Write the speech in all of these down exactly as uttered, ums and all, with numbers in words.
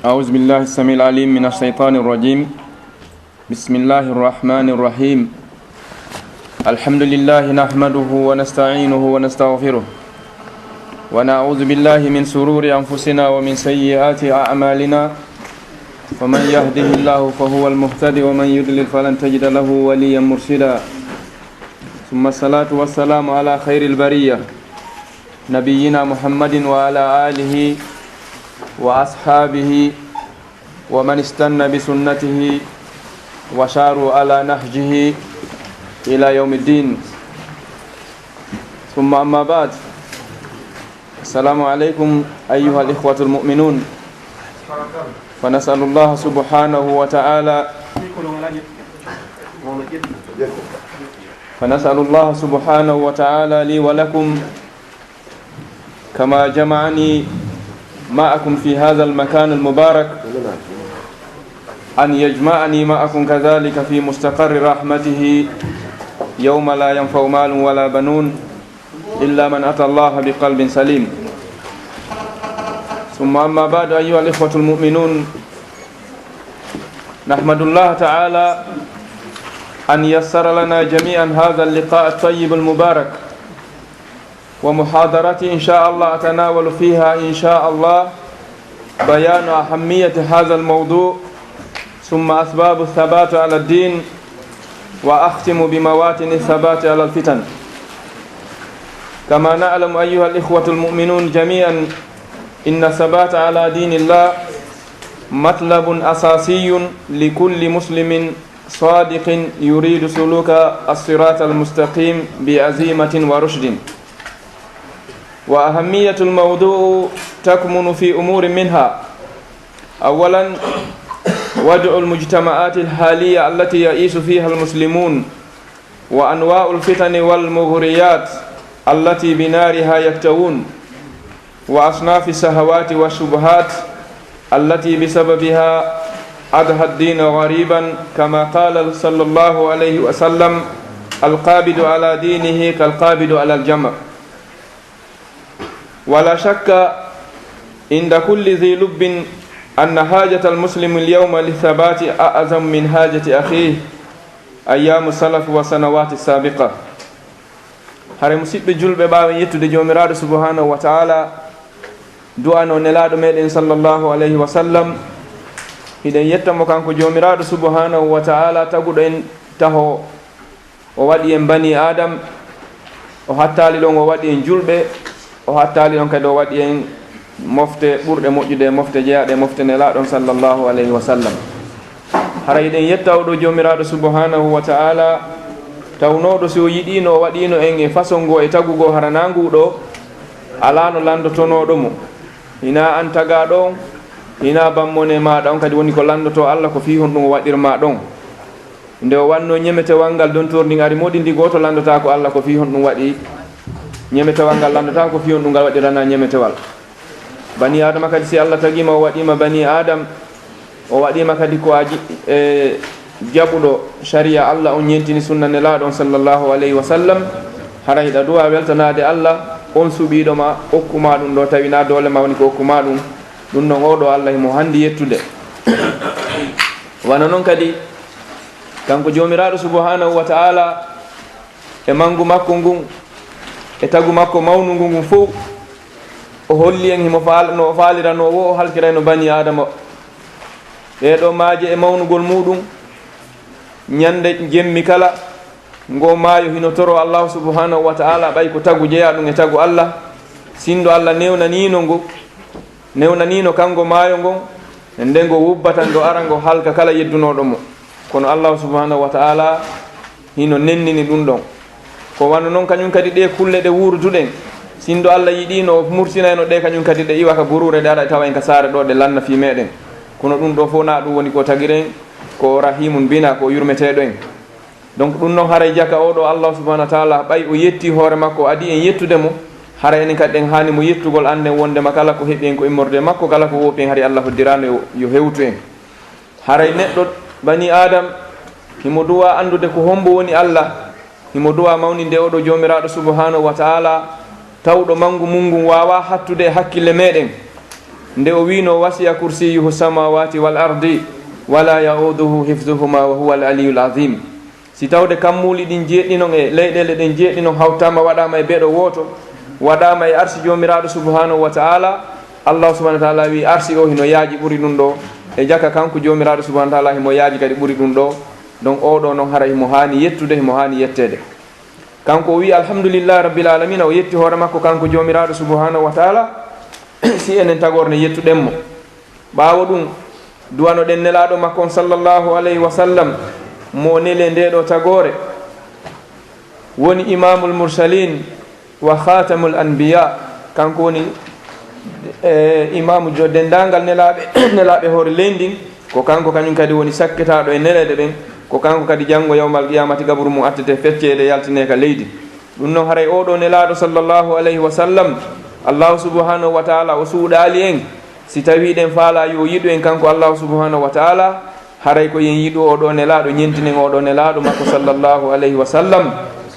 أعوذ بالله السميع العليم من الشيطان الرجيم. بسم الله الرحمن الرحيم. الحمد لله نحمده ونستعينه ونستغفره، ونعوذ بالله من شرور أنفسنا ومن سيئات أعمالنا، فمن يهده الله فهو المهتد، ومن يضلل فلن تجد له وليا مرشدا. ثم الصلاة والسلام على خير البرية نبينا محمد وعلى آله وأصحابه ومن استن بسنته وساروا على نهجه إلى يوم الدين. ثم أما بعد، السلام عليكم أيها الإخوة المؤمنون. فنسأل الله سبحانه وتعالى فنسأل الله سبحانه وتعالى لي ولكم كما جمعني معكم في هذا المكان المبارك أن يجمعني معكم كذلك في مستقر رحمته يوم لا ينفع مال ولا بنون إلا من أتى الله بقلب سليم. ثم أما بعد، أيها الإخوة المؤمنون، نحمد الله تعالى أن يسر لنا جميعا هذا اللقاء الطيب المبارك، ومحاضرة إن شاء الله أتناول فيها إن شاء الله بيان أهمية هذا الموضوع، ثم أسباب الثبات على الدين، وأختم بمواطن الثبات على الفتن. كما نعلم أيها الإخوة المؤمنون جميعا، إن الثبات على دين الله مطلب أساسي لكل مسلم صادق يريد سلوك الصراط المستقيم بعزيمة ورشد. وأهمية الموضوع تكمن في أمور منها: أولا، وضع المجتمعات الحالية التي يعيش فيها المسلمون، وأنواع الفتن والمغريات التي بنارها يكتوون، وأصناف الشهوات والشبهات التي بسببها أضحى الدين غريبا، كما قال صلى الله عليه وسلم: القابض على دينه كالقابض على الجمر. ولا شك عند كل ذي لب أن حاجة المسلم اليوم للثبات أعظم من حاجة أخيه أيام السلف والسنوات السابقة. Haray, musiɗɓe julɓe, ɓaawo en yettude Joomiraaɗo subhanahu wa ta'ala, du'ano Nelaaɗo meɗen sallallahu alayhi wa sallam, hiɗen yetta mo kanko Joomiraaɗo subhanahu wa ta'ala, taguɗo en taho. O waɗi en bani Adam, o hattaali ɗon o waɗi en julɓe, o hattaali ɗon kadi o waɗi en mofte ɓurɗe moƴƴude e mofte jeyaaɗe e mofte Nelaaɗo on sallallahu alayhi wa sallam. Hara hiɗen yetta oɗo Joomiraaɗo subhanahu wa ta'ala, tawnooɗo si o yiɗiino o waɗiino en e façon goo e tagu goo, hara naa nguu ɗoo alaano lanndotonooɗo mo. Hinaa an tagaaɗo on, hinaa bammone maaɗa on kadi woni ko lanndotoo Alla ko fii honɗum o waɗir maa ɗon. Nde o wannoo ñemetewal ngal, dontoor ndin ari moɗi ndi, gooto lanndotaako Alla ko fii honɗum waɗi ñemetewal ngal, lanndotaako ko fii honɗum ngal waɗiranaa ñemetewal. Bani Aadama kadi, si Alla tagii ma, o waɗii ma bani Aadam, o waɗii ma kadi ko a ji-, e jaɓuɗo sariya Alla on, ñentini sunna Nelaaɗo on sallallahu alayhi wa sallam, hara hiɗa duwa weltanaade Alla on suɓiiɗo ma, okku ma ɗum ɗoo, tawi naa doole ma woni ko okku ma ɗum. Ɗum ɗon, oo ɗoo Alla himo hanndi yettude. Wano non kadi, kanko Joomiraaɗo subhanahu wa ta'ala, e manngu makko ngun, e tagu makko mawnungu ngun fow, o holli en himo faal-, no o faaliranoo woo o halkirayno bani Aadama. Ɗee ɗoo maaje e mawnugol muuɗum, ñande jemmi kala, ngoo maayo hino toroo Allahu subhanahu wa ta'ala, ɓay ko tagu jeyaa ɗum e tagu Alla, sinndo Alla newnaniino ngo, newnaniino kanngo maayo ngon, e nde ngo wubbata, ngo ara ngo halka kala yeddunooɗo mo. Kono Allahu subhanahu wa ta'ala hino nennini ɗum ɗon. Ko wano non kañum kadi ɗee kulle ɗe wuurduɗen, sinndo Alla yiɗiino o mursinayno ɗe kañum kadi ɗe iwa ka buruure, ɗe ara ɗe tawa en ka saare ɗoo, ɗe lanna fii meɗen. Kono ɗum ɗoo fow naa ɗum woni ko tagiren, ko Rahimun bina, ko yurmeteeɗo en. Donc, ɗum non haray jaka oo ɗoo Allahu subhanahu wa ta'ala, ɓay o yetti hoore makko, o adii en yettude mo, haray enen kadi ɗen haani mo yettugol, annden wonndema kala ko heɓi en ko immorde e makko, kala ko woopi en hari Alla hoddiraano yo, yo hewtu en. Haray neɗɗo, bani Aadam, himo duwa anndude ko hombo woni Alla, himo duwa mawninde oo ɗoo Joomiraaɗo subhanahu wa ta'ala, tawɗo manngu mun ngun waawaa hattude e hakkille meɗen. Nde o wiino, "Wasi'a kursiyuhu samawati wal ardi, wala ya'uduhu hifzuhuma wa huwa al aliyul azim." Si tawde kammuuli ɗin jeeɗiɗi non e leyɗeele ɗen jeeɗiɗi non hawtaama waɗaama e beeɗo wooto, waɗaama e arsi Joomiraaɗo subhanahu wa ta'ala, Allahu subhanahu wa ta'ala wi arsi o hino yaaji ɓuri ɗum ɗo, e jaka kanko Joomiraaɗo subhanahu wa ta'ala himo yaaji kadi ɓuri ɗum ɗo. Donc, oo ɗoo non hara himo haani yettude, himo haani yetteede. Kanko o wi, "Alhamdulillahi Rabbil Alamina," o yetti hoore makko kanko Joomiraaɗo subhanahu wa ta'ala, si enen tagorne yettuɗen mo. Ɓaawo ɗum, duwanoɗen Nelaaɗo makko on sallallahu alayhi wa sallam, mo nele nde ɗo tagoore, woni Imamul Mursalin wa Khatamul Anbiya, kanko woni, e, imamu jo denndaangal nelaaɓe, nelaaɓe hoore leydi ndin, ko kanko kañum kadi woni sakkitaaɗo e neleeɗe ɗen, ko kanko kadi janngo yawmal qiyamati gaburu mum attete fecceede yaltine ka leydi. Ɗum noon haray oo ɗoo nelaaɗo sallallahu alayhi wa sallam, Allahu subhanahu wa ta'ala o suuɗaali en, si tawii ɗen faalaa yo yiɗu en kanko Allahu subhanahu wa ta'ala, haray ko yen yiɗu oo ɗoo nelaaɗo, ñentinen oo ɗoo nelaaɗo makko sallallahu alayhi wa sallam,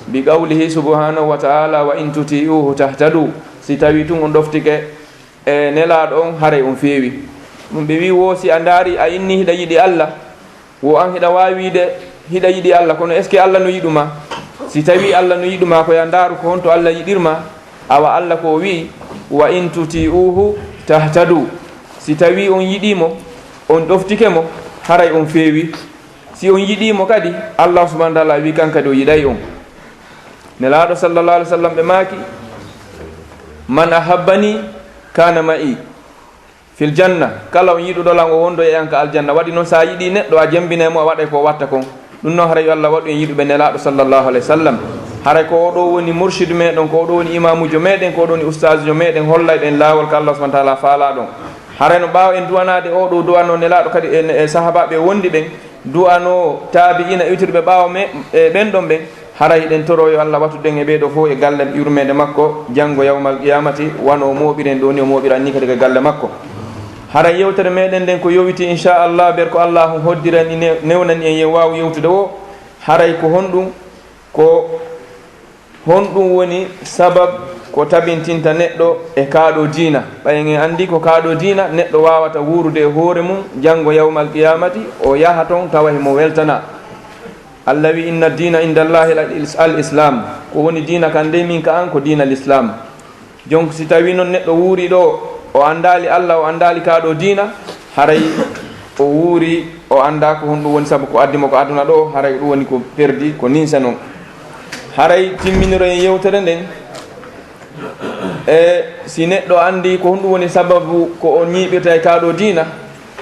bi qawlihi subhanahu wa ta'ala, "Wa in tuti'uhu tahtadu." Si tawii tun on ɗoftike e nelaaɗo on, haray on feewi. Ɗum ɓe wi wo si a ndaari a inni hiɗa yiɗi Allah, wo an hiɗa waawi wiide hiɗa yiɗi Allah, kono est-ce que Allah no yiɗu ma? Si tawii Allah no yiɗu ma, ko ya ndaaru ko honto Allah yiɗir ma. Awa Allah ko o wi'i, "Wa in tuti'uhu tahtadu." Si tawii on yiɗii mo, on ɗoftike mo, haray on feewi. Si on yiɗii mo kadi, Allah subhanahu wa ta'ala wi'i kan kadi o yiɗay on. Nelaaɗo sallallahu alaihi wa sallam ɓe maaki, "Man ahabbani kana ma'i fil janna." Kala on yiɗuɗo lan o wondo e an ka aljanna. Waɗi noon, sa yiɗi neɗɗo, a jembinay mo, a waɗay ko o watta kon. Ɗum noon haray yo Allah waɗu en yiɗuɓe Nelaaɗo sallallahu alaihi wa sallam. Haray ko o ɗo woni murshid meɗen, ko o ɗo woni imamujo meɗen, ko o ɗo woni ustaazujo meɗen, hollayɗo en laawol ka Allah subhanahu wa ta'ala faalaa ɗon. Haray no ɓaawo en du'anaade o ɗo du'ano Nelaaɗo kadi e, e sahaabaaɓe wondi ɓen, du'ano taabi'iina iwtirɓe ɓaawo me-, e ɓen ɗon ɓen. Haray hiɗen toro yo Allah watu ɗen e ɓee ɗoo fof e galle yurmeende makko, janngo yawmal qiyamati, wano o mooɓiri en ɗoo ni, o mooɓira en ni kadi ka galle makko. Haray yewtere meɗen nden ko yowiti, inchallah, ber ko Allah on hoddirani ne-, newnani en yen waawu yewtude o. Haray ko honɗum, ko honɗum woni sabab ko tabintinta neɗɗo e kaa ɗoo diina? Ɓay en anndi ko kaa ɗoo diina, neɗɗo waawata wuurude e hoore mum, janngo yawmal qiyamati, o yaha ton tawa himo weltana. Allah wi, "Inna diina inda Allahi al is-, al islam." Ko woni diina kan dey min ka an ko diina l'islam. Jonk si tawi noon neɗɗo wuuri ɗo, o anndaali Allah, o anndaali kaa ɗoo diina, haray o wuuri, o anndaa ko honɗum woni sabu ko addi mo ko aduna ɗo, haray ɗum woni ko perdi, ko ninsa noon. Haray timminiro en yewtere nden, e si neɗɗo anndi ko honɗum woni sababu ko o ñiiɓirta e kaa ɗoo diina,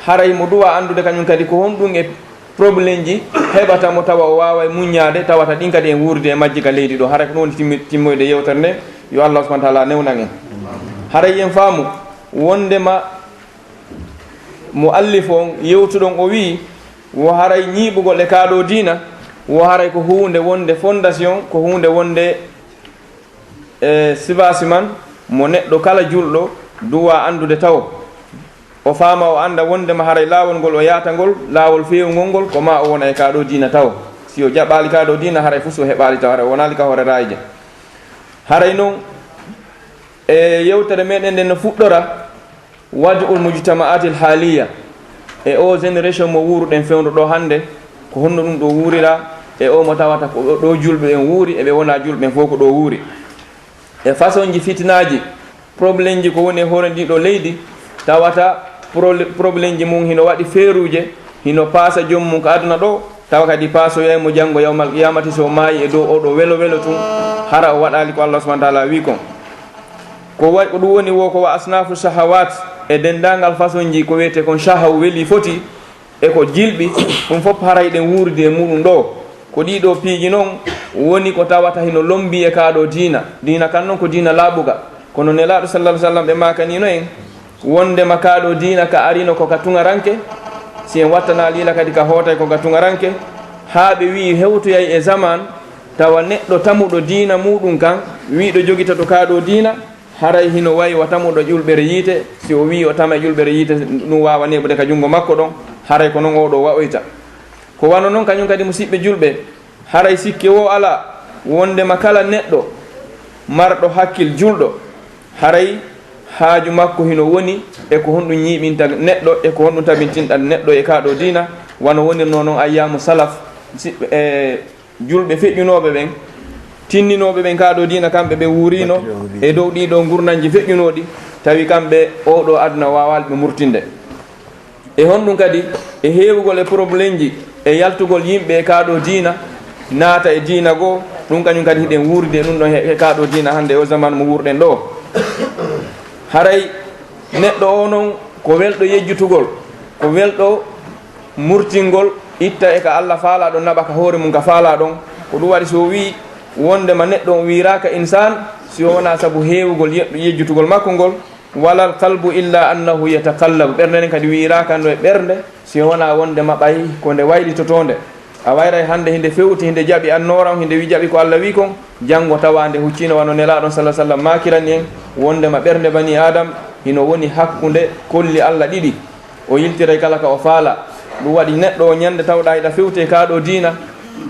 haray mo duwa anndude kañum kadi ko honɗum e problème ji heɓata mo tawa o waaway muññaade, tawata ɗin kadi en wuurdi e majji ka leydi ɗo. Haray ko ɗum woni timmi-, timmoyde yewtere nde. Yo Allah subhanahu wa ta'ala newnan en. Haray en faamu wondema mo allif on yewtuɗon o wi'i, wo haray ñiiɓugol e kaa ɗoo diina, wo haray ko huunde wonde fondation, ko huunde wonde e sifaasi man, mo neɗɗo kala julɗo duwa anndude tawo. O faama, o annda wondema haray laawol ngol o yaata ngol, laawol feewungol ngol, ko ma o wona e kaa ɗoo diina tawo. Si o jaɓaali kaa ɗoo diina, haray fus o heɓaali tawo, haray o wonaali ka hoore raayje. Haray non, e yewtere meɗen nden no fuɗɗora, waj'ul mujtama'atil haaliya, e o génération mo wuuruɗen fewndo ɗo hannde, ko honno ɗum ɗo wuurira, e o mo tawata ko ɗo, ɗo julɓe ɓen wuuri, e ɓe wona julɓe ɓen fof ko ɗo wuuri. E façon ji fitinaaji, problème ji ko woni e hoore ndi ɗo leydi, tawata prole-, problème ji mum hino waɗi feeruuje, hino paasa joom mum ko aduna ɗo, tawa kadi paasoyay mo janngo yawmal qiyamati so maayi e dow o ɗo welo welo tun, hara o waɗaali ko Allah subhanahu wa ta'ala wi kon. Ko wa-, ko ɗum woni wo ko wa asnafu shahawat, e denndaangal façon ji ko wiyetee kon shahaw weli foti, e ko jilɓi, ɗum fof haray ɗen wuurdi e muɗum ɗo. Ko ɗii ɗoo piiji non woni ko tawata hino lombii e kaa ɗoo diina. Diina kan non ko diina laaɓuka. Kono Nelaaɗo sallallahu alaihi wasallam ɓe maakanino en wondema kaa ɗoo diina ka arino ko ka tuŋaranke, si en wattanaali yila kadi ka hootay ko ka tuŋaranke, haa ɓe wi'i hewtoyay e zaman, tawa neɗɗo tamuɗo diina muɗum kan, wi'uɗo jogitoto kaa ɗoo diina, haray hino wayi wa tamuɗo ƴulɓere yiite, si o wi'i o tama ƴulɓere yiite, ɗum waawa neeɓude ka junngo makko ɗon, haray ko non oo ɗoo wa'oyta. Ko wano non kañum kadi, musiɓɓe julɓe, haray sikke woo alaa, wondema kala neɗɗo marɗo hakkil julɗo, haray Haaju makko hino woni e ko honɗum ñiiɓinta neɗɗo, e ko honɗum tabintinta neɗɗo e kaa ɗoo diina, wano wonirnoo non ayyaamu salaf, si, e julɓe feƴƴunooɓe ɓen, tinninooɓe ɓen kaa ɗoo diina, kamɓe ɓe wuuriino e dow ɗii ɗoo ngurndanji feƴƴunooɗi, tawi kamɓe oo ɗoo aduna waawaali ɓe murtinde. E honɗum kadi? E heewugol e problemji e yaltugol yimɓe e kaa ɗoo diina, naata e diina goo, ɗum kañum kadi hiɗen wuuride e ɗum ɗon he, he kaa ɗoo diina hannde e oo zaman mo wuurɗen ɗoo. Haray neɗɗo oo non ko welɗo yejjutugol, ko welɗo murtingol, itta e ka Alla faalaa ɗon, naɓa ka hoore mum ka faalaa ɗon. Ko ɗum waɗi so o wii wondema neɗɗo on wiiraaka insaan, si o wonaa sabu heewugol ye-, yejjutugol makko ngol, walal qalbu illa annahu yataqallabu. Ɓernde nden kadi wiiraaka no e ɓernde, si wonaa wondema ɓay ko nde waylitotoo nde. A wayray hannde hinde fewti, hinde jaɓi annoora on, hinde wi-, jaɓi ko Alla wii kon, janngo tawa nde hucciino wano Nelaaɗo on sallallaahu alayhi wa sallam maakirani en, wondema ɓernde banii Aadam hino woni hakkunde kolli Alla ɗiɗi. O yiltiray kala ka o faalaa. Ɗum waɗi neɗɗo o ñande tawɗaa hiɗa fewti e kaa ɗoo diina,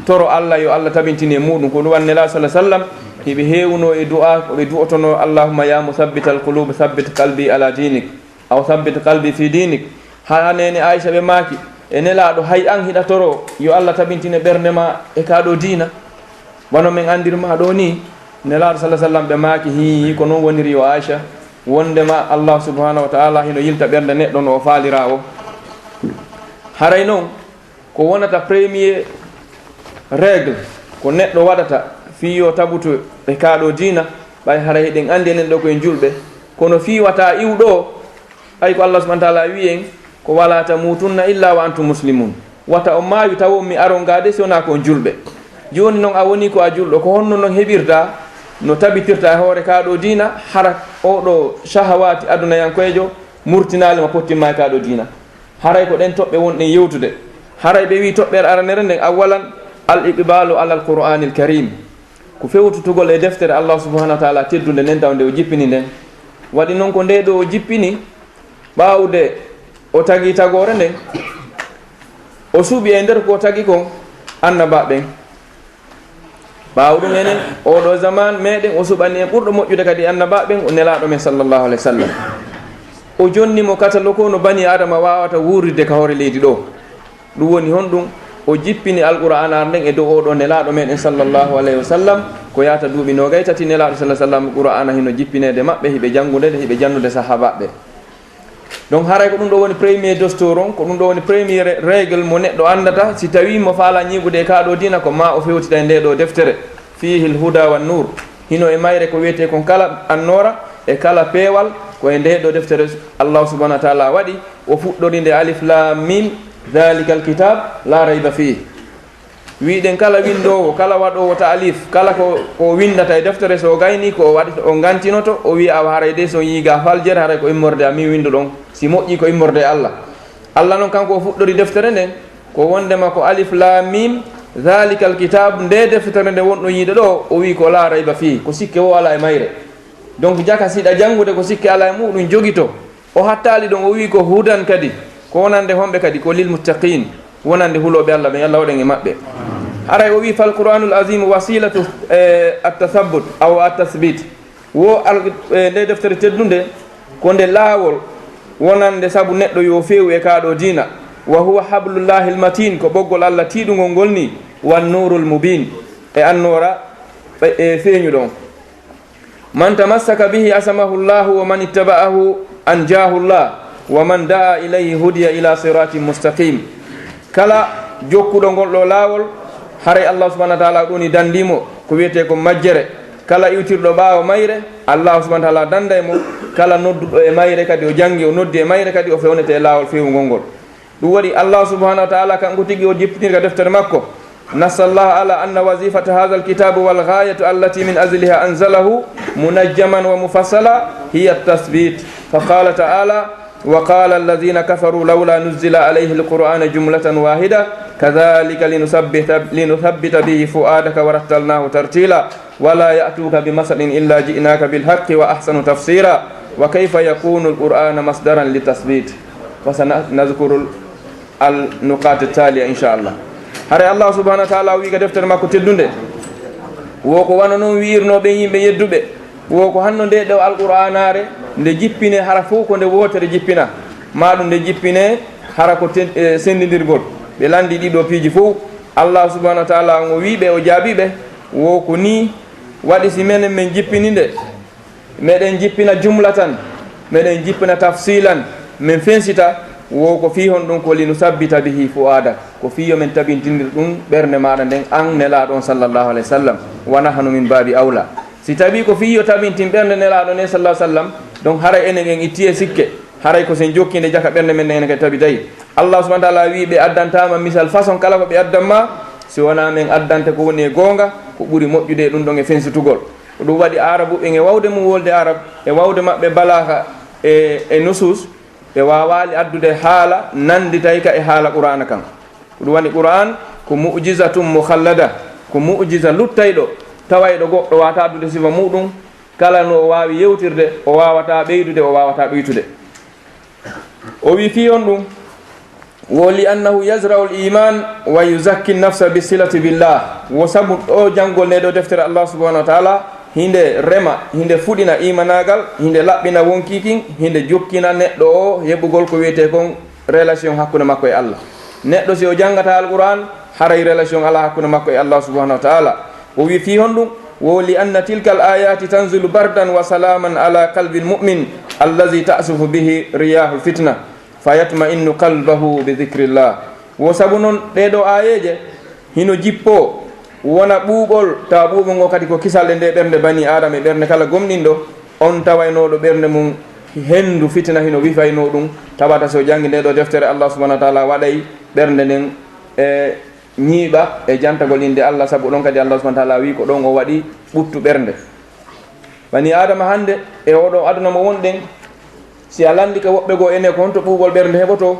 toro Alla yo Alla tabintin e muuɗum. Ko ɗum waɗi Nelaaɗo sallallaahu alayhi wa sallam, hiɓe heewunoo e du'aa, ko ɓe du'otonoo, "Allahumma ya musabbital qulub, sabbit qalbi ala diinik, aw sabbit qalbi fi diinik." Haa neene Aysa ɓe maaki, "E Nelaaɗo, hay an hiɗa toro yo Alla tabintin e ɓernde maa e kaa ɗoo diina?" Wano men anndir maa ɗoo nii, Nelaaɗo sallallaahu alayhi wa sallam ɓe maaki, "Hii, ko non woniri yo Aysa, wondema Allah subhanahu wa ta'ala hino yilta ɓernde neɗɗo no o faaliraa o." Haray non, ko wonata premier règle ko neɗɗo waɗata fii yo tabutu e kaa ɗoo diina, ɓay haray hiɗen anndi enen ɗoo ko en julɓe, kono fii wata iw ɗoo, ɓay ko Allah subhanahu wa ta'ala wi'i en, ko, "Wala tamutunna illa wa antum muslimun." Wata on maayu tawa on mi aron gaa de si wonaa ko on julɓe. Jooni non a wonii ko a julɗo, ko honno non heɓirta no tabitirta e hoore kaa ɗoo diina, hara oo ɗoo shahawaati adunayankoyjo murtinaali ma, pottimma e kaa ɗoo diina? Haray ko ɗen toɓɓe wonɗen yewtude. Haray ɓe wi'i toɓɓere aranere nden, awwalan, al iqbalu ala al qur'anil karim. Ko fewtutugol e deftere Allah subhanahu wa ta'ala teddunde nden, taw nde o jippini nden. Waɗi non ko nde ɗoo o jippini, ɓaawde o tagi tagoore nden, o suɓi e nder ko o tagi kon annabaaɓe ɓen. Ɓaawo ɗum enen, oo ɗoo zaman meɗen, o suɓani en ɓurɗo moƴƴude kadi annabaaɓe ɓen, o Nelaaɗo men sallallahu alayhi wa sallam. O jonni mo katalogo no bani Aadama waawata wuurirde ka hoore leydi ɗoo. Ɗum woni honɗum? O jippini Alqur'aanaare nden e dow oo ɗoo Nelaaɗo meɗen sallallahu alayhi wa sallam, ko yaata duuɓi noogay tati Nelaaɗo sallallahu alayhi wa sallam, Qur'aana hino jippineede maɓɓe, hiɓe janngude nde, hiɓe jannude sahaabaaɓe. Donc, haray ko ɗum ɗoo woni premier dostor on, ko ɗum ɗoo woni premier règle mo neɗɗo anndata, si tawii mo faalaa ñiiɓude e kaa ɗoo diina, ko maa o fewtita e ndee ɗoo deftere, Fiihil huda wan nuur. Hino e mayre ko wiyetee kon kala annoora e kala peewal, ko e ndee ɗoo deftere Allahu subhanahu wa ta'ala waɗi, o fuɗɗori nde alif laam miim, "Dhaalikal kitaab laa rayba fiih." Wiɗen kala winndoowo, kala waɗoowo ta'alif, kala ko, ko winndata e deftere, so o gaynii ko o waɗi, o ngantinoto, o wi'a, "Awa haray de so on yi'i ga faljere, haray ko immorde e an min winnduɗo on, si moƴƴii ko immorde e Allah." Allah non kanko o fuɗɗori deftere nden, ko wonndema ko alif laam miim, "Dhaalikal kitaab", nde deftere nde wonɗon yi'ude ɗoo, o wi'i ko "laa rayba fiih", ko sikke woo alaa e mayre. Donc, jaka si hiɗa janngude ko sikke alaa e muuɗum, jogito. O hattaali ɗon, o wi'i ko hudan kadi, ko wonande homɓe kadi? Ko lil muttaqiin, wonande hulooɓe Allah ɓen, Allah waɗen e maɓɓe. Haray o wi'i, "Fal Qur'aanul aziimu wasiilatu, eh, at-tasabbut aw at-tasbiit." Wo al-, eh, nde deftere teddunde, ko nde laawol wonande sabu neɗɗo yo feewu e kaa ɗoo diina. "Wa huwa hablullaahil matiin", ko ɓoggol Allah tiiɗungol ngol nii, "wan nuurul mubiin", e annoora, e, e feeñuɗo on. "Man tamassaka bihi asamahu Allahu wa man ittaba'ahu anjaahu Allah wa man da'a ilayhi hudiya ila siratin mustaqim." Kala jokkuɗo ngol ɗoo laawol, haray Allah subhanahu wa ta'ala ɗum ni dandii mo ko wiyetee ko majjere. Kala iwtirɗo ɓaawo mayre, Allah subhanahu wa ta'ala danday mo. Kala nodduɗo e mayre kadi, o janngi, o noddi e mayre kadi, o fewnete e laawol feewungol ngol. Ɗum waɗi Allah subhanahu wa ta'ala kanko tigi o jippinirta deftere makko. Nassa Allah ala anna wazifata hadha alkitabu wal ghayatu allati min ajliha anzalahu munajjaman wa mufassala hiya at-tathbit. Fa qala ta'ala, "Wa qala alladhina kafaru lawla nuzzila alayhi alqur'anu jumlatan wahida, kadhalika linusabbita, linuthabbita bihi fu'adaka wa rattalnahu tartila." "Wa la ya'tuka bi masalin illa ji'naka bil haqqi wa ahsanu tafsira. Wa kayfa yakunu al-Qur'anu masdaran li tasbit. Wa sanadhkuru al-nuqat at-taliya, insha Allah." Haray Allah subhanahu wa ta'ala o wi'i ka deftere makko teddunde, wo ko wano non wi'irnoo ɓen yimɓe yedduɓe, Wo ko hanno nde ɗo Alqur'aanaare, nde jippine hara fof ko nde wootere jippina, maa ɗum nde jippine hara ko ten-, e, sendindirgol. Ɓe lanndi ɗiɗo piiji fof. Allah subhanahu wa taala on o wii ɓe, o jaabii ɓe, wo ko nii waɗi si menen men jippini nde, meɗen jippina jumlatan, meɗen jippina tafsilan, men fensita, wo ko fii honɗum? Ko linusabbita bihi fu'aadak, ko fii yo men tabintindir ɗum ɓernde maaɗa nden, an Nelaaɗo on sallallahu alayhi wa sallam, wa nahnu min baabi awla. Si tawii ko fii yo tabintin ɓernde Nelaaɗo nden sallallahu alayhi wa sallam, donc haray enen en itti e sikke, haray ko sen jokki nde jaka ɓernde men nden enen kadi tabitay. Allah subhanahu wa taala wii ɓe addantaama misal façon kala ko ɓe addan ma, si wonaa men addante ko woni e goonga, ko ɓuri moƴƴude e ɗum ɗon e fensitugol. Ko ɗum waɗi Aarabuɓe ɓen e wawde mum wolde Arab, e wawde maɓɓe balaaha e, e nusus, ɓe waawaali addude haala nannditayka e haala Qur'aana kan. Ko ɗum waɗi Qur'aan ko mu'jizatum mukhallada, ko mu'jiza luttayɗo, tawayɗo goɗɗo waata addude sifa muɗum, kala no o waawi yewtirde, o waawata ɓeydude, o waawata ɗuytude. O wii fii on ɗum, wo li annahu yazra'u l-iman wa yuzakki nafsa bi silati billah. Wo sabu ɗo janngol nde ɗo deftere Allah subhanahu wa taala, hinde rema, hinde fuɗina imanaagal, hinde laɓɓina wonkii kin, hinde jokkina neɗɗo o heɓugol ko wiyetee kon relation hakkunde makko e Allah. Neɗɗo si o janngata Alqur'aan, haray relation alaa hakkunde makko e Allah subhanahu wa taala. O wii fii honɗum? Wo li anna tilka al ayati tanzilu bardan wa salaman ala qalbi al mu'min allazi ta'sufu bihi riyahu al fitna. Fa yatma'innu qalbahu bi dhikrillah. Wo sabu non ɗee ɗoo aayeeje hino jippoo wona ɓuuɓol, tawa ɓuuɓol ngol kadi ko kisal e ndee ɓernde banii Aadama e ɓernde kala gomɗinɗo, on tawaynooɗo ɓernde mum henndu fitina hino wifaynoo ɗum, tawata si o janngi ndee ɗoo deftere, Allah subhanahu wa taala waɗay ɓernde nden e ñiiɓa e jantagol innde Allah, sabu ɗon kadi Allah subhanahu wa taala wii ko ɗon o waɗi ɓuttu ɓernde. Banii Aadama hannde e oo ɗoo aduna mo wonɗen, si a lanndike woɓɓe goo enen ko honto ɓuuɓol ɓernde heɓotoo,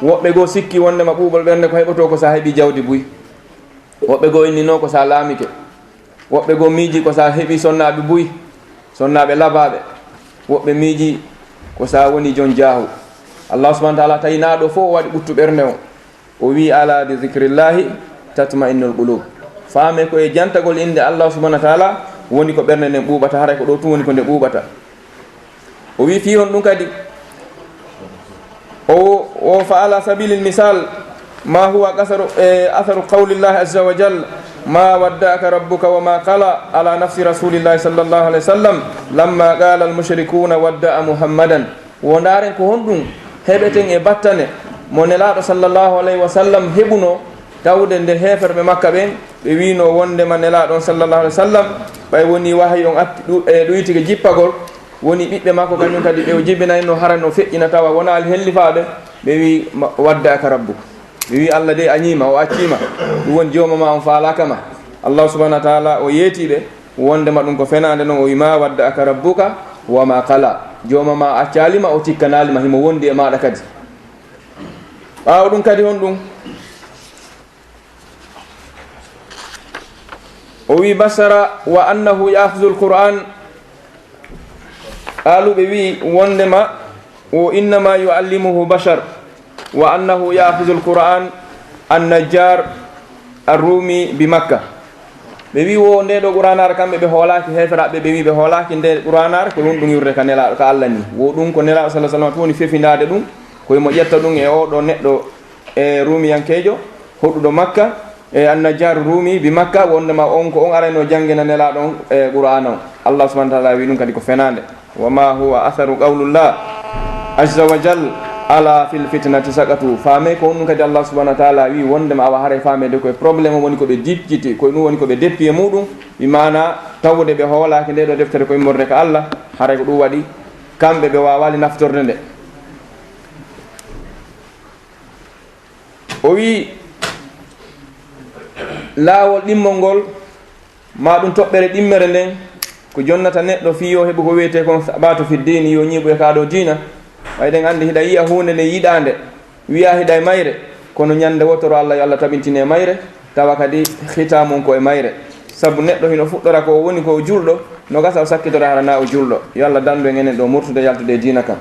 woɓɓe goo sikki wonndema ɓuuɓol ɓernde ko heɓotoo ko si a heɓii jawdi buy. Woɓɓe goo inninoo ko si a laamike. Woɓɓe goo miijii ko si a heɓii sonnaaɓe buy, sonnaaɓe labaaɓe. Woɓɓe miijii ko si a wonii jon jaahu. Allah subhanahu wa taala tawi naa ɗoo fof o waɗi ɓuttu ɓernde on. O wii, "Alaa bi zikrillahi tatma'innul qulub." Faamee ko e jantagol innde Allah subhanahu wa taala woni ko ɓernde nden ɓuuɓata, haray ko ɗoo tun woni ko nde ɓuuɓata. O wii fii on ɗum kadi, o, o fa ala sabilil misal, ma huwa asaru, e, asaru qawlillahi azza wa jal, "Ma wadda'aka rabbuka wa ma qala," ala nafsi rasulillahi sallallahu alayhi wa sallam, lamma qala al mushrikuna, "Wadda'a Muhammadan." Wo ndaaren ko honɗum heɓeten e battane mo Nelaaɗo sallallahu alayhi wa sallam heɓunoo, tawde nde heeferɓe Makka ɓen ɓe wiinoo wondema Nelaaɗo on sallallahu alayhi wa sallam, ɓay wonii wahayu on atti ɗu-, e ɗuytike jippagol, woni ɓiɓɓe makko kañum kadi ɓe o jibinayno hara no feƴƴina tawa wonaali hellifaaɓe, ɓe wii, "Ma-, wadda'aka rabbuk." Ɓe wii, "Allah dey a ñiima, o acciima." Ɗum woni jooma ma on faalaaka ma. Allah subhanahu wa taala o yeetii ɓe. Wondema ɗum ko fenaande non, o wi, "Ma wadda'aka rabbuka wa ma qala." Jooma ma accaali ma, o tikkanaali ma, himo wondi e maaɗa kadi. Ɓaawo ɗum kadi honɗum? O wi, "Basara wa annahu ya'khudhu al-Qur'an." Qaalu, ɓe wi wondema, "Wo innama yu'allimuhu bashar, wa annahu ya'khudhu al-Qur'an an-Najjar ar-Rumi bi Makka." Ɓe wi wo nde ɗo Qur'anaare kamɓe ɓe hoolaaki heeferaaɓe, ɓe wi ɓe hoolaaki nde Qur'anaare, ko ɗum ɗum yurde ka Nelaaɗo, ka Allah ni. Wo ɗum ko Nelaaɗo sallallahu alaihi wasallam tun woni fefindaade ɗum, ko himo ƴetta ɗum e oo ɗo neɗɗo e Rumiyankeejo hoɗuɗo Makka, e An-Najjar Rumi bi Makka, wondema on ko on arayno janngina Nelaaɗo on e Qur'aana on. Allah subhanahu wa taala wi ɗum kadi ko fenaande. Wa ma huwa atharu qawlullah azza wa jal, "Ala fil fitnati saqatu." Faame ko honɗum kadi Allah subhanahu wa taala wi wondema awa haray faamede koye problème woni ko ɓe jipjiti, ko ɗum woni ko ɓe deppi e muɗum, bi maana tawde ɓe hoolaaki nde ɗo deftere ko immorde ka Allah, haray ko ɗum waɗi kamɓe ɓe waawaali naftorde nde. O wi laawol ɗimmol ngol, ma ɗum toɓɓere ɗimmere nden, ko jonnata neɗɗo fii yo heɓu ko wiyetee kon sabatu fi diini, yo ñiiɓu e kaa ɗo diina. Ɓay ɗen anndi hiɗa yi'a huunde nden yiɗaande, wi'a hiɗa e mayre, kono ñannde wotoro Allah yo Allah tabintine e mayre, tawa kadi hitaamun ko e mayre. Sabu neɗɗo hino fuɗɗora ko o woni ko o julɗo, no gasa o sakkitora hara na o julɗo. Yo Allah dandu en enen ɗo murtude yaltude e diina kan.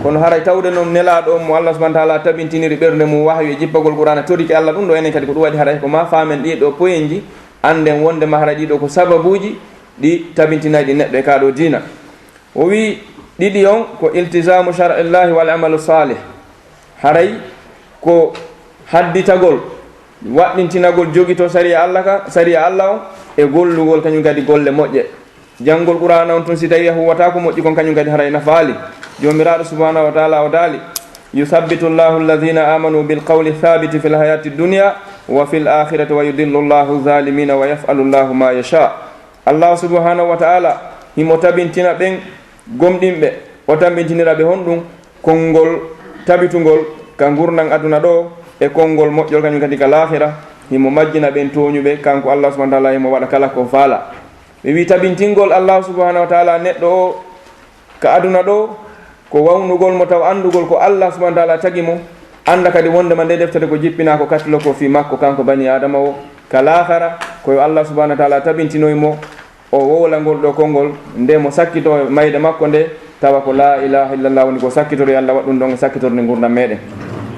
Kono haray tawde noon Nelaaɗo on mo Allah subhanahu wa taala tabintiniri ɓernde mum wahyu e jippagol Qur'aana torike Allah, ɗum ɗo enen kadi ko ɗum waɗi haray ko ma faamen ɗii ɗo poyenji, annden wondema haray ɗii ɗo ko sababuuji ɗi tabintinayɗi neɗɗo e kaa ɗoo diina. O wii, ɗiɗi on ko iltizamu shar'illahi wal amalu salih. Haray ko hadditagol, waɗɗintinagol, jogito sariya Allah ka, sariya Allah on, e gollugol kañum kadi golle moƴƴe. Janngol Qur'aana on tun, si tawii a huuwataa ko moƴƴi kon, kañum kadi haray nafaali. Joomiraaɗo subhanahu wa taala o daali, yusabbitu llahu alladhina amanu bil qawli thabiti fil hayati dunya wa fil akhirati wa yudillu llahu zalimina wa yaf'alu llahu ma yasha. Allah subhanahu wa taala himo tabintina ɓen gomɗinɓe, o tabintinira ɓe honɗum? Konngol tabitungol ka ngurndan aduna ɗoo, e konngol moƴƴol kañum kadi ka laakhira. Himo majjina ɓen tooñuɓe, kanko Allah subhanahu wa taala himo waɗa kala ko faala. Ɓe wii tabintingol Allah subhanahu wa taala neɗɗo o ka aduna ɗoo, ko wawnugol mo taw anndugol ko Allah subhanahu wa taala tagi mo, annda kadi wondema nde deftere ko jippinaa ko kattilo ko fii makko kanko bani Aadama o, ka laakhara ko yo Allah subhanahu wa taala tabintinoy mo, o wowla ngol ɗoo konngol, nde mo sakkitoo mayde makko nde, tawa ko laa ilaaha illallah woni ko sakkitoro, yo Allah waɗ ɗum ɗon e sakkitorde ngurndan meɗen.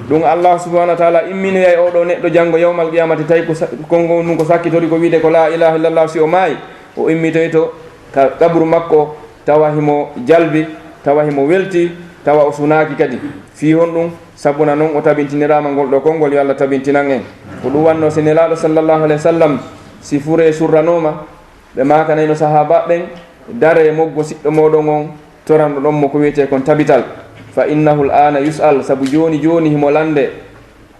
Ɗum Allah subhanahu wa taala imminoyay oo ɗoo neɗɗo janngo yawmal qiyamati, tawi ko sa-, konngol ɗum ko sakkitori ko wiide ko laa ilaaha illallah, si o maayi, o immitoyto ka qabru makko, tawa himo jalbi, tawa himo welti, tawa o sunaaki kadi. Fii honɗum? Sabuna non o tabintiniraama ngol ɗoo konngol, yo Allah tabintinan en. Ko ɗum wannoo si Nelaaɗo sallallahu alayhi wa sallam, si furee surranooma, ɓe maakanayno sahaabaaɓe ɓen, daree moggo siɗɗo mooɗon on, toranɗo ɗon mo ko wiyetee kon tabital. Fa innahu al-aana yus'al, sabu jooni jooni himo lande.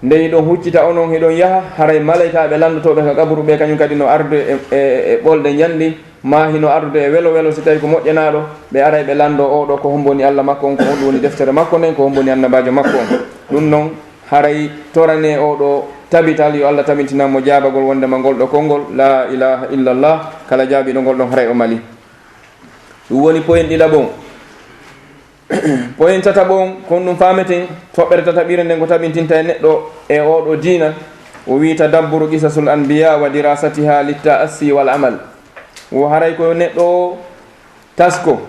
Nde hiɗon huccita onon hiɗon yaha, haray malaykaaɓe lanndotooɓe ka qaburu ɓe, kañum kadi no ardude e, e, e ɓolɗe njanɗi, maa hino ardude e welo welo, si tawi ko moƴƴanaaɗo, ɓe aray ɓe lanndoo oo ɗoo ko hombo woni Allah makko on, ko honɗum woni deftere makko nden, ko hombo woni annabaajo makko on. Ɗum non, haray toranee oo ɗoo tabital, yo Allah tabintinan mo jaabagol wondema ngol ɗoo konngol, laa ilaaha illallah, kala jaabiiɗo ngol ɗon, haray o mali. Ɗum woni poyen ɗiɗaɓo on. Poyen tataɓo on, ko honɗum faameten? Toɓɓere tataɓire nden ko tabintinta e neɗɗo e oo ɗoo diina, o wii, tadabburu qisasul anbiya wa dirasatiha litta'assi wal amal. Wo haray ko yo neɗɗo o tasko,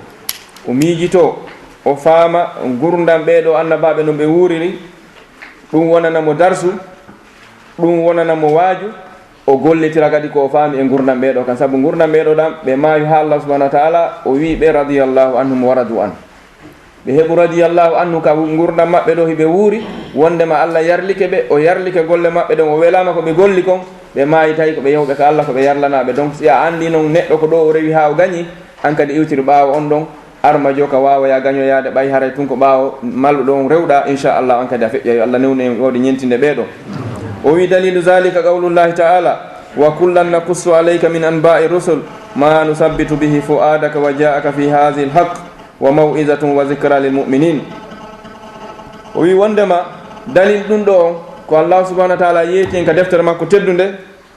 o miijitoo, o faama ngurndan ɓee ɗoo annabaaɓe no ɓe wuuriri, ɗum wonana mo darsu, ɗum wonana mo waaju, o gollitira kadi ko o faami e ngurndan ɓee ɗoo kan. Sabu ngurndan ɓee ɗoo ɗan, ɓe maayu haa Allah subhanahu wa taala o wii ɓe radiyallahu anhum wa radu an. Ɓe heɓu radiyallahu anhu ka ngurndan maɓɓe ɗoo hiɓe wuuri, wondema Allah yarlike ɓe, o yarlike golle maɓɓe ɗen, o welaama ko ɓe golli kon, ɓe maayi tawi ko ɓe yahuɓe ka Allah, ko ɓe yarlanaaɓe. Donc, si a anndi non neɗɗo ko ɗoo o rewi haa o gañi, an kadi iwtir ɓaawo on ɗon, armajo ka waawoya gañoyaade, ɓay haray tun ko ɓaawo malluɗo on rewɗa, inchallah, an kadi a feƴƴa. Yo Allah newnu en waawde ñentinde ɓee ɗoo. O wii, dalilu zalika qawlullahi taala, wa kullan naqussu alayka min anba'i rusul ma nusabbitu bihi fu'adaka wa ja'aka fi hadhihi alhaq wa maw'izatun wa zikra lil mu'minin. O wii wondema dalil ɗum ɗoo on ko Allah subhanahu wa taala yeeti en ka deftere makko teddunde.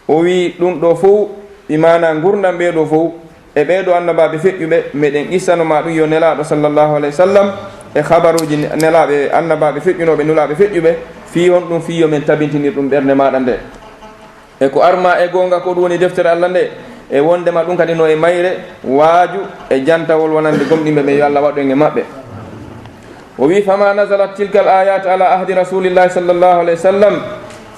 O wii ɗum ɗoo fow, bi maana ngurndan ɓee ɗoo fow, e ɓee ɗoo annabaaɓe feƴƴuɓe, meɗen qissano ma ɗum yo Nelaaɗo sallallahu alayhi wa sallam, e habaruuji ne-, nelaaɓe, annabaaɓe feƴƴunooɓe, nulaaɓe feƴƴuɓe, fii honɗum? Fii yo men tabintinir ɗum ɓernde maaɗa nde. E ko arma e goonga ko ɗum woni deftere Allah nde, e wondema ɗum kadi no e mayre waaju e jantawol wonande gomɗinɓe ɓe, yo Allah waɗu en e maɓɓe. O wii, fama nazalat tilka al ayat ala ahdi rasulillahi sallallahu alayhi wa sallam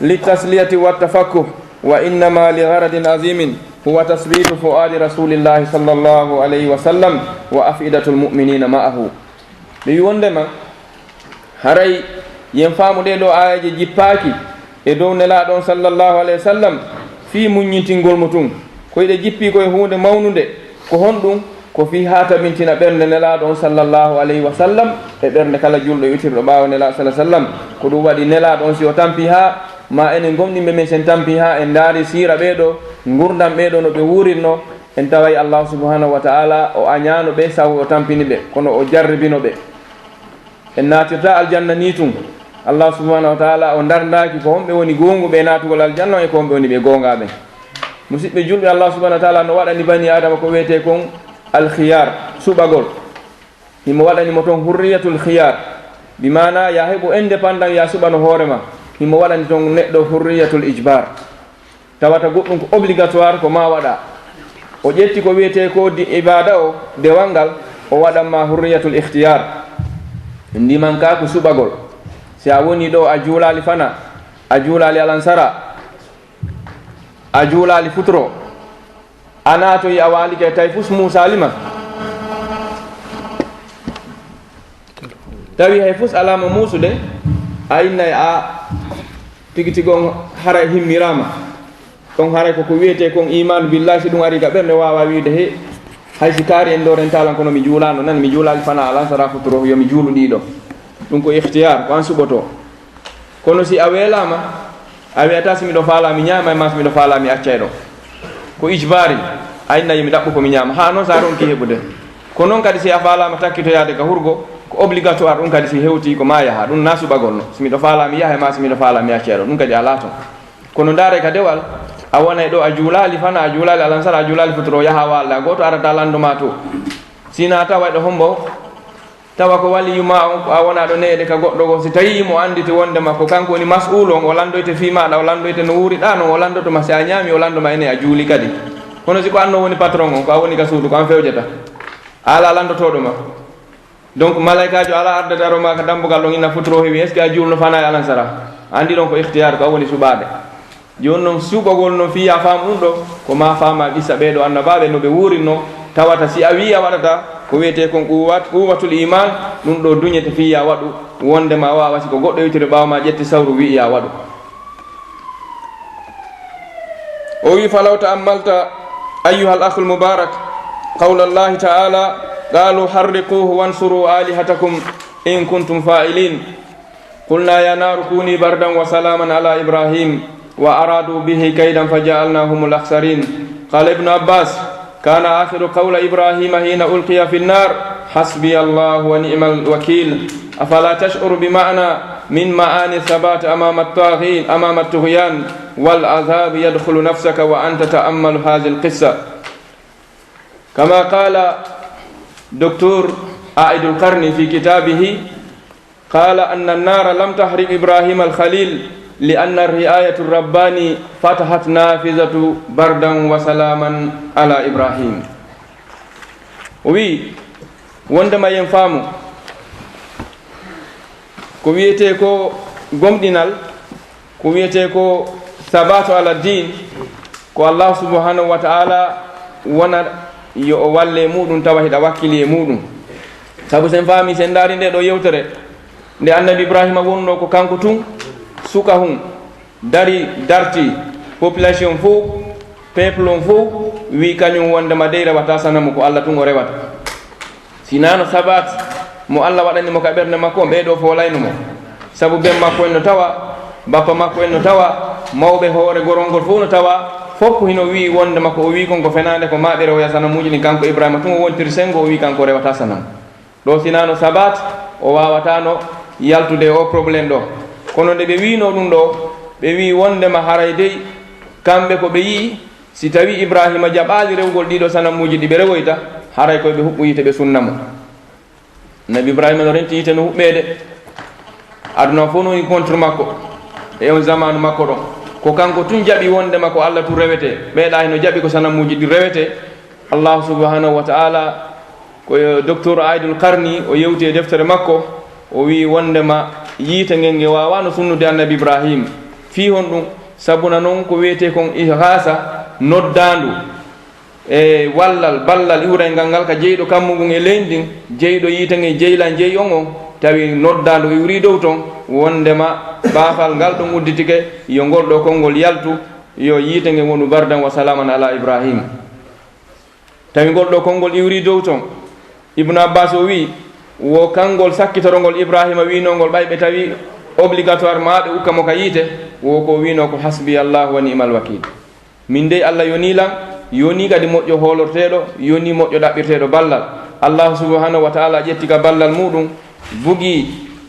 li tasliyati wa tafakkuh, wa innama li gharadin azimin, huwa tasbitu fuadi rasulillahi sallallahu alayhi wa sallam wa afidatul mu'minina ma'ahu. Ɓe wi wondema haray yen faamu ɗee ɗoo aayeeje jippaaki e dow Nelaaɗo on sallallahu alayhi wa sallam fii muññintingol mo tun. Ko hiɗe jippii ko e huunde mawnunde. Ko honɗum? Ko fii haa tabintina ɓernde Nelaaɗo on sallallahu alayhi wa sallam e ɓernde kala julɗo e witirɗo ɓaawo Nelaaɗo sallallahu alayhi wa sallam. Ko ɗum waɗi Nelaaɗo on, si o tampii haa ma enen gomɗinɓe men, si en tampii haa en ndaari siira ɓee ɗoo, ngurndan ɓee ɗoo no ɓe wuurirnoo, en taway Allaahu subhaanahu wa ta'aalaa o añaano ɓe sabu o tampini ɓe, kono o jarribino ɓe. En naatirtaa aljanna nii tun. Allaahu subhaanahu wa ta'aalaa o ndarndaaki ko homɓe woni goonguɓe e naatugol aljanna on e ko homɓe woni ɓe goongaaɓe. Musiɗɓe julɓe, Allaahu subhaanahu wa ta'aalaa no waɗani banii Aadama ko wi'etee kon alkhiyaar, suɓagol. Himo waɗani mo ton hurriyatul khiyaar, bi maanaa yaa heɓu indépendant, yaa suɓano hoore maa. Himo waɗani ton neɗɗo hurriyatul ijbaar. Tawata goɗɗum ko obligatoire, ko maa waɗaa. O ƴetti ko wi'etee ko di ibaada o, dewal ngal, o waɗan maa hurriyatul ikhtiyaar. Ndimankaaku suɓagol. Si a wonii ɗoo, a juulaali fanaa, a juulaali alansara, a juulaali futuro, A naatoyi a waalike tawi fus muusaali ma. Tawi hay fus alaa mo muusude, a innay a tigi tigi on haray himmiraama. Ɗon haray ko ko wiyetee kon iimaanu billaahi, si ɗum arii ka ɓernde waawaa wiide he, hay si kaari en ɗoo rentaalan kono mi juulaano nan, mi juulaali fanaa alansaraa futuro, yo mi juulu ɗiɗo. Ɗum ko ikhtiyaar, ko an suɓotoo. Kono si a weelaama, a wiyataa si miɗo faalaa mi ñaama e maa si miɗo faalaa mi accay ɗo. Ko ijbaari, a inna yo mi ɗaɓɓu ko mi ñaama. Haa noon si a ronki heɓude. Ko noon kadi si a faalaama takkitoyaade ka hurgo, ko obligatoire ɗum kadi si hewtii ko maa yaha. Ɗum na suɓagol no. Si miɗo faalaa mi yaha e maa si miɗo faalaa mi accay ɗo. Ɗum kadi alaa toon. Kono ndaare ka dewal, a wonay ɗo a juulaali fanaa, a juulaali alansara, a juulaali futuro, yaha waalda. Gooto arata lanndo maa to. Si na tawa ɗo hombo, tawa ko waliyu ma on, ko a wona ɗo neede ka goɗɗo goo, si tawi mo annditi wonde ma ko kanko woni mas'uulu on, o lanndoyte fii maaɗa, o lanndoyte no wuuriɗaa non, o lanndoto ma si a ñaami, o lanndo ma ene a juuli kadi. Kono si ko an no woni patron on, ko a woni ka suudu, ko an fewjata. A alaa lanndotooɗo ma. Donc, malaykaajo alaa arda daro ma ka dambugal ɗon, inna futuro heewi, est-ce que a juulno fanaa e alansara? Anndi ɗon ko ikhtiyaar, ko a woni suɓaade. Jooni non, suɓagol non fii yaa faamu ɗum ɗo, ko maa faamaa qissa ɓee ɗoo annabaaɓe no ɓe wuurinno, tawata si a wii a waɗata ko wiyetee kon quwwat-, quwwatul iimaan, ɗum ɗo duñete fii yaa waɗu, wonde ma waawa si ko goɗɗo yewtiri ɓaawo ma ƴetti sawru wi'i yaa waɗu. O wii, "Falaw ta'ammalta ayyuhal akhul mubarak, qawla Allahi ta'ala, qalu harriquhu wansuru alihatakum in kuntum fa'ilin." قلنا يا نار كوني بردا وسلاما على إبراهيم وأرادوا به كيدا فجعلناهم الأخسرين. قال ابن عباس: كان آخر قول إبراهيم حين ألقي في النار: حسبي الله ونعم الوكيل. أفلا تشعر بمعنى من معاني الثبات أمام الطاغين، أمام الطغيان والعذاب يدخل نفسك وأنت تتأمل هذه القصة؟ كما قال دكتور عائد القرني في كتابه، قال أن النار لم تحرق إبراهيم الخليل لأن الرعاية الرباني فتحت نافذة بردا وسلاما على إبراهيم. O wii, wondema yen faamu ko wiyetee ko gomɗinal, ko wiyetee ko sabatu ala din, ko Allah subhanahu wa ta'ala wona yo o walle e muɗum tawa hiɗa wakkili e muɗum. Sabu sen faami, sen ndaari nde ɗo yewtere, nde annabi Ibrahima wonno ko kanko tun, suka hun, dari, darti, population fof, peuple on fof, wi kañum wondema dey rewata sanamu, ko Allah tun o rewata. Sinano sabat mo Allah waɗani mo ka ɓernde makko on, ɓee ɗo foolayno mo. Sabu ben makko en no tawa, bappa makko en no tawa, mawɓe hoore gorol ngol fof no tawa, fof ko hino wi'i wonde makko o wi'i kon ko fenaande, ko maa ɓe rewoya sanamuuji ɗin. Kanko Ibrahima tun o wontiri sengo, o wi'i kanko o rewata sanam. Ɗo sinano sabat, o wawatano yaltude o problème ɗo. Kono nde ɓe wi'no ɗum ɗo, ɓe wi'i wondema haray dey kamɓe ko ɓe yi'i, si tawi Ibrahima jaɓaali rewgol ɗiɗo sanamuuji ɗi ɓe rewoyta, haray koye ɓe huɓɓu yiite ɓe sunna mo. Nabi Ibrahima no renti yiite no huɓɓeede. Aduna fof no woni contre makko. E on zamanu makko ɗon, ko kanko tun jaɓi wondema ko Allah tun rewete. Ɓeeɗa hino jaɓi ko sanamuuji ɗi rewete. Allah subhanahu wa ta'ala, ko docteur Aidul Qarni, o yewti e deftere makko, o wi'i wondema yiite ngen nge wawano sunnude annabi Ibrahim. Fii honɗum? Sabuna non ko wiyete kon ighasa, noddaandu e wallal, ballal iwrayngal ngal ka jeyɗo kammu ngun e leydi ndin, jeyɗo yiite nge jeyla jeyi on on, tawi noddaandu iwri dow ton, wondema baafal ngal ɗon udditike, yo ngol ɗo konngol yaltu, yo yiite ngen wonu bardan wa salaman ala Ibrahim. Tawi ngol ɗo konngol iwri dow ton. Ibnu Abbas o wi'i, wo kanngol sakkitorongol Ibrahima wi'nongol, ɓay ɓe tawi obligatoire ma ɓe ukka mo ka yiite, wo ko wi'no ko hasbi Allahu wa ni'mal wakil. Min dey Allah yonii lan, yonii kadi moƴƴo hoolorteeɗo, yonii moƴƴo ɗaɓɓirteeɗo ballal. Allahu subhanahu wa ta'ala ƴetti ka ballal muɗum, bugi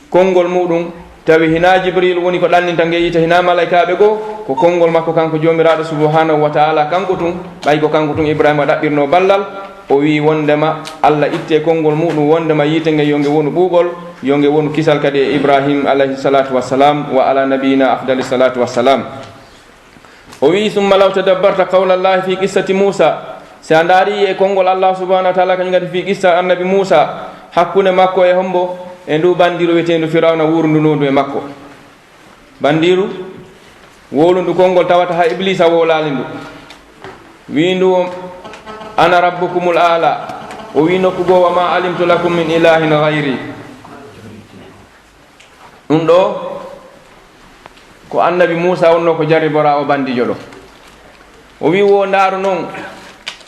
konngol muɗum, tawi hinaa Jibril woni ko ɗanninta nge yiite, hinaa malaykaaɓe goo, ko konngol makko kanko Joomiraaɗo subhanahu wa ta'ala kanko tun, ɓay ko kanko tun Ibrahima ɗaɓɓirno ballal, o wi'i wondema Allah itte konngol muɗum, wondema yiite nge yo nge wonu ɓuuɓol, yo nge wonu kisal kadi e Ibrahim alayhi salatu wassalam, wa ala nabiyina afdali salatu wassalam. O wi'i, "Summa law tadabbarta qawla Allahi fi qissati Musa." Si a ndaari e konngol Allah subhanahu wa ta'ala kañum kadi fi qissa annabi Musa, hakkunde makko e hombo? E ndu bandiru wi'eteendu Firawna wuurundunoodu e makko. Bandiru wowlundu konngol tawata ha Iblisa wowlaali ndu. Wi'i ndu, Ana rabbukumul aala. O wi nokku goo, "Wa ma alimtu lakum min ilahin gayri." Ɗum ɗo ko annabi Muusa wonno ko jarribora o bandijo ɗo. O wi wo ndaaru noon,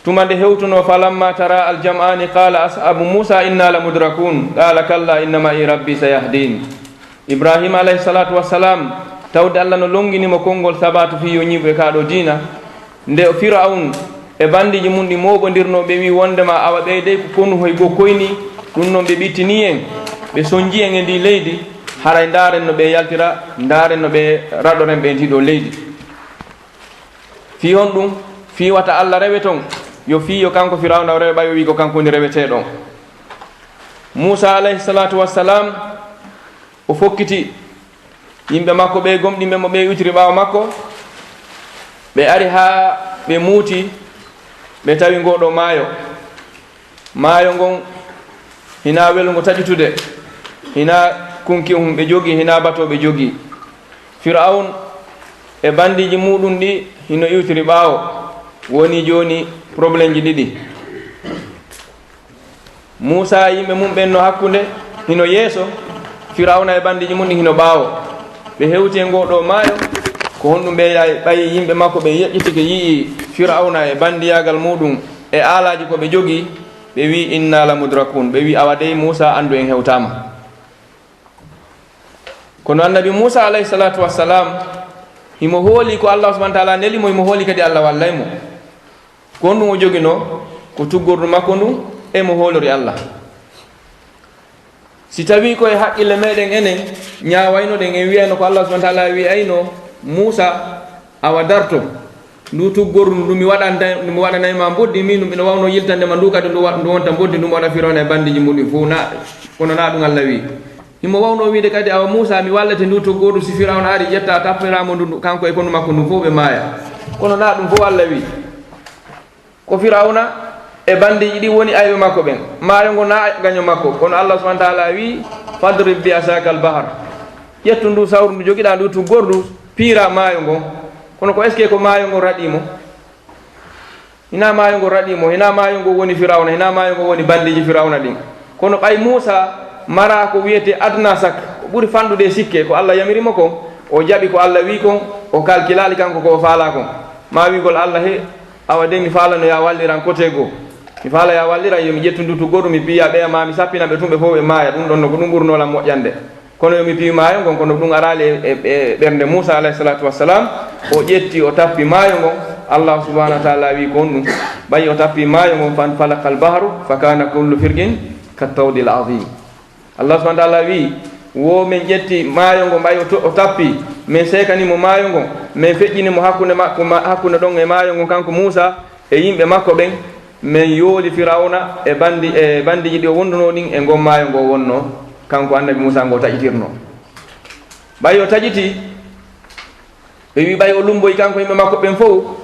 tuma nde hewtuno, "Falamma tara aljam'ani qala ashabu Muusa inna la mudrakun, qala kalla inna ma'i rabbi sayahdin." Ibrahima alayhi salatu wassalam, tawde Allah no longini mo konngol sabatu fii yo ñiiɓu e kaa ɗo diina, nde Firawun e bandiiji mum ɗi mooɓondirnoo, ɓe wi wondema awa ɓeydey ko konu hoy goo koyni, ɗum noon ɓe ɓittini en, ɓe sonji en e ndi leydi, haray ndaaren no ɓe yaltira, ndaaren no ɓe raɗoren ɓe ndi ɗo leydi. Fii honɗum? Fii wata Allah rewe ton, yo fii yo kanko Firawna o rewe, ɓay o wi ko kanko woni reweteeɗo on. Muusa alayhi salatu wassalam, o fokkiti yimɓe makko ɓe gomɗinɓe mo ɓe iwtiri ɓaawo makko, ɓe ari haa ɓe muuti, ɓe tawi ngoo ɗoo maayo. Maayo ngon hinaa welngo taƴutude, hinaa kunki hum ɓe jogii, hinaa bato ɓe jogii. Firawun e bandiiji muuɗum ɗi hino iwtiri ɓaawo, woni jooni problemji ɗiɗi. Muusa e yimɓe mum ɓen no hakkunde, hino yeeso, Firawna e bandiiji mum ɗin hino ɓaawo. Ɓe hewti e ngoo ɗoo maayo, ko honɗum ɓe yaay, ɓay yimɓe makko ɓe yeƴƴitike yi'i Firawna e bandiyaagal muuɗum e aalaaji ko ɓe jogii, ɓe wi, "Inna la mudrakun." Ɓe wi, "Awa dey Muusa, anndu en hewtaama." Kono annabi Muusa alayhi salatu wassalam, himo hooli ko Allah subhanahu wa taala neli mo, himo hooli kadi Allah wallay mo. Ko honɗum o joginoo? Ko tuggordu makko ndun e mo hoolori Allah. Si tawii ko e haqqille meɗen enen, ñaawaynoɗen, en wi'ayno ko Allah subhanahu wa taala wi'ayno Muusa, "Awa darto, ndu tuggordu ndu mi waɗanta-, ndu mi waɗanay ma mboddi, min ɗum ina wawno yiltande ma ndu kadi ndu wa-, ndu wonta mboddi, ndu mi waɗa Firawna e bandiiji mum ɗin fof." Na, kono na ɗum Allah wi. Himo wawno wiide kadi, "Awa Muusa, mi wallete ndu tuggordu, si Firawna ari ƴetta, tappira mo ndu, ndu, kanko e konu makko ndu fof ɓe maaya." Kono na ɗum fof Allah wi. Ko Firawna e bandiiji ɗi woni ayɓe makko ɓen. Maayo ngo na gaño makko. Kono Allah subhanahu wa taala wi, "Fadrib bi asaka al bahar." Ƴettu ndu sawru ndu jogiɗa ndu tuggordu, piira maayo ngo. Kono ko est-ce que ko maayo ngo raɗi mo? Hina maayo ngo raɗi mo, hina maayo ngo woni Firawna, hina maayo ngo woni bandiiji Firawna ɗin. Kono ɓay Muusa mara ko wiyete adna sak, ko ɓuri fanɗude e sikke, ko Allah yamiri mo kon, o jaɓi ko Allah wi kon, o kalkilaali kanko ko o faala kon. Ma wigol Allah he, awa de mi faala no ya walliran kote goo. Mi faala ya walliran, yo mi ƴettu ndu tuggordu, mi piya ɓeya ma mi sappina ɓe tun ɓe fof ɓe maaya. Ɗum ɗon no ko ɗum ɓurno lan moƴƴande. Kono yo mi piyu maayo ngon, kono ɗum araali e, e, e ɓernde Muusa alayhi salatu wassalam. O ƴetti, o tappi maayo ngon. Allah subhanahu wa taala wi ko honɗum? Ɓay o tappi maayo ngon, "Fanfalaqa al-bahru fa kana kullu firqin kat tawdi al-azim." Allah subhanahu wa taala wi, wo men ƴetti maayo ngon, ɓay o to-, o tappi, men seekani mo maayo ngon, men feƴƴini mo hakkunde makko, ma-, hakkunde ɗon e maayo ngon, kanko Muusa e yimɓe makko ɓen, men yooli Firawna e bandi, e bandiiji ɗi o wondunoo ɗin e ngon maayo ngo wonnoo, kanko annabi Muusa ngo taƴitirnoo. Ɓay o taƴiti, ɓe wi ɓay o lumboyi kanko yimɓe makko ɓen fow.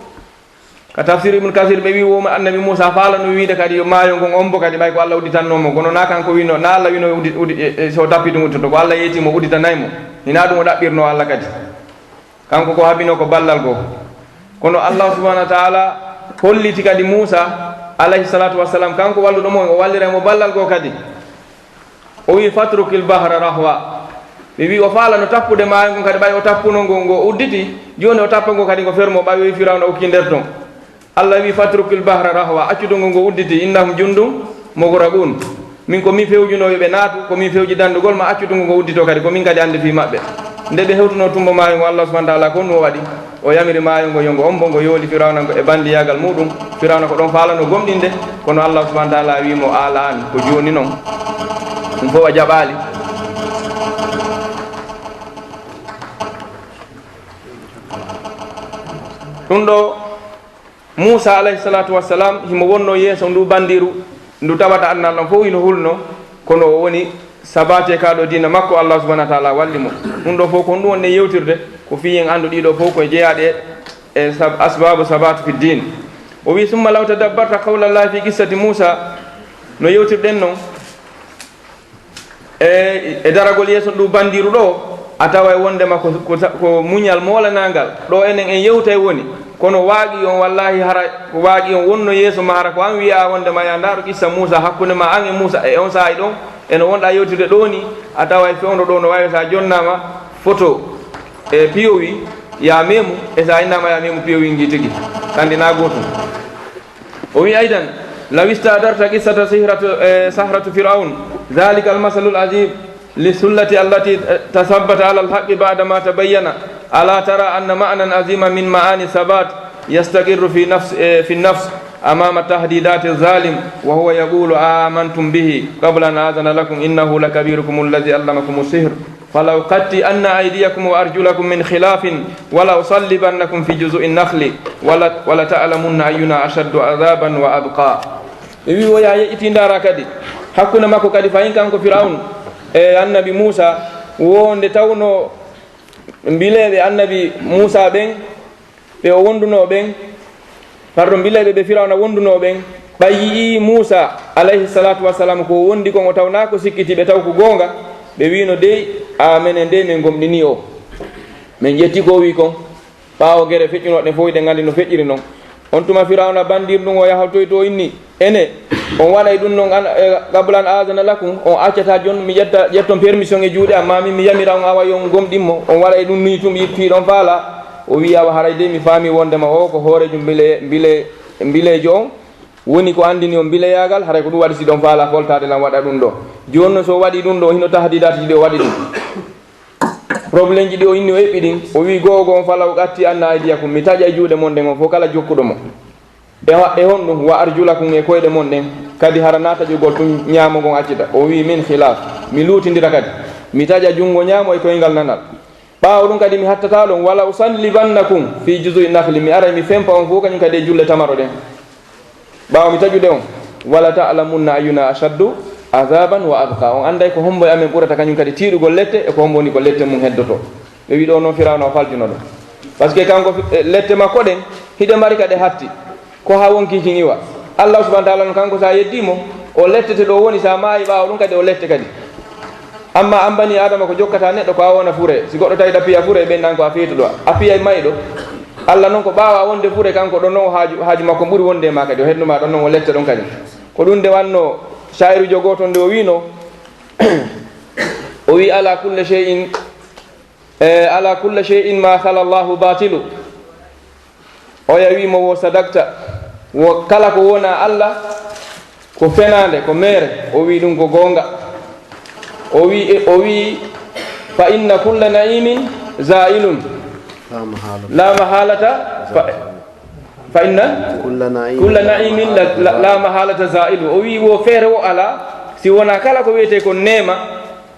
Ka tafsir Ibn Kasir ɓe wi woma annabi Muusa faalano wiide kadi yo maayo ngon ombo kadi ɓay ko Allah udditannoo mo. Kono na kanko wino, na Allah wino uddi-, uddi-, e, e, so o tappi ɗum udditoto, ko Allah yeeti mo udditanay mo. Hina ɗum o ɗaɓɓirnoo Allah kadi. Kanko ko habinoo ko ballal goo. Kono Allah subhanahu wa taala holliti kadi Muusa alayhi salatu wassalam, kanko walluɗo mo, o wallira mo ballal goo kadi. O wi, "Fatrukil bahra rahwa." Ɓe wi o faalano tappude maayo ngon kadi, ɓay o tappuno ngo, ngo udditi, jooni o tappa ngo kadi ngo fermo, ɓay o wi Firawna okki nder ton. Allah wi, "Fatrukil bahra rahwa." Accudu ngo ngo udditi, "Innahum jundum mugraqun." Min ko min fewjunoo yo ɓe naatu, ko min fewji dandugol ma, accudu ngo ngo udditoo kadi, ko min kadi anndi fii maɓɓe. Nde ɓe hewtunoo tumbo maayo ngo, Allah subhanahu wa taala ko ɗum o waɗi. O yamiri maayo ngo yo ngo ombo, ngo yooli Firawna ngo e bandiyaagal muuɗum. Firawna ko ɗon faalano gomɗinde, kono Allah subhanahu wa taala wi mo, "Alaan, ko jooni non. Ɗum fof a jaɓaali." Ɗum ɗo Muusa alayhi salatu wassalam himo wonno yeeso ndu bandiru, ndu tawata annal ɗon fof hino hulno, kono o woni sabate ka ɗo diina makko, Allah subhanahu wa taala walli mo. Ɗum ɗo fof ko honɗum wonde yewtirde, ko fii en anndu ɗiɗo fof ko e jeyaaɗe e sab-, asbabu sabatu fi din. O wi, "Summa law tadabbarta qawla Allahi fi qissati Muusa." No yewtirɗen non, e, e daragol yeeso ndu bandiru ɗo, a taway wondema ko, ko, ko muñal moolanangal. Ɗo enen en yewtay woni, Kono waaqi'i on, wallaahi, hara ko waaqi'i on wonno yeeso ma, hara ko an wi'a wonde ma, ya ndaaru qissa Muusa hakkunde ma an e Muusa, e on saa'i ɗon, e no wonɗa yewtide ɗoo ni, a tawa e fewndo ɗoo no waawi sa jonnaama foto e P O V, ya meemu, e sa innaama ya meemu P O V ngi tigi. Kandi na gootum. O wi aydan, law istadarta qissata sihratu, eh, sahratu Fir'aun, dhalika al-masalul azim, للسلة التي تثبت على الحق بعدما تبين. ألا ترى أن معنى عظيما من معاني الثبات يستقر في نفس، في النفس أمام تهديدات الظالم، وهو يقول: آمنتم به قبل أن آذن لكم إنه لكبيركم الذي علمكم السحر، فلأقطعن أيديكم وأرجلكم من خلاف ولأصلبنكم في جذوع النخل ول-، ولتعلمن أينا أشد عذابا وأبقى. Ɓe wi, o yaa yeƴƴitii ndaara kadi hakkunde makko kadi fayin kanko Firawna e annabi Muusa, wo nde tawno mbileeɓe annabi Muusa ɓen, ɓe o wondunoo ɓen, pardon, mbileeɓe ɓe Firawna wondunoo ɓen, ɓay yi'ii Muusa alayhi salatu wassalam ko wondi kon, o tawnaa ko sikkiti ɓe taw ko goonga, ɓe wiino, dey, a menen dey, min gomɗinii o, min ƴetti ko o wi kon. Ɓaawo gere feƴƴunooɗen fof, hiɗen anndi no feƴƴiri non. On tuma Firawna banndirɗum o yahotoyto o inni, ene, on waɗay ɗum non an, e, qabla an aazana lakum, on accata jon mi ƴetta, ƴetton permission e juuɗe am, ma min mi yamira on, awa yo on gomɗin mo. On waɗay ɗum nii tum, yittii ɗon faala. O wi'i, awa haray dey mi faami wondema o ko hooreejo mbile-, mbile-, mbileejo on, woni ko anndini on mbileyaagal, haray ko ɗum waɗi si ɗon faala foltaade lan waɗa ɗum ɗo. Jooni non so o waɗi ɗum ɗo, hino tahdiidaati ɗi o waɗi ɗum. Problème ji ɗi o inni o eɓɓi ɗin, o wi'i, go'o go'o on, fala uqatti'anna aydiyakum, mi taƴay juuɗe mon ɗen on fof kala jokkuɗo mo. E ho-, e honɗum? Wa arjulakum, e koyɗe mon ɗen, kadi hara naa taƴugol tun ñaamo ngon accita. O wi'i, min khilaf, mi luutindira kadi, mi taƴa junngo ñaamo e koyngal nanal. Ɓaawo ɗum kadi mi hattataa ɗon, wala usallibannakum fi juzu'i nakhli, mi aray mi fempa on fof kañum kadi e julle tamaro ɗen. Ɓaawo mi taƴude on, wala ta'lamunna ayyuna ashaddu azaban wa abqa. On annday ko hombo e amen ɓurata kañum kadi tiiɗugol lette e ko hombo woni ko lette mum heddoto. Ɓe wi'i ɗo noon Firawna o faljuno ɗum. Parce que kanko fi-, e lette makko ɗen, hiɗe mari ka ɗe hatti. Ko haa wonkii kin iwa. Allah subhanahu wa ta'ala noon kanko sa yeddii mo, o lettete ɗo woni, sa maayi ɓaawo ɗum kadi o lette kadi. Amma an bani Adama ko jokkata neɗɗo ko a wona fure. Si goɗɗo tawi ɗa piya fure, ɓen nan ko a feytuɗo. A piyay mayɗo. Allah noon ko ɓaawa wonde fure, kanko ɗon noon o haaju, haaju makko ɓuri wonde e ma kadi. O hednuma ɗon noon o lette ɗon kadi. Ko ɗum nde wanno shaa'irujo gooto nde o wiino, o wi, ala kulli shay'in, e, ala kulli shay'in ma khala Allahu batilu. Oya wi mo, wo sadakta, wo kala ko wona Allah, ko fenaande, ko meere. O wi ɗum ko goonga. O wi, o wi, fa inna kulla na'imin za'ilun. La mahalata. La mahalata, fa, fa inna kulla na'imin, kulla na'imin la, la, la mahalata za'ilu. O wi wo feere wo ala, si wona kala ko wiyete ko neema,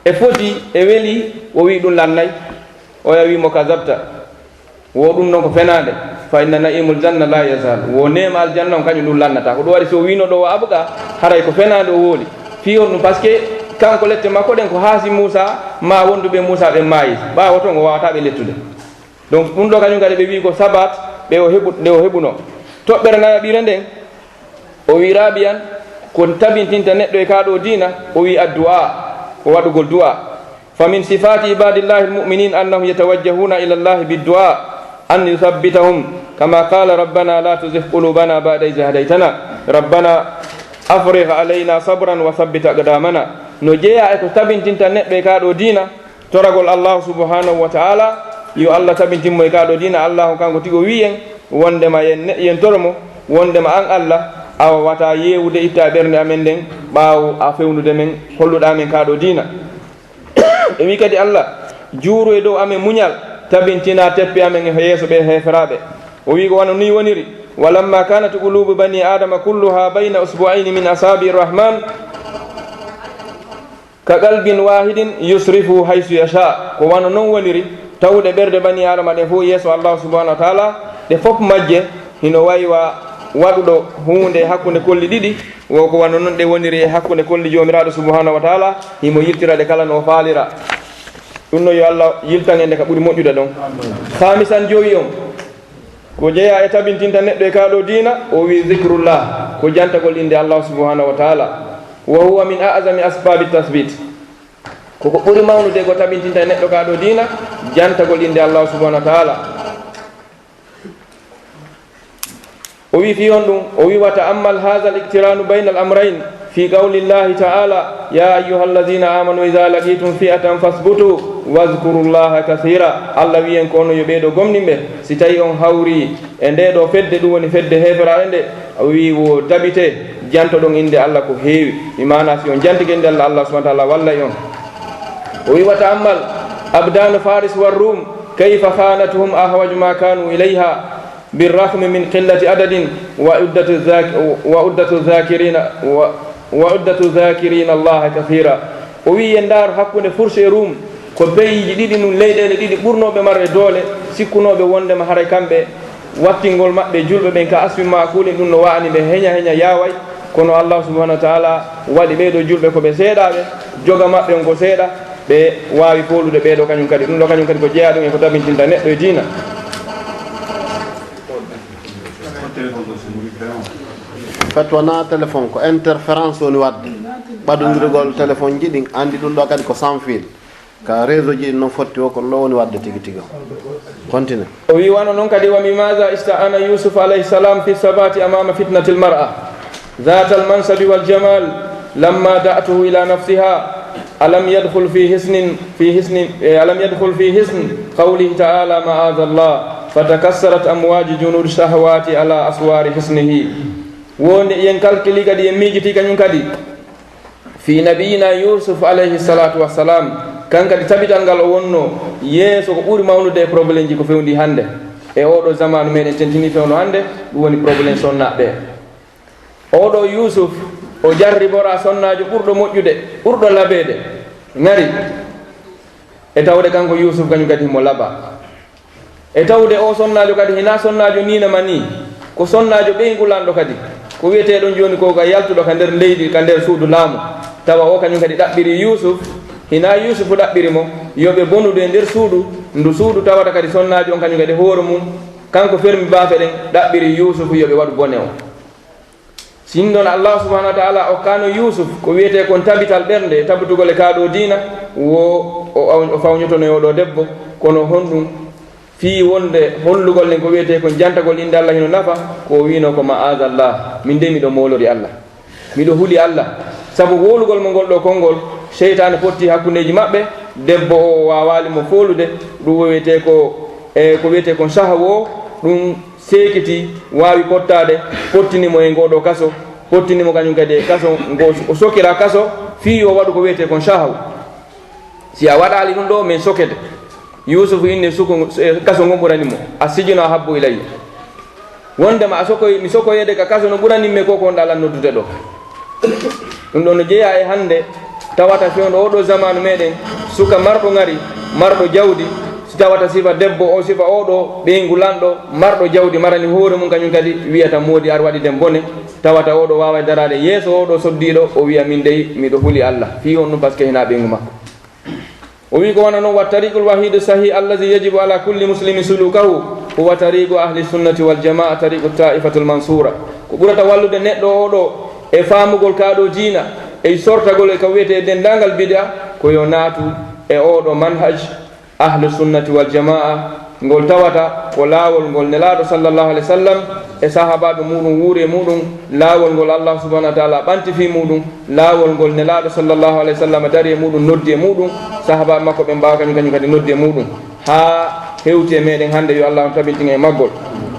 e foti, e weli, o wi ɗum lannay. Oya wi mo kazabta. Wo ɗum noon ko fenaande. Fa inna na'imul janna la yazal. Wo neema aljanna on kañum ɗum lannata. Ko ɗum waɗi so o wiino ɗo wa abqa, haray ko fenaande o wooli. Fii honɗum? Parce que kanko lette makko ɗen ko haasi Muusa, ma wonduɓe Muusa ɓen maayi. Ɓaawo toon o waawata ɓe lettude. Donc ɗum ɗo kañum kadi ɓe wi ko sabat, ɓe o heɓu, nde o heɓuno. Toɓɓere nayaɓire nden, o wi rabiyan, ko tabintinta neɗɗo e kaa ɗo diina, o wi addu'a, ko waɗugol du'a. Fa min sifati ibadillahi almu'minin annahum yatawajjahuna ila Allahi biddu'a an yuthabbitahum, kama qala, rabbana la tuzigh qulubana ba'da idh hadaytana, rabbana afrigh alayna sabran wa thabbit aqdamana. No jeeya e ko tabintinta neɗɗo e kaa ɗo diina, toragol Allahu subhanahu wa ta'ala, yo Allah tabintin mo e kaa ɗo diina. Allahu kanko tigi o wi en wondema yen ne-, yen toro mo, wondema an Allah, a wawata yeewude itta e ɓernde amen nden, ɓaawo a fewnude men, holluɗa men kaa ɗo diina. Ɓe wi kadi, Allah, juuru e dow amen muñal, tabintina teppe amen e yeeso ɓe heeferaaɓe. O wi ko wano ni woniri, walamma kanat qulubu bani adama kulluha bayna usbu'ayni min asabi'i rahman, ka qalbin wahidin yusrifu haysu yasha. Ko wano non woniri, tawuɗe ɓerɗe bani adama ɗen fof yeeso Allah subhanahu wa ta'ala, ɗe fof majje hino waywa waɗuɗo huunde hakkunde kolli ɗiɗi, wo ko wano non ɗe woniri e hakkunde kolli Joomiraaɗo subhanahu wa ta'ala, himo yiltira ɗe kala no o faalira. Ɗum no yo Allah yiltan en nde ka ɓuri moƴƴude ɗon. Khamisan, jowi on, ko jeya e tabintinta neɗɗo e kaa ɗo diina, o wi zikrullah, ko jantagol innde Allah subhanahu wa ta'ala. Wa huwa min a'zami asbabi tasbit. Ko ko ɓuri mawnude ko tabintinta e neɗɗo kaa ɗo diina, jantagol innde Allah subhanahu wa ta'ala. O wi fii honɗum? O wi: "Wa ta'ammal haadha al-iqtiraanu bayna al-amrayn fii qawli Llaahi ta'aalaa, yaa ayyuha alladhiina aamanuu idhaa laqiitum fi'atan fathbutuu wadhkuru Llaaha kathiiraa." Allah wi en ko onon yo ɓee ɗoo gomɗinɓe, si tawii on hawrii e ndee ɗoo fedde, ɗum woni fedde heeferaaɓe nde, o wi wo tabitee, jantoɗon innde Allah ko heewi. Bi maanaa si on jantike innde Allah, Allah subhaanahu wa ta'aalaa wallay on. O wi: "Wa ta'ammal abdaanu Faaris wa Ruum kayfa khaanatuhum ahwaju maa kaanuu ilayhaa." Birrahmi min qillati adadin wa uddatu zak-, wa uddatu zakirina, wa, wa uddatu zakirina Allaha kathira. O wi, en ndaar hakkunde Furs e Rum, ko peyiiji ɗiɗi ɗum, leyɗeele ɗiɗi ɓurnooɓe marde doole, sikkunooɓe wondema haray kamɓe wattingol maɓɓe julɓe ɓen ka asfin maakulin, ɗum no wa'ani ɓe heña heña yaaway. Kono Allah subhanahu wa ta'ala waɗi ɓee ɗoo julɓe ko ɓe seeɗaaɓe, joga maɓɓe on ko seeɗa, ɓe waawi foolude ɓee ɗoo kañum kadi. Ɗum ɗoo kañum kadi ko jeyaa ɗum e ko tabintinta neɗɗo e diina. Fat wona téléphone, ko interférence woni waɗde. Ɓadondirgol téléphone ji ɗin, anndi ɗum ɗoo kadi ko sans fil. Ka réseau ji ɗin noon fotti o, ko ɗum ɗoo woni waɗde tigi tigi o. Continue. O wi wano noon kadi, "Wa bimaza ista'ana Yusuf alayhi salam fi sabati amama fitnatil mar'a dhatal mansabi wal jamal lamma da'atuhu ila nafsiha. Alam yadkhul fi hisnin, fi hisnin, eh, alam yadkhul fi hisn qawlihi ta'ala, ma'adha Allah, fatakassarat amwaju junud shahawati ala aswari hisnihi." Wonde yen kalkili kadi, yen miijiti kañum kadi fii nabiyina Yusuf alayhi salatu wassalam, kan kadi tabital ngal o wonno yeeso ko ɓuri mawnude e problème ji ko fewndi hannde. E oɗo zamanu meɗen tentini fewndo hannde, ɗum woni problème sonnaaɓe. Oɗo Yusuf, o jarribora sonnaajo ɓurɗo moƴƴude, ɓurɗo labeede, ngari. E tawde kanko Yuusuf kañum kadi himo laba. E tawde o sonnaajo kadi hinaa sonnaajo niina ma nii, ko sonnaajo ɓeyngu lanɗo kadi. Ko wiyetee ɗon jooni ko ka yaltuɗo ka nder leydi, ka nder suudu laamu. Tawa o kañum kadi ɗaɓɓiri Yuusuf, hinaa Yuusuf ɗaɓɓiri mo, yo ɓe bonudu e nder suudu, ndu suudu tawata kadi sonnaajo on kañum kadi hoore mum, kanko fermi baafe ɗen, ɗaɓɓiri Yuusuf yo ɓe waɗu bone o. Sinno Allah subhanahu wa ta'ala okkaano Yuusuf ko wiyetee kon tabital ɓernde e tabitugol e kaa ɗoo diina, wo o, o fawñotono e oo ɗoo debbo, kono honɗum fii wonde hollugol nden ko wiyetee kon jantagol innde Allah hino nafa, ko o wiino ko ma'azallah, min de miɗo moolori Allah, miɗo huli Allah, sabu wowlugol mo ngol ɗoo konngol, seytaane fotti hakkundeeji maɓɓe, debbo o, o waawaali mo foolude, ɗum wiyetee ko, e ko wiyetee kon sahawo, ɗum seekiti, waawi pottaade, pottini mo e ngoo ɗoo kaso, pottini mo kañum kadi e kaso, ngo o sokira kaso, fii yo waɗu ko wiyetee kon sahaw. Si a waɗaali ɗum ɗoo, men sokete. Yuusufu inni suko, e kaso ngon ɓurani mo. "Assijinu ahabbu ilayya." Wondema a sokoy, mi sokoyeede ka kaso no ɓurani mi ko ko wonɗaa lan noddude ɗoo. Ɗum ɗoo no jeyaa e hannde, tawata fewndo oo ɗoo zamaanu meɗen, suka marɗo ŋari, marɗo jawdi, si tawata sifa debbo o, sifa oo ɗoo ɓeyngu lanɗo, marɗo jawdi, marani hoore mum kañum kadi, wiyata moodi ar waɗi den bone, tawata oo ɗoo waaway daraade yeeso oo ɗoo soddiiɗo, o wiya min dey miɗo huli Allah. Fii on ɗum parce que hinaa ɓeyngu makko. O wi ko wano non, "Wa tariqul wahidu sahih allazi yajibu ala kulli muslimin sulukahu huwa tariqu ahli sunnati wal jamaa, tariqu taifatul mansura." Ko ɓurata wallude neɗɗo oo ɗoo e faamugol kaa ɗoo diina, e sortagol e ka wiyetee denndaangal bid'a, ko yo naatu e oo ɗoo manhaj ahli sunnati wal jamaa, ngol tawata ko laawol ngol Nelaaɗo sallallahu alaihi wasallam e sahaabaaɓe muuɗum wuuri e muuɗum, laawol ngol Allah subhanahu wa ta'ala ɓanti fii muuɗum, laawol ngol Nelaaɗo sallallahu alaihi wasallam dari e muuɗum, noddi e muuɗum, sahaabaaɓe makko ɓen ɓaawo kañum, kañum kadi noddi e muuɗum, haa hewti e meɗen hannde, yo Allah on tabintin e maggol.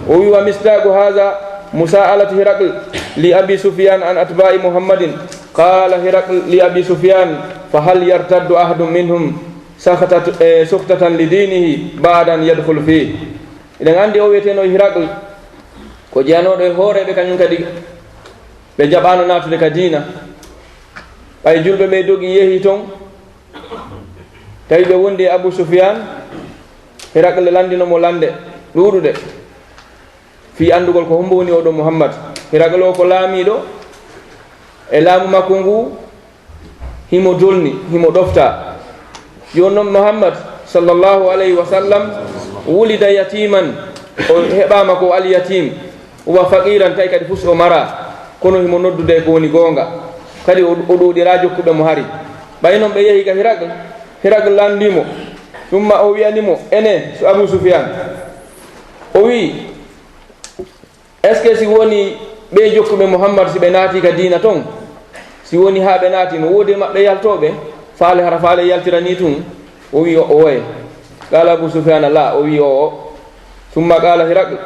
O wi, "Wa misdaqu hadha musa'alatu Hiraql li Abi Sufyan an atba'i Muhammadin. Qala Hiraql li Abi Sufyan, fa hal yartaddu ahadun minhum sakhatat-, eh, sukhtatan li dinihi ba'da an yadkhul fih." Eɗen anndi o wiyeteno Hiraql, ko jeyanooɗo e hooreeɓe kañum kadi ɓe jaɓaano naatude ka diina. Ɓay julɓe ɓe dogi yehi ton, tawi ɓe wondi e Abu Sufyan, Hiraql lanndino mo lannde ɗuuɗuɗe fii anndugol ko hombo woni oɗo Muhammad. Hiraql o ko laamiiɗo e laamu makko ngu, himo dolni, himo ɗofta. Jooni non Muhammad sallallahu alayhi wa sallam wulida yatiman, o heɓaama ko al yatim, wa faqiran, tawi kadi fus o mara, kono himo noddude ko woni goonga. Kadi o, o ɗuuɗira jokkuɓe mo hari. Ɓay non ɓe yehi ka Hiraql, Hiraql lanndii mo, ɗum ma o wi'ani mo, ene so Abu Sufyan. O wi'i, Est-ce que si woni ɓe jokkuɓe Muhammad, si ɓe naati ka diina ton, si woni haa ɓe naati, no woodi e maɓɓe yaltooɓe, faale hara faale yaltira ni tun? O wi o, oye. Qala Abu Sufyan, la, o wi o, o. Summa qala Hiraql,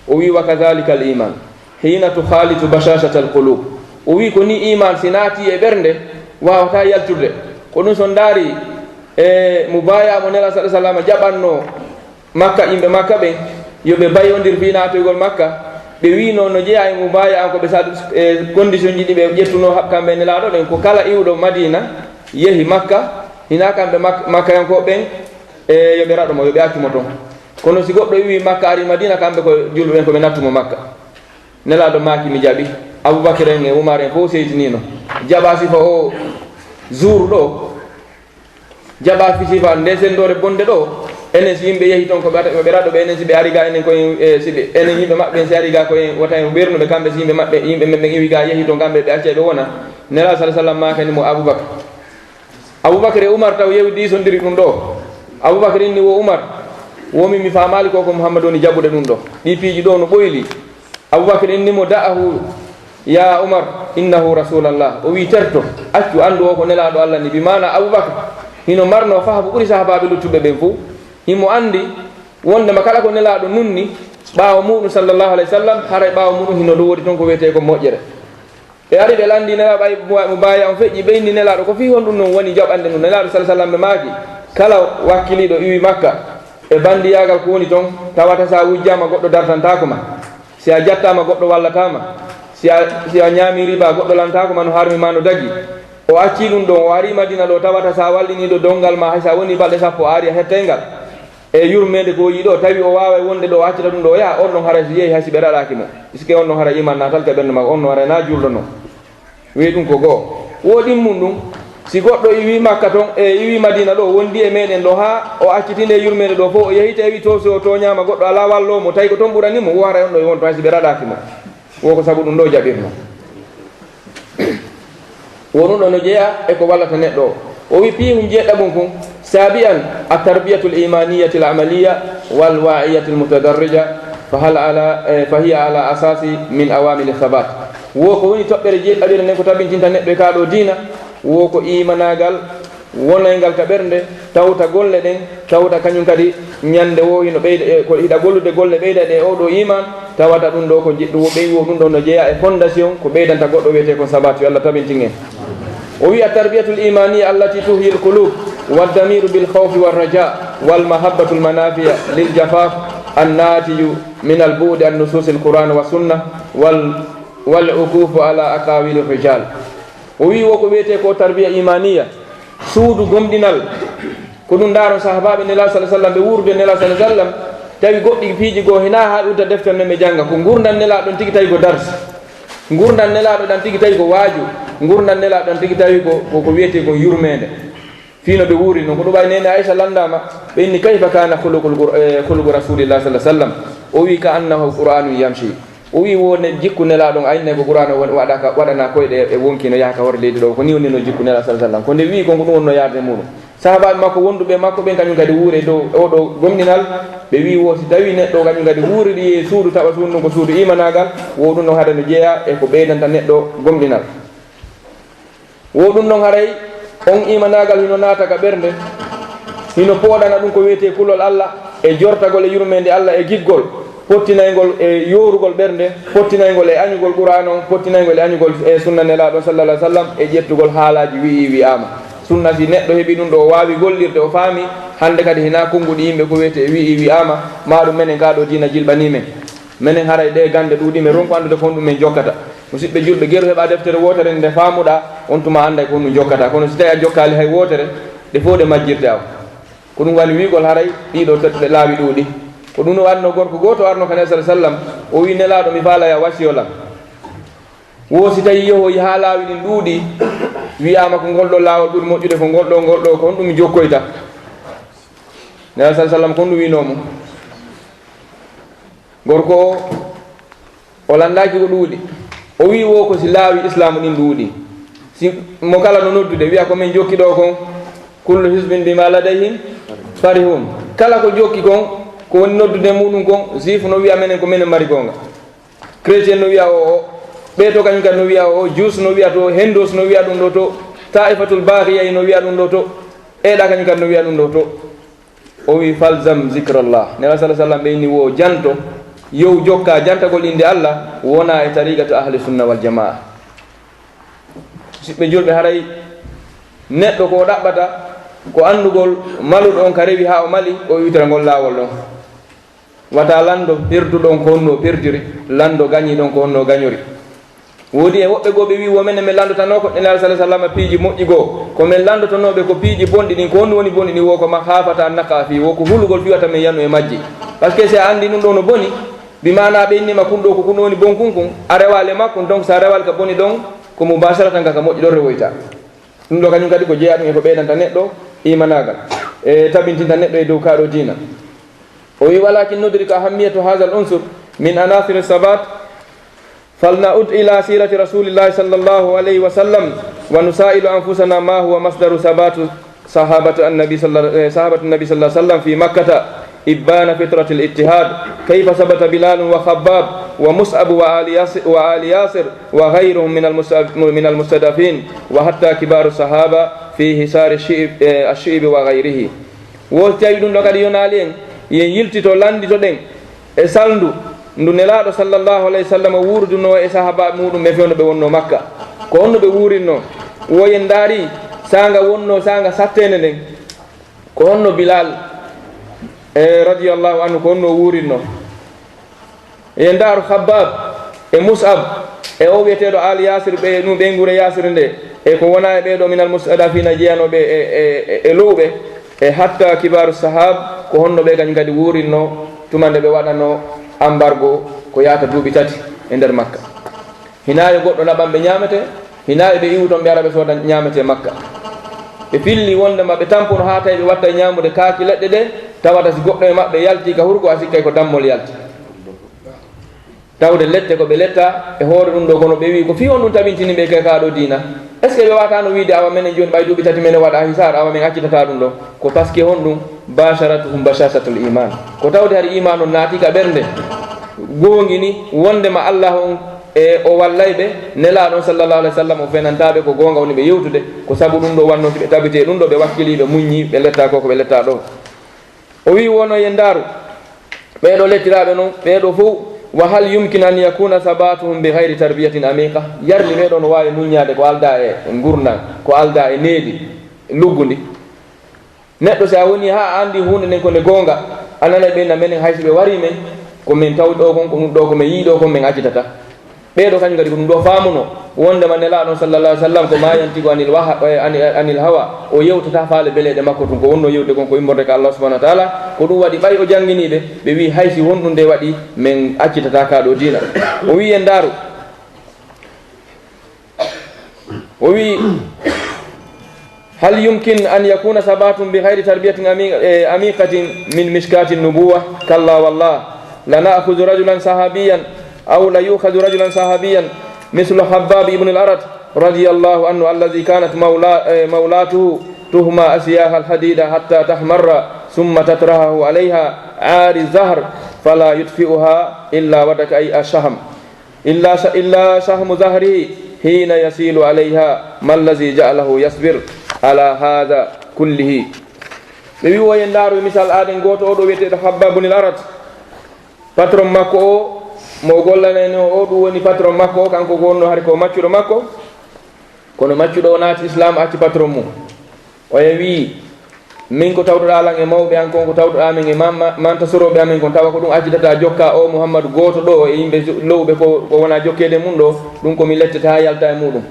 o wi, wa kadhalika al iman, hina tukhalitu bashashat al qulub. O wi ko ni iman si naati e ɓernde, wawata yaltude. Ko ɗum so ndaari e mubaya mo Nela sallallahu alaihi wasallam jaɓanno Makka, yimɓe Makka ɓen, yo ɓe bayondir fii naatoygol Makka. Ɓe wiino no jeyaa e mubaya an ko ɓe sadu e condition ji ɗi ɓe ƴettuno haɓ kamɓe Nelaaɗo ɗen, ko kala iwɗo Madina yehi Makka, hina kamɓe Mak-, Makkayankooɓe ɓen, e yo ɓe raɗo mo, yo ɓe accu mo ton. Kono si goɗɗo iwi Makka ari Madina, kamɓe ko julɓe ɓen ko ɓe nattu mo Makka. Nelaaɗo maaki, mi jaɓi. Abubakar en e Umar en fof seytinino. Jaɓa sifa o zuuru ɗo. Jaɓa fisifa nde senndore bonde ɗo. Enen si yimɓe yehi ton ko ɓe ata-, ɓe raɗo ɓe, enen si ɓe ari ga enen koye, e, si ɓe, enen yimɓe maɓɓe en si ari ga koye wota en ɓernuɓe kamɓe si yimɓe maɓɓe, yimɓe men ɓen iwi ga yehi ton kamɓe ɓe accay ɓe wona. Nela sallallahu alaihi wasallam makani mo Abubakar. Abubakar e Umar taw yewdi sondiri ɗum ɗo. Abubakar inni wo Umar, wo min mi faamaali ko ko Muhammad woni jaɓude ɗum ɗo. Ɗi piiji ɗo no ɓoyli. Abubakar inni mo, da'ahu ya Umar, innahu rasulallah. O wi, terto, accu, anndu o ko nelaaɗo Allah ni. Bi maana Abubakar hino marno fahamu ɓuri sahabaaɓe luttuɓe ɓen fof. Himo anndi wondema kala ko nelaaɗo nunni ɓaawo muɗum sallallahu alaihi wasallam, haray ɓaawo muɗum hino ɗum woni ton ko wiyetee ko moƴƴere. Ɓe ari ɓe lanndi nelaaɗo, ɓay mo, mo baaya on feƴƴi, ɓe inni nelaaɗo, ko fii honɗum non woni jaɓande ɗum? Nelaaɗo sallallahu alaihi wasallam ɓe maaki, kala wakkiliiɗo iwi Makka e bandiyaagal ko woni ton, tawata sa wujjaama goɗɗo dartantaako ma. Si a jattaama, goɗɗo wallataama. Si a, si a ñaami riba, goɗɗo lantaako ma no harmi ma no dagi. O accii ɗum ɗon, o arii Madina ɗo, tawata sa walliniiɗo donngal ma, hay sa wonii balɗe sappo, a arii a hettay ngal. E yurmeende ko o yi'i ɗo, tawi o waaway wonde ɗo, o accata ɗum ɗo, o yaha, on ɗon haray so yehi, hay si ɓe raɗaaki mo. Puisque on ɗon haray iman naatal ka ɓernde makko, on ɗon haray na juulɗo non. Wi'i ɗum ko goo. Wo ɗimmun ɗum, si goɗɗo iwi Makka ton, e iwi Madina ɗo, wondi e meɗen ɗo, haa o acciti nde yurmeende ɗo fof, o yehi tawi to, so o tooñaama goɗɗo alaa walloo mo, tawi ko ton ɓurani mo, wo haray on ɗo e wonto, hay si ɓe raɗaaki mo. Wo ko sabu ɗum ɗo jaɓirno. Wo ɗum ɗo no jeyaa e ko wallata neɗɗo o. O wi piihun jeeɗaɓun kun, saabi'an, at-tarbiyatul imaniyati al-amaliya wal wa'iyatil mutadarrija, fa hal ala, eh, fa hiya ala asasi min awamili thabat. Wo ko woni toɓɓere jeeɗaɓere nden ko tabintinta neɗɗo e kaa ɗo diina, wo ko imanaagal, wonayngal ka ɓernde, tawta golle ɗen, tawta kañum kadi ñande wo hino ɓeyda, e, ko hiɗa gollude golle ɓeyda ɗe e oo ɗoo iman, tawata ɗum ɗoo ko je-, ɗum wo ɓey wo ɗum ɗoo no jeyaa e fondation ko ɓeydanta goɗɗo wiyetee kon sabat, yo Allah tabintin en. O wi'i, at-tarbiyatul imaniya allati tuhyil qulub wad damiru bil khawfi war raja wal mahabbatul manafiya lil jafaf an natiju min al bu'di an nususil Qur'an wa sunna wal, wal ukufu ala aqawilir rijal. O wi'i wo ko wiyetee ko tarbiya imaniya, suudu gomɗinal. Ko ɗum ndaaron sahabaaɓe Nelaaɗo sallallahu alaihi wasallam, ɓe wuurude Nelaaɗo sallallahu alaihi wasallam, tawi goɗɗi piiji goo hinaa haa ɓe udda deftere nden ɓe jannga. Ko ngurndan Nelaaɗo ɗan tigi tawi ko dars. Ngurndan Nelaaɗo ɗan tigi tawi ko waaju. Ngurndan Nelaaɗo ɗan tigi tawi ko, ko, ko wiyetee kon yurmeende. Fii no ɓe wuuri non. Ko ɗum wayi Neene Aisha lanndaama, ɓe inni, kayfa kana khuluqul Qur-, eh, khuluqu Rasulillah sallallahu alaihi wasallam? O wi'i, ka annahu Qur'anun yamshi. O wi'i, wo ne jikku Nelaaɗo on, ayne ko Qur'aana won-, waɗa ka, waɗana koyɗe e wonki no yaha ka hoore leydi ɗo. Ko ni woni no jikku Nelaaɗo sallallahu alaihi wasallam. Ko nde wi'i kon ko ɗum wonno yaade e muɗum. Sahabaaɓe makko wonduɓe e makko ɓen kañum kadi wuuri e dow oo ɗoo gomɗinal. Ɓe wi'i wo si tawi neɗɗo kañum kadi wuuridi e suudu, tawa suudu ndun ko suudu imanaagal, wo ɗum no hade no jeyaa e ko ɓeydanta neɗɗo gomɗinal. Wo ɗum ɗon haray on imanaagal hino naata ka ɓernde, hino pooɗana ɗum ko wiyetee kulol Allah e jortagol e yurmeende Allah e giggol, pottinayngol e yoorugol ɓernde, pottinayngol e añugol Qur'aana on, pottinayngol e añugol e sunna Nelaaɗo sallallahu alaihi wasallam e ƴettugol haalaaji wi'i wi'aama. Sunna si neɗɗo heɓi ɗum ɗo o waawi gollirde, o faami, hannde kadi hinaa konnguɗi yimɓe ko wiyetee wi'i wi'aama, maa ɗum menen kaa ɗo diina jilɓanii men. Menen haray ɗee gannde ɗuuɗi men ronku anndude ko honɗum men jokkata. Musidɓe julɓe, geru heɓa deftere wootere nde faamuɗaa, on tuma annday ko honɗum jokkataa. Kono si tawi a jokkaali hay wootere, ɗe fof ɗe majjirte aw. Ko ɗum woni wi'ugol haray ɗiɗo tedduɗe laawi ɗuuɗi. Ko ɗum no waɗno gorko gooto arno ka Nelaaɗo sallallahu alaihi wasallam, o wi'i, Nelaaɗo, mi faalaa yo a wasiyo lan. Wo si tawi yehoyi haa laawi ɗin ɗuuɗi, wi'aama ko ngol ɗoo laawol ɓuri moƴƴude ko ngol ɗoo, ngol ɗoo, ko honɗum mi jokkoyta? Nelaaɗo sallallahu alaihi wasallam ko honɗum wi'noo mo? Gorko o, o lanndaaki ko ɗuuɗi. O wi'i wo ko si laawi Islaamu ɗin ɗuuɗi. Si mo kala no noddude, wi'a ko men jokki ɗoo kon, kullu hizbin bima ladayhim farihun. Kala ko jokki kon, ko woni noddude muɗum kon, Juif no wi'a menen ko menen mari goonga. Chrétien no wiya o, o. Ɓee to kañum kadi no wiya o, o. Juus no wiya to, Hindus no wiya ɗum ɗo to, Taifatul Bahiya no wiya ɗum ɗo to, eeɗa kañum kadi no wiya ɗum ɗo to. O wi, "Falzam zikrallah." Nela sala sallam ɓe inni wo janto, yow jokka jantagol innde Allah, wona e tariqatu ahli sunna wal jamaa. Siɓɓe julɓe, haray neɗɗo ko o ɗaɓɓata ko anndugol maluɗo on ka rewi haa o mali, o iwtira ngol laawol ɗon. Wata lanndo perduɗon ko honno perdiri, lanndo gañiɗon ko honno gañori. Woodi e woɓɓe goo ɓe wi, wo menen men lanndotanoo ko Nelaɗo sala sallam piiji moƴƴi goo. Ko men lanndotonooɓe ko piiji bonɗi ɗin. Ko honɗum woni bonɗi ɗin? Wo ko ma khafata an naqa fi, wo ko hulugol fiwata men yanu e majji. Parce que si a anndi ɗum ɗo no boni, bi maana ɓe innima kun ɗo ko kun woni bon kun kun, a rewaali e makkun, donc si a rewaali ka boni ɗon, ko mubasharatan ka, ka moƴƴi ɗon rewoyta. Ɗum ɗo kañum kadi ko jeyaa ɗum e ko ɓeydanta neɗɗo imanaagal, e tabintinta neɗɗo e dow kaa ɗo diina. O wi, "Walakin nudriku ahammiyatu hadha al-unsur min anasir sabat, falna'ud ila sirati rasulillahi sallallahu alayhi wa sallam, wa nusa'ilu anfusana ma huwa masdaru sabatu sahabatu annabi salla-, eh, sahabatu nabi sallallahu alayhi wa sallam fi makkata ibana fitrati al-ittihad, kayfa sabata Bilal wa Khabbab wa Mus'ab wa ali Yas-, wa ali Yasir wa ghayruhum min al-musta-, min al-mustadafin, wa hatta kibaru sahaba fi hisari shi'ib, eh, ash-shi'ib wa ghayrihi." Wo tawi ɗum ɗo kadi yonaali en, yen yiltito, lannditoɗen e salndu ndu Nelaaɗo sallallahu alayhi wa sallam wuurdunoo e sahaabaaɓe muuɗum ɓe fewndo ɓe wonnoo Makka. Ko honno ɓe wuurinnoo? Wo yen ndaari saanga wonnoo saanga satteende nden, ko honno Bilal, e, radiyallahu anhu, ko honno wuurinnoo? Yen ndaaru Khabbab e Mus'ab e o wiyeteeɗo Al Yasir, ɓe ɗum ɓeynguure Yasir nde, e ko wona e ɓee ɗo minal mustadafina jeyanooɓe e, e, e, e lowɓe, e hatta kibaru sahab, ko honno ɓe kañum kadi wuurinno tuma nde ɓe waɗanno embargo ko yaata duuɓi tati e nder Makka. Hinaa yo goɗɗo laɓan ɓe ñaamete, hinaa yo ɓe iwu toon ɓe ara ɓe sooda ñaamete Makka. Ɓe pilli wonde ma ɓe tampono haa tawi ɓe watta ñaamude kaaki leɗɗe ɗe, tawata si goɗɗo e maɓɓe yalti ka hurgo, a sikkay ko dammol yalti. Tawde lette ko ɓe letta e hoore ɗum ɗo, kono ɓe wi ko fii honɗum tabintini ɓe ka, ka ɗo diina? Est-ce que ɓe wawatano wiide awa menen jooni ɓay duuɓi tati menen waɗa hisar, awa men accitata ɗum ɗo? Ko parce que honɗum? Basharatuhum bashasatul iman. Ko tawde hari iman on naati ka ɓernde, goongini wondema Allah on e o wallay ɓe, Nelaaɗo on sallallahu alaihi wasallam o fenantaa ɓe, ko goonga woni ɓe yewtude. Ko sabu ɗum ɗo wannoo si ɓe tabiti e ɗum ɗo, ɓe wakkili, ɓe muññi, ɓe letta ko ko ɓe letta ɗo. O wi wono yen ndaaru ɓee ɗo lettiraaɓe non, ɓee ɗo fow, wa hal yumkin an yakuna sabatuhum bi ghayri tarbiyatin amiqa? Yarli ɓee ɗo no waawi muññaade ko aldaa e ngurndan, ko aldaa e needi luggundi? Neɗɗo, si a woni haa a anndi huunde nden ko nde goonga, a nanay ɓe na menen, hay si ɓe warii men, ko men tawi ɗo kon, ko ɗum ɗo ko men yii ɗo kon, men accitata. Ɓee ɗo kañum kadi ko ɗum ɗo faamuno, wondema Nelaaɗo on sallallahu alaihi wasallam ko ma yantiqu anil waha-, eh, ani-, anil hawa, o yewtata faale beleeɗe makko tun, ko wonno yewde kon ko immorde ka Allah subhanahu wa ta'ala. Ko ɗum waɗi ɓay o janngini ɓe, ɓe wi hay si honɗum nde waɗi, men accitata ka ɗo diina. O wi en ndaaru. O wi, hal yumkin an yakuna sabatun bi ghayri tarbiyatin ami-, eh, amiqatin min mishkati nubuwa? Kalla wallah. La na'khudhu rajulan sahabiyan aw la yu'khadhu rajulan sahabiyan mislu Khabbab ibn al-Arat radiyallahu anhu alladhi kanat mawla-, eh, mawlatuhu tuhma asyaha al-hadida hatta tahmarra thumma tatrahahu alayha ari zahr fala yutfi'uha illa wadaka ay ash-shahm. Illa sha-, illa shahmu zahrihi hina yasilu alayha, ma allazi ja'alahu yasbir ala hadha kullihi? Ɓe wi, o yen ndaaru misal aaden gooto, o ɗo wiyeteeɗo Habba bunil Arat. Patron makko o, mo o gollanayno o, ɗum woni patron makko o, kanko ko wonno hari ko maccuɗo makko. Kono maccuɗo o naati Islam, acci patron mum. Oya wii, "Min ko tawtoɗaa lan e mawɓe an kon, ko tawtoɗaa min e ma-, ma-, mantasorooɓe amen kon, tawa ko ɗum accitata jokka o Muhammadu gooto ɗo e yimɓe jo-, lowɓe ko, ko wona jokkeede mum ɗo, ɗum ko mi lettete haa yalta e muɗum."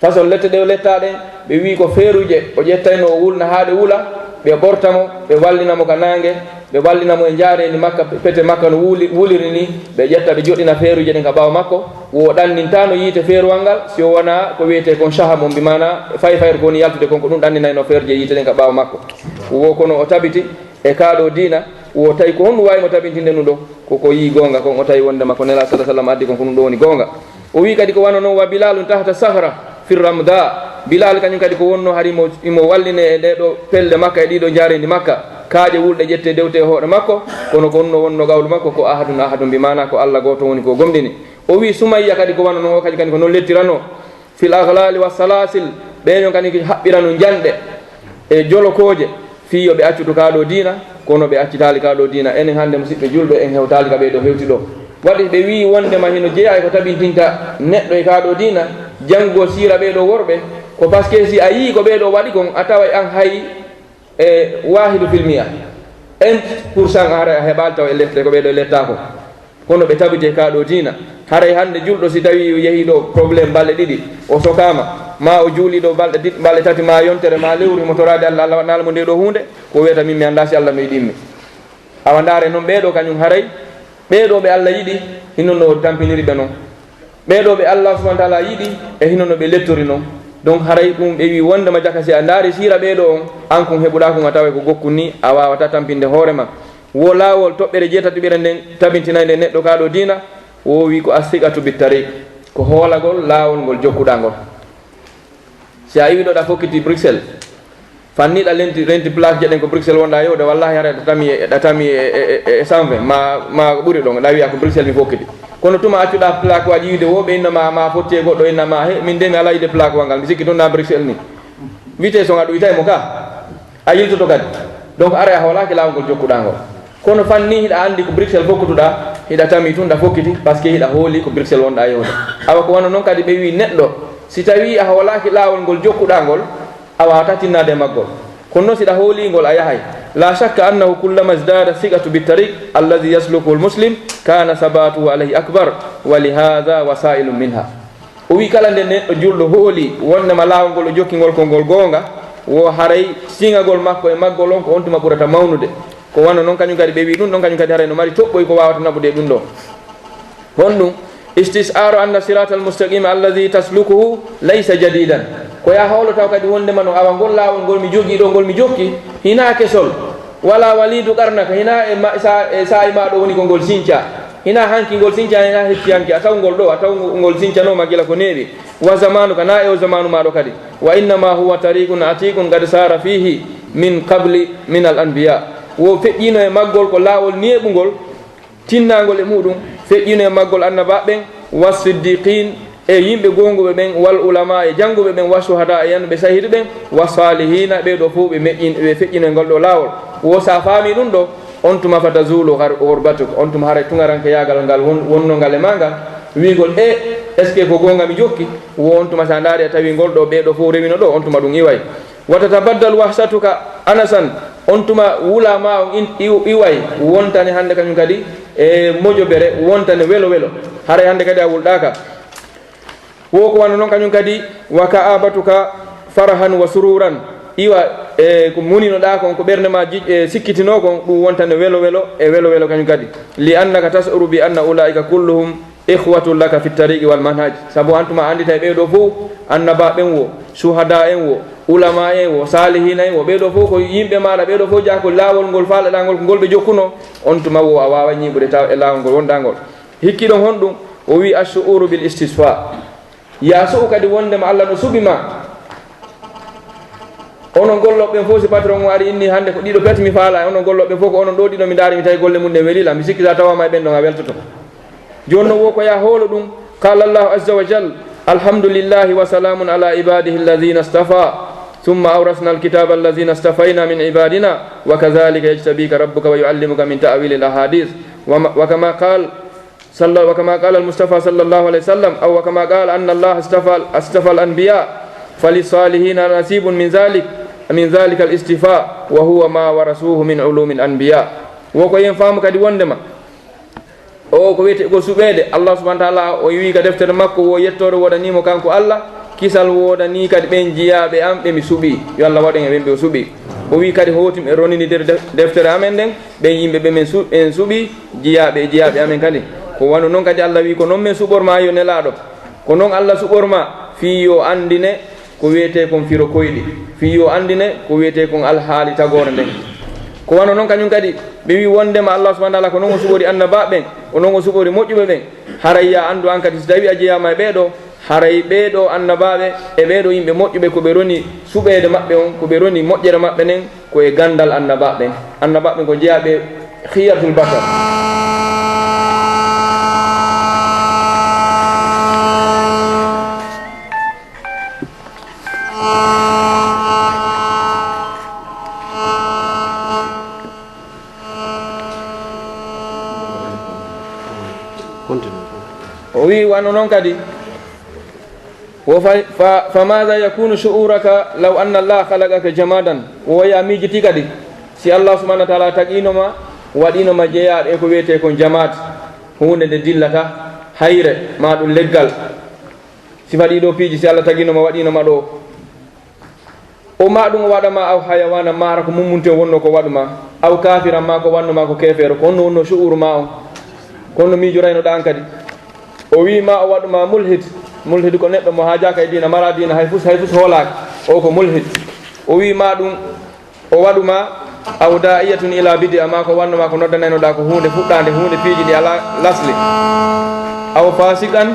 Façon lette ɗe o lettaa ɗen, ɓe wii ko feeruuje o ƴettayno o wulna haa ɗe wula, ɓe ɓorta mo, ɓe wallina mo ka naange, ɓe wallina mo e njaareendi makka, pete makka no wuli-, wuliri ni, ɓe ƴetta ɓe joɗɗina feeruuje ɗen ka ɓaawo makko. Wo ɗannintaano yiite feeruwal ngal, si o wonaa ko wiyetee kon shaham on, bi maana fayfayre ko woni yaltude kon, ko ɗum ɗanninayno feeruuje yiite ɗen ka ɓaawo makko. Wo kono o tabiti e kaa ɗoo diina, wo tawi ko honɗum waawi mo tabintinde ɗum ɗoo? Ko ko yii goonga kon, o tawi wondema ko Nelaaɗo sallallahu alaihi wasallam addi kon, ko ɗum ɗoo woni goonga. O wii kadi ko wano non, "Wa Bilalun tahta sahra fi ramda." Bilal kañum kadi ko wonno hari imo, imo walline e ɗee ɗoo pelle makka, e ɗii ɗoo njaareendi makka. kaaƴe wulɗe ƴettee dewtee e hoore makko, kono ko honno wonno qawlu makko? Ko ahadun ahadun, bi maana ko Alla gooto woni ko gomɗini. O wi'i Sumayya kadi ko wano non, o kadi, kadi ko non lettiranoo. Fil aghlali was salasil, ɓee non kadi ko haɓɓirano njanɗe e jolokooje, fii yo ɓe accutu kaa ɗoo diina, kono ɓe accitaali kaa ɗoo diina. Enen hannde, musiɓɓe julɓe, en hewtaali ka ɓee ɗoo hewti ɗoo. Waɗi ɓe wi'i wonndema hino jeyaa e ko tabintinta neɗɗo e kaa ɗoo diina, janngugol siira ɓee ɗoo worɓe, ko parce que si a yi'i ko ɓee ɗoo waɗi kon, a taway an hay e waahidu fil mi'a, un pour cent, a haray a heɓaali taw e lette ko ɓee ɗoo lettaako. Kono ɓe tabiti e kaa ɗoo diina. Haray hannde julɗo, si tawii o yehii ɗoo problème balɗe ɗiɗi, o sokaama, maa o juulii ɗoo balɗe ɗiɗi, balɗe tati, maa yontere, maa lewru, himo toraade Alla, Alla waɗanaali mo ndee ɗoo huunde, ko wiyata min mi anndaa si Alla mi yiɗii mi. Awa ndaaree non ɓee ɗoo kañum haray, ɓee ɗoo ɓe Alla yiɗi, hino no o tampiniri ɓe non. Ɓee ɗoo ɓe Allah subhanahu wa taala yiɗi e hino no ɓe lettori non. Donc haray ɗum ɓe wi wondema jaka si a ndaari siira ɓee ɗoo on, an kun heɓuɗaa kun a taway ko gokkun ni, a waawataa tampinde hoore ma. Wo laawol toɓɓere jeetatiɓere nden tabintinayde neɗɗo kaa ɗoo diina, wo wi ko assiqatu bit tariq, ko hoolagol laawol ngol jokkuɗaa ngol. Si a iwi ɗo ɗa fokkiti Bruxelles, fanni ɗa lenti, renti place jeɗen ko Bruxelles wonɗa yewde, wallahi hara ɗa tami, ɗa tami e, e, e, e cent vingt, ma, ma ko ɓuri ɗon, ɗa wiya ko Bruxelles mi fokkiti. Kono tuma accuɗa plaque waji wiide wo ɓe inna ma, ma fotti e goɗɗo inna ma, he, min de mi ala yiide plaque wal ngal, mi sikki tun na Bruxelles ni. Wite so ngaɗu itay mo ka, a yiltoto kadi. Donc ara a hoolaki laawol ngol jokkuɗa ngol. Kono fanni hiɗa andi ko Bruxelles fokkutuɗa, hiɗa tami tun ɗa fokkiti, parce que hiɗa hooli ko Bruxelles wonɗa yewde. Awa ko wano non kadi ɓe wi neɗɗo, si tawi a hoolaki laawol ngol jokkuɗa ngol, a wawata tinnade e maggol. Kono non si ɗa hooli ngol a yahay. La shakka annahu kullama izdada siqatu bit tariq alladhi yaslukuhu al muslim kana sabatuhu alayhi akbar, wa li hadha wasailun minha. O wi kala nde neɗɗo julɗo hooli wondema laawol ngol o jokki ngol ko ngol goonga, wo haray siŋagol makko e maggol on ko on tuma ɓurata mawnude. Ko wano non kañum kadi ɓe wi ɗum ɗon kañum kadi haray no mari toɓɓoy ko wawata naɓude e ɗum ɗo. Honɗum? Istis'aru anna siratal mustaqima alladhi taslukuhu laysa jadidan. Ko ya hawlo taw kadi wondema no awa ngol laawol ngol mi jogii ɗo ngol mi jokki, hina kesol. Wala walidu qarnaka, hina e ma-, sa-, e saa'i ma ɗo woni ko ngol sinca. Hina hanki ngol sinca, hina hecci hanki, a taw ngol ɗo, a taw ngol sincanoma gila ko neeɓi. Wa zamanuka, na e o zamanu ma ɗo kadi. Wa innama huwa tariqun atiqun qad sara fihi min qabli min al anbiya. Wo feƴƴino e maggol ko laawol neeɓungol, tinnangol e muɗum, feƴƴino e maggol annabaaɓe ɓen, wa siddiqin, e yimɓe goonguɓe ɓen, wal ulama, e jannguɓe ɓen, wa shuhada, e yanɓe sahidi ɓen, wa salihina, ɓee ɗoo fof ɓe meƴƴin, ɓe feƴƴino e ngol ɗoo laawol. Wo sa faami ɗum ɗo, on tuma fa tazulu ghar-, ghurbatuka, on tuma haray tuŋarankeyaagal ngal won-, wonnoo ngal e maa ngal, wiigol, e, est-ce que ko goonga mi jokki? Wo on tuma sa ndaari a tawi ngol ɗoo, ɓee ɗoo fof rewino ɗoo, on tuma ɗum iway. Wa tatabaddalu wahshatuka anasan, on tuma wula ma on in-, iw-, iway, wontane hannde kañum kadi e mojobere, wontane welo welo. Haray hannde kadi a wulɗaaka. Wo ko wano non kañum kadi, wa ka'abatuka farahan wa sururan. Iwa, e, ko muninoɗaa kon, ko ɓernde ma ji-, e, sikkitinoo kon, ɗum wontane welo welo e welo welo kañum kadi. Li annaka tash'uru bi anna ulaika kulluhum ikhwatun laka fi tariqi wal manhaj. Sabu an tuma a annditay ɓee ɗoo fof, annabaa ɓen wo, shuhada en wo, ulama en wo, salihina en wo, ɓee ɗoo fof ko yimɓe maaɗa, ɓee ɗoo fof jeyaa ko laawol ngol faalaɗaa ngol, ko ngol ɓe jokkunoo, on tuma wo a waaway ñiiɓude taw e laawol ngol wonɗaa ngol. Hikki ɗon honɗum? O wi, "Ash-shu'uru bil istisfa." Ya su'u kadi wondema Allah no suɓi ma. Onon gollooɓe ɓen fof, si patron o ari inni hannde ko ɗiɗo pet mi faala, onon gollooɓe ɓen fof ko onon ɗoo ɗiɗo mi ndaari, mi tawi golle mum ɗen welii lan. Mi sikki sa tawama e ɓen ɗon a weltoto. Jooni non wo ko ya hoolo ɗum. Qala Allahu azza wa jal, "Alhamdulillahi wa salamun ala ibadihi alladhina istafa, thumma awrasna alkitaba alladhina istafayna min ibadina, wa kadhalika yajtabika rabbuka wa yuallimuka min ta'wili al ahadith." Wa ma-, wa kama qal, salla-, wa kama qala al Mustafa sallallahu alayhi wa sallam, aw wa kama qala anna Allah istafa, istafa al anbiya, falisalihina nasibun min dhalik, min dhalika al istifa, wa huwa ma warasuhu min ulumi al anbiya. Wo ko yen faamu kadi wondema, o ko wiyetee ko suɓeede. Allah subhanahu wa taala o wi ka deftere makko, wo yettoore woodanii mo kanko Allah, kisal woodanii kadi ɓen jiyaaɓe am ɓe mi suɓii. Yo Allah waɗ en e ɓen ɓe o suɓii. O wi kadi hootim e ronini nder def-, deftere amen nden, ɓen yimɓe ɓe men su-, en suɓii, jiyaaɓe e jiyaaɓe amen kadi. Ko wano non kadi Allah wi ko non men suɓor ma yo Nelaaɗo. Ko non Allah suɓor ma fii yo anndine ko wiyetee kon firo koyɗi, fii yo anndine ko wiyetee kon alhaali tagoore nden. Ko wano non kañum kadi, ɓe wi wondema Allah subhanahu wa taala ko non o suɓori annabaaɓe ɓen, ko non o suɓori moƴƴuɓe ɓen. Haray ya anndu an kadi, si tawi a jeyaama e ɓee ɗoo, haray ɓee ɗoo annabaaɓe e ɓee ɗoo yimɓe moƴƴuɓe ko ɓe roni suɓeede maɓɓe on, ko ɓe roni moƴƴere maɓɓe nden, ko e ganndal annabaaɓe ɓen. Annabaaɓe ko jeyaa ɓe khiyaratul bashar. O wi'i, wano noon kadi, wo fa, fa, fa maada yakunu shu'uruka law anna Allah khalaqaka jamadan? Wo ya miijiti kadi, si Allah subhanahu wa ta'ala tagiino ma, waɗiino ma jeyaaɗo e ko wiyetee kon jamaat, huunde nde dillata, hayre, maa ɗum leggal. Sifa ɗii ɗoo piiji, si Allah tagiino ma, waɗiino ma ɗoo, o ma ɗum o waɗa ma, aw hayawaana, maa hara ko mummunte wonno ko waɗu ma, aw kaafiran, maa ko wanno ma ko keefeero, ko honno wonno shu'uru ma on? Ko honno miijoraynooɗaa an kadi? O wi'i ma o waɗu ma mulhid. Mulhid ko neɗɗo mo haajaaka e diina, mara diina, hay fus, hay fus hoolaaka. O ko mulhid. O wi'i ma ɗum o waɗu ma, aw da'iyatun ila bid'a, maa ko wanno ma ko noddanaynoɗaa ko huunde fuɗɗaande, huunde piiji ɗi alaa lasli. Aw fasiqan,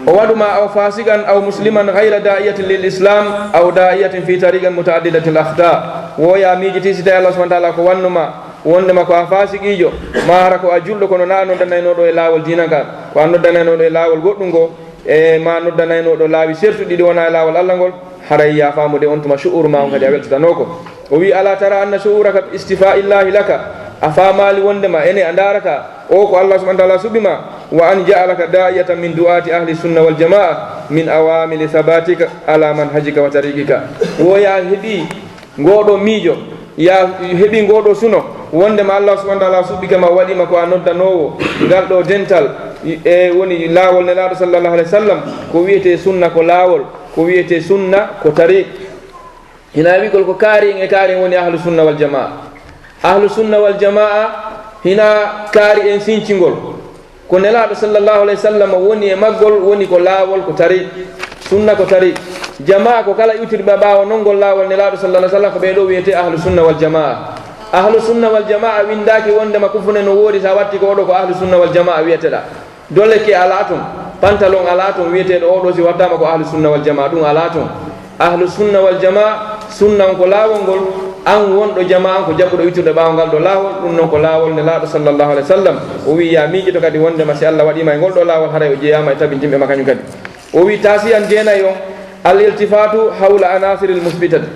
o waɗu ma aw fasiqan aw musliman ghayra da'iyatin lil islam aw da'iyatin fi tariqin muta'addidatil akhta. Wo ya miijiti si tawi Allah subhanahu wa ta'ala ko wannu ma, wonde ma ko a fasiqiijo, maa hara ko a julɗo, kono na a noddanaynooɗo e laawol diina ka, ko a noddanaynooɗo e laawol goɗɗum ngo, e ma noddanaynooɗo laawi sertuɗi ɗi wona e laawol Allah ngol, haray ya faamude on tuma shu'uru ma on kadi a weltatanoo ko. O wi'i, ala tara anna shu'uraka bi istifa'illahi laka, a faamaali wonde ma ene a ndaarata o ko Allah subhanahu wa ta'ala suɓi ma, wa an ja'alaka da'iyatan min du'ati ahli sunna wal jama'a min awamili thabatika ala manhajika wa tariqika. Wo ya heɓi ngoɗo miijo, ya heɓi ngoɗo suno, wonde ma Allah subhanahu wa ta'ala suɓike ma, waɗi ma ko a noddanoowo ngal ɗo dental, e woni laawol Nelaaɗo sallallahu alaihi wasallam, ko wiyetee sunna ko laawol, ko wiyetee sunna ko tariq. Hina wi'gol ko kaari en e kaari en woni ahlu sunna wal jamaa. Ahlu sunna wal jamaa hina kaari en sincingol. Ko Nelaaɗo sallallahu alaihi wasallam woni e maggol, woni ko laawol, ko tariq. Sunna ko tariq. Jamaa ko kala iwtirɓe ɓaawo nongol laawol Nelaaɗo sallallahu alaihi wasallam, ko ɓee ɗoo wiyetee ahlu sunna wal jamaa. Ahlu sunna wal jamaa winndaaki wonde ma kufune no woodi, sa watti ko oɗo ko ahlu sunna wal jamaa wiyeteɗaa. Dole ke alaa ton, pantalon alaa ton wiyeteeɗo oɗo si wattaama ko ahlu sunna wal jamaa, ɗum alaa ton. Ahlu sunna wal jamaa, sunna on ko laawol ngol, an wonɗo jamaa on ko jaɓuɗo iwtirde ɓaawo ngal ɗo laawol, ɗum noon ko laawol Nelaaɗo sallallahu alaihi wasallam. O wi'i, ya miijito kadi wonde ma si Allah waɗi ma e ngol ɗo laawol, haray o jeyaama e tabintinɓe ma kañum kadi. O wi'i, tasiyan jeenayi on, al iltifatu hawla anasiril musbitati.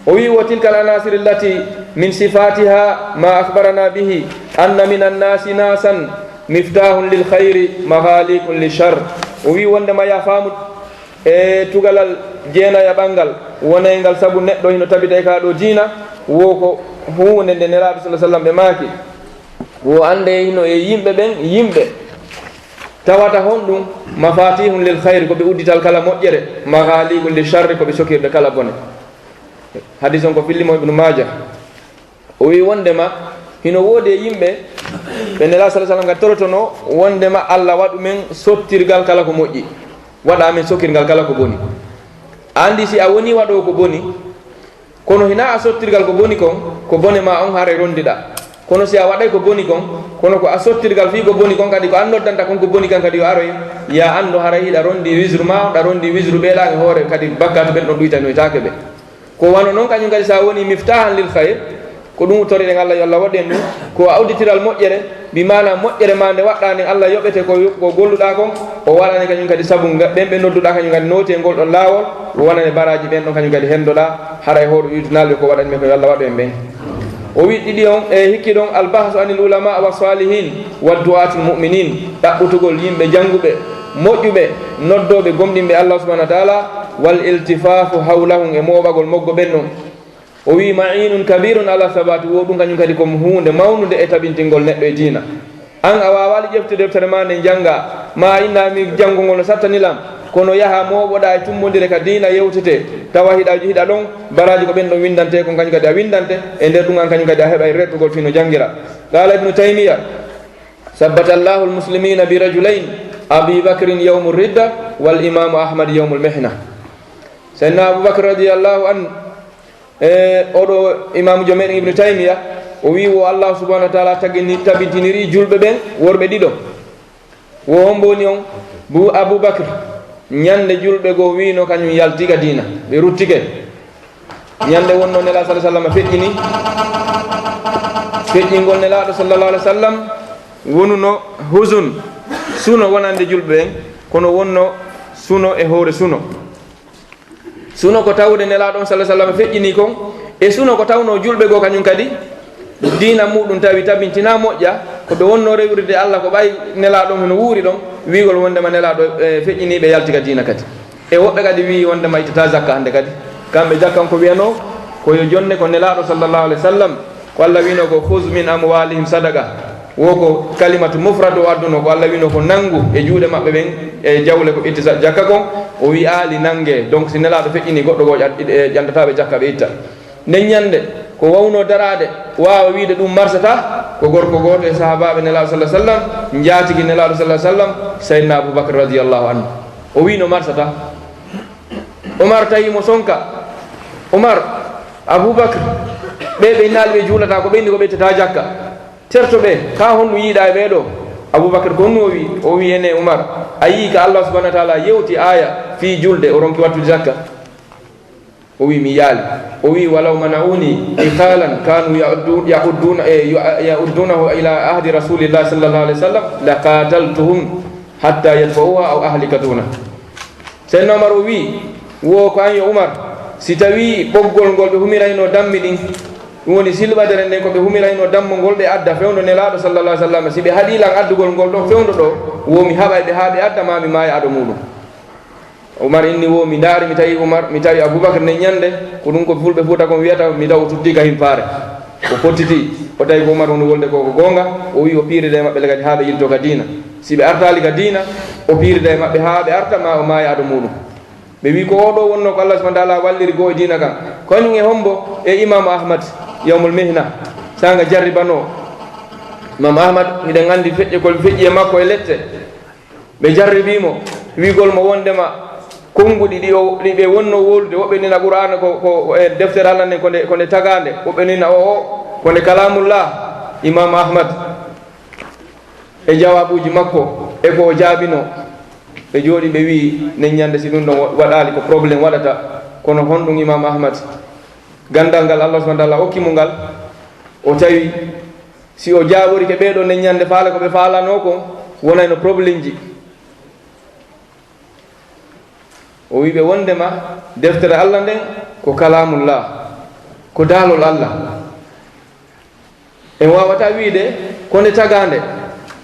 O wi'i, wa tilka al anasir allati min sifatiha ma akhbarana bihi anna min annasi nasan miftahun lil khayri maghaliqun lil shar. O wi'i wonde ma ya faamu e tugalal jeenaya ɓanngal wonay ngal sabu neɗɗo hino tabita e kaa ɗo diina, wo ko huunde nde Nelaaɗo sallallahu alaihi wasallam ɓe maaki. Wo annde hino e yimɓe ɓen, yimɓe tawata honɗum, mafatihun lil khayri, ko ɓe uddital kala moƴƴere, maghaliqun lil sharri, ko ɓe sokirde kala bone. Hadis on ko filli mo Ibnu Maaja. O wi'i wondema hino woodi e yimɓe ɓe Nelaaɗo sallallahu alaihi wasallam torotono wondema Allah waɗu men sottirgal kala ko moƴƴi, waɗa men sokirgal kala ko boni. A andi si a woni waɗoowo ko boni, kono hina a sottirgal ko boni kon, ko bone ma on haray rondiɗaa. Kono si a waɗay ko boni kon, kono ko a sottirgal fii ko boni kon kadi, ko an noddanta kon ko boni kan kadi yo aroy, ya andu haray hiɗa rondi wisru ma, ɗa rondi wisru ɓeeɗa e hoore kadi bakkaatu ɓen ɗon ɗuytanoytaake ɓe. Ko wano non kañum kadi, sa woni miftahan lil khayr, ko ɗum toriɗen Allah, yo Allah waɗu en ɗum, ko a udditiral moƴƴere, bi maana moƴƴere ma nde waɗɗa nden Allah yoɓete ko, ko golluɗa kon, o waɗane kañum kadi sabu nga-, ɓen ɓe nodduɗa kañum kadi nooti e ngol ɗon laawol, o waɗane baraaji ɓen ɗon kañum kadi hendoɗa, hara e hoore uytunalɓe ko waɗani men ko yo Allah waɗu en ɓen. O wi ɗiɗi on, e hikki ɗon, al bahsu anil ulama wa salihin wa du'atil mu'minin, ɗaɓɓutugol yimɓe jannguɓe, moƴƴuɓe, noddooɓe gomɗinɓe Allah subhanahu wa ta'ala, wal iltifafu hawlahum, e mooɓagol moggo ɓen ɗon. O wi, ma'inun kabirun ala sabati, wo ɗum kañum kadi ko huunde mawnunde e tabintingol neɗɗo e diina. An a waawaali ƴeftude deftere ma nde njannga, ma a inna mi janngugol no sattani lam, kono yaha mooɓoɗa e tummbondire ka diina yewtete, tawa hiɗa, hiɗa ɗon, baraaji ko ɓen ɗon winndante kon kañum kadi a winndante, e nder ɗum an kañum kadi a heɓay rerɗugol fii no janngira. Qala Ibnu Taymiya, sabbata Allahu al-muslimina bi rajulayn, Abi Bakrin yawmu ridda, wal Imamu Ahmad yawmul mihna. Sayyidina Abu Bakr radiyallahu anhu, e oɗo Imamu jo meɗen Ibnu Taymiya, o wi wo Allah subhanahu wa ta'ala tagini-, tabintiniri julɓe ɓen worɓe ɗiɗo. Wo hombo woni on? Bu Abubakr, ñande julɓe goo wiino kañum yalti ka diina, ɓe ruttike. Ñande wonno Nelaaɗo sallallahu alaihi wasallam feƴƴini, feƴƴingol Nelaaɗo sallallahu alaihi wasallam wonuno huzun, suno wonande julɓe ɓen, kono wonno suno e hoore suno. Suno ko tawde Nelaaɗo on sallallahu alaihi wasallam feƴƴini kon, e suno ko tawno julɓe goo kañum kadi diina muɗum tawi tabintina moƴƴa, ko ɓe wonno rewirde Allah ko ɓay Nelaaɗo on hino wuuri ɗon, wiigol wondema Nelaaɗo, e, feƴƴini ɓe yalti ka diina kadi. E woɓɓe kadi wi'i wondema ittata zakka hande kadi. Kamɓe jakkan ko wiyanoo ko yo jonne ko Nelaaɗo sallallahu alaihi wasallam ko Allah wiino ko, "Khuz min amwalihim sadaqa." Wo ko kalimatu mufrad o adduno, ko Allah wiino ko nanngu e juuɗe maɓɓe ɓen e jawle ko itti sa-, jakka kon. O wi'aali nannge. Donc, si Nelaaɗo feƴƴini goɗɗo goo ƴan-, e, ƴantataa ɓe jakka ɓe itta. Nden ñande, ko wawno daraade, waawa wiide ɗum marsata, ko gorko gooto e sahaabaaɓe Nelaaɗo sallallahu alaihi wasallam, njaatigi Nelaaɗo sallallahu alaihi wasallam, Sayyidina Abubakar radiyallahu anhu. O wiino marsata. Omar tawi mo sonka. Omar, Abubakar, ɓe ɓe naali ɓe juulataa, ko ɓe inni ko ɓe ittata jakka. Terto ɓe, ka honɗum yiiɗa e ɓee ɗoo? Abubakar ko honɗum o wi? O wi ene Umar, a yii ka Allah subhanahu wa ta'ala yewti aaya fii julde, o ronki wattude zakka. O wi mi yaali. O wi, "Walaw mana'uni iqalan kanu ya'uddu-, ya'udduna, eh, yu-, ya'uddunahu ila ahdi Rasulillah sallallahu alaihi wasallam, laqataltuhum hatta yadfa'uha aw ahlika duna." Seydina Umar o wi'i, wo ko an yo Umar, si tawii ɓoggol ngol ɓe humiraynoo dammi ɗin, ɗum woni silɓadere nden ko ɓe humiraynoo dammo ngol ɓe adda fewndo Nelaaɗo sallallahu alaihi wasallam, si ɓe haɗii lan addugol ngol ɗoo fewndo ɗoo, wo mi haɓay ɓe haa ɓe adda maa mi maaya ado muuɗum. Umar inni wo mi ndaari, mi tawi Umar, mi tawi Abubakar nden ñande, ko ɗum ko fulɓe Fuuta kon wiyata, mi taw o tuttii ka himpaare. O fottiti, o tawi ko Umar woni wolde ko, ko goonga, o wi'i o piirida e maɓɓe le kadi haa ɓe yiltoo ka diina. Si ɓe artaali ka diina, o piirida e maɓɓe haa ɓe arta, maa o maaya ado muuɗum. Ɓe wi'i ko oo ɗoo wonnoo ko Allah subhanahu wa ta'ala walliri goo e diina kan. Kañum e hombo? E Imaamu Ahmad, yawmul mihna, saanga jarribanoo. Imaamu Ahmad, hiɗen anndi feƴƴe ko feƴƴi e makko e lette. Ɓe jarribii mo, wi'ugol mo wondema konnguɗi ɗi o, ɗi ɓe wonnoo wowlude, woɓɓe nina Qur'aana ko, ko, ko e deftere Allah nden ko nde, ko nde tagaande, woɓɓe nina o, o, ko nde Kalaamullah. Imaamu Ahmad e jawaabuuji makko e ko o jaabinoo, ɓe jooɗii ɓe wi'i, nden ñande si ɗum ɗon wa-, waɗaali ko problème waɗata, kono honɗum Imaamu Ahmad? Ganndal ngal Allah subhanahu wa ta'ala okki mo ngal, o tawi si o jaaborike ɓee ɗoo nden ñande faale ko ɓe faalanoo kon, wonayno problemji. O wi'i ɓe wondema deftere Allah nden ko Kalaamullah, ko daalol Allah. En waawataa wi'ude ko nde tagaande.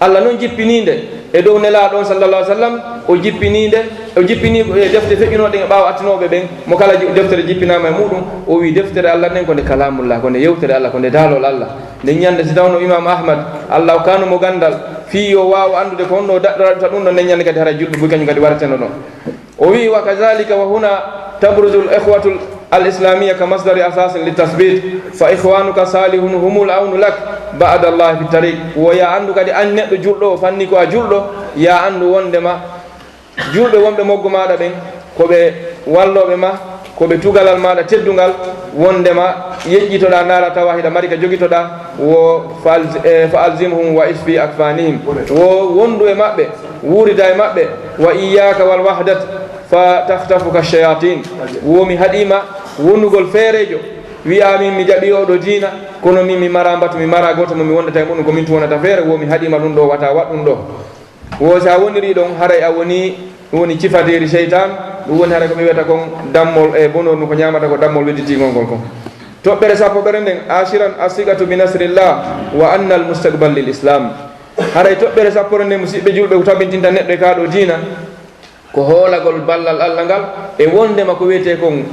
Allah non jippiniinde e dow Nelaaɗo on sallallahu alaihi wasallam, o jippiniinde, o jippinii e defte feƴƴunooɗe e ɓaawo attinooɓe ɓen, mo kala ji-, deftere jippinaama e muuɗum, o wi'i deftere Allah nden ko nde Kalaamullah, ko nde yewtere Allah, ko nde daalol Allah. Nden ñande si tawno Imam Ahmad, Allah okkaano mo ganndal, fii yo waawo anndude ko honno daɗɗorata ɗum ɗon, nden ñande kadi haray julɓe buy kañum kadi warateno ɗon. O wi'i, "Wa kadhalika wa huna tabruzu al-ikhwatu al-islamiyya ka masdari asasin li tathbit, fa ikhwanuka salihun humul awnu lak ba'da Allah fi tariq." Wo ya anndu kadi an neɗɗo julɗo, o fanni ko a julɗo, ya anndu wondema julɓe wonɓe moggo maaɗa ɓen, ko ɓe wallooɓe ma, ko ɓe tugalal maaɗa teddungal, wondema yeƴƴitoɗaa, ndaara tawa hiɗa mari ka jogitoɗaa, wo fa alz-, eh, fa alzimhum wa isfi akfanihim. Wo wondu e maɓɓe, wuurida e maɓɓe, wa iyyaka wal wahdat fa takhtafuka shayatin. Wo mi haɗiima wonugol feereejo, wi'a min mi jaɓi oɗo diina, kono min mi mara mbatu, mi mara gooto mo mi wondata e muɗum, ko min tun wonata feere, wo mi haɗiima ɗum ɗo, wata waɗ ɗum ɗo. Wo si a wonirii ɗon, haray a wonii, ɗum woni cifateeri seytaan, ɗum woni haray ko ɓe wiyata kon dammol e bonor, ɗum ko ñaamata ko dammol wedditiingol ngol kon. Toɓɓere sappoɓere nden, ashiran, asiqatu bi nasrillah wa anna al mustaqbal lil islam. Haray toɓɓere sappore nden, musiɓɓe julɓe, ko tabintinta neɗɗo e kaa ɗo diina, ko hoolagol ballal Allah ngal e wondema ko wiyetee kon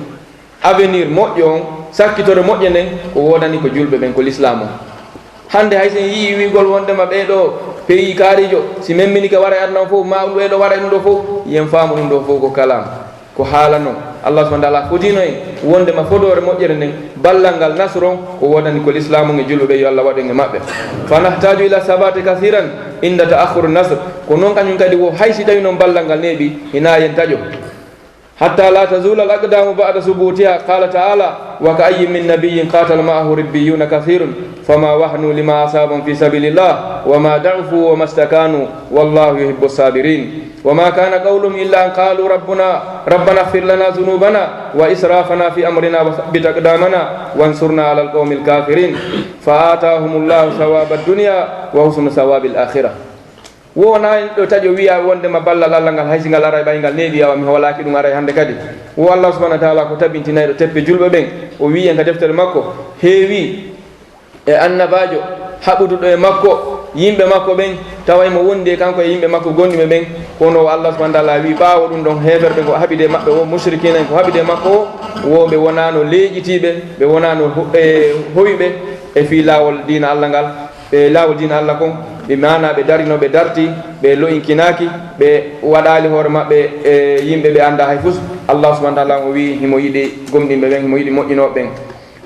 avenir moƴƴo on, sakkitore moƴƴe nden, ko woodani ko julɓe ɓen, ko lislaam on. Hannde hay so en yii wi'ugol wondema ɓee ɗo pays kaariijo, si memmini ka waray aduna on fof, ma ɗum ɓee ɗo waray ɗum ɗo fof, yen faamu ɗum ɗo fof ko kalaam, ko haala non. Allah subhanahu wa ta'ala fodino en wondema fodoore moƴƴere nden, ballal ngal, nasru on, ko woodani ko lislaam on e julɓe ɓe, yo Allah waɗu en e maɓɓe. Fa nahtaju ila sabati kathiran inda ta'akhkhuri nasr. Ko non kañum kadi wo hay si tawi non ballal ngal neeɓi, hina yen taƴo. حتى لا تزول الأقدام بعد ثبوتها. قال تعالى: وكأي من نبي قاتل معه ربيون كثير فما وهنوا لما أصابهم في سبيل الله وما ضعفوا وما استكانوا والله يحب الصابرين. وما كان قولهم إلا أن قالوا ربنا، ربنا اغفر لنا ذنوبنا وإسرافنا في أمرنا وثبت أقدامنا وانصرنا على القوم الكافرين. فآتاهم الله ثواب الدنيا وحسن ثواب الآخرة. Wonaa en ɗo taƴo wiya wondema ballal Allah ngal, hay si ngal aray ɓay ngal neeɓi, awa mi hoolaaki ɗum aray hannde kadi. Wo Allah subhanahu wa taala ko tabintinayɗo teppe julɓe ɓen. O wi'i en ka deftere makko, heewi e annabaajo haɓuduɗo e makko, yimɓe makko ɓen, tawa imo wondi e kanko e yimɓe makko gonɗinɓe ɓen. Kono wo Allah subhanahu wa taala wi'i, ɓaawo ɗum ɗon, heeferɓe ko haɓide maɓɓe wo, mushrikina en ko haɓide makko wo, wo ɓe wonaano leeƴitiiɓe, ɓe wonaano ho-, e hoyɓe e fii laawol diina Allah ngal. Ɓe laawol diina Allah kon, ɓe maana ɓe darino, ɓe darti, ɓe lo'inkinaaki, ɓe waɗaali hoore maɓɓe e yimɓe ɓe anndaa hay fus. Allah subhanahu wa taala o wi'i himo yiɗi gomɗinɓe ɓen, himo yiɗi moƴƴinooɓe ɓen.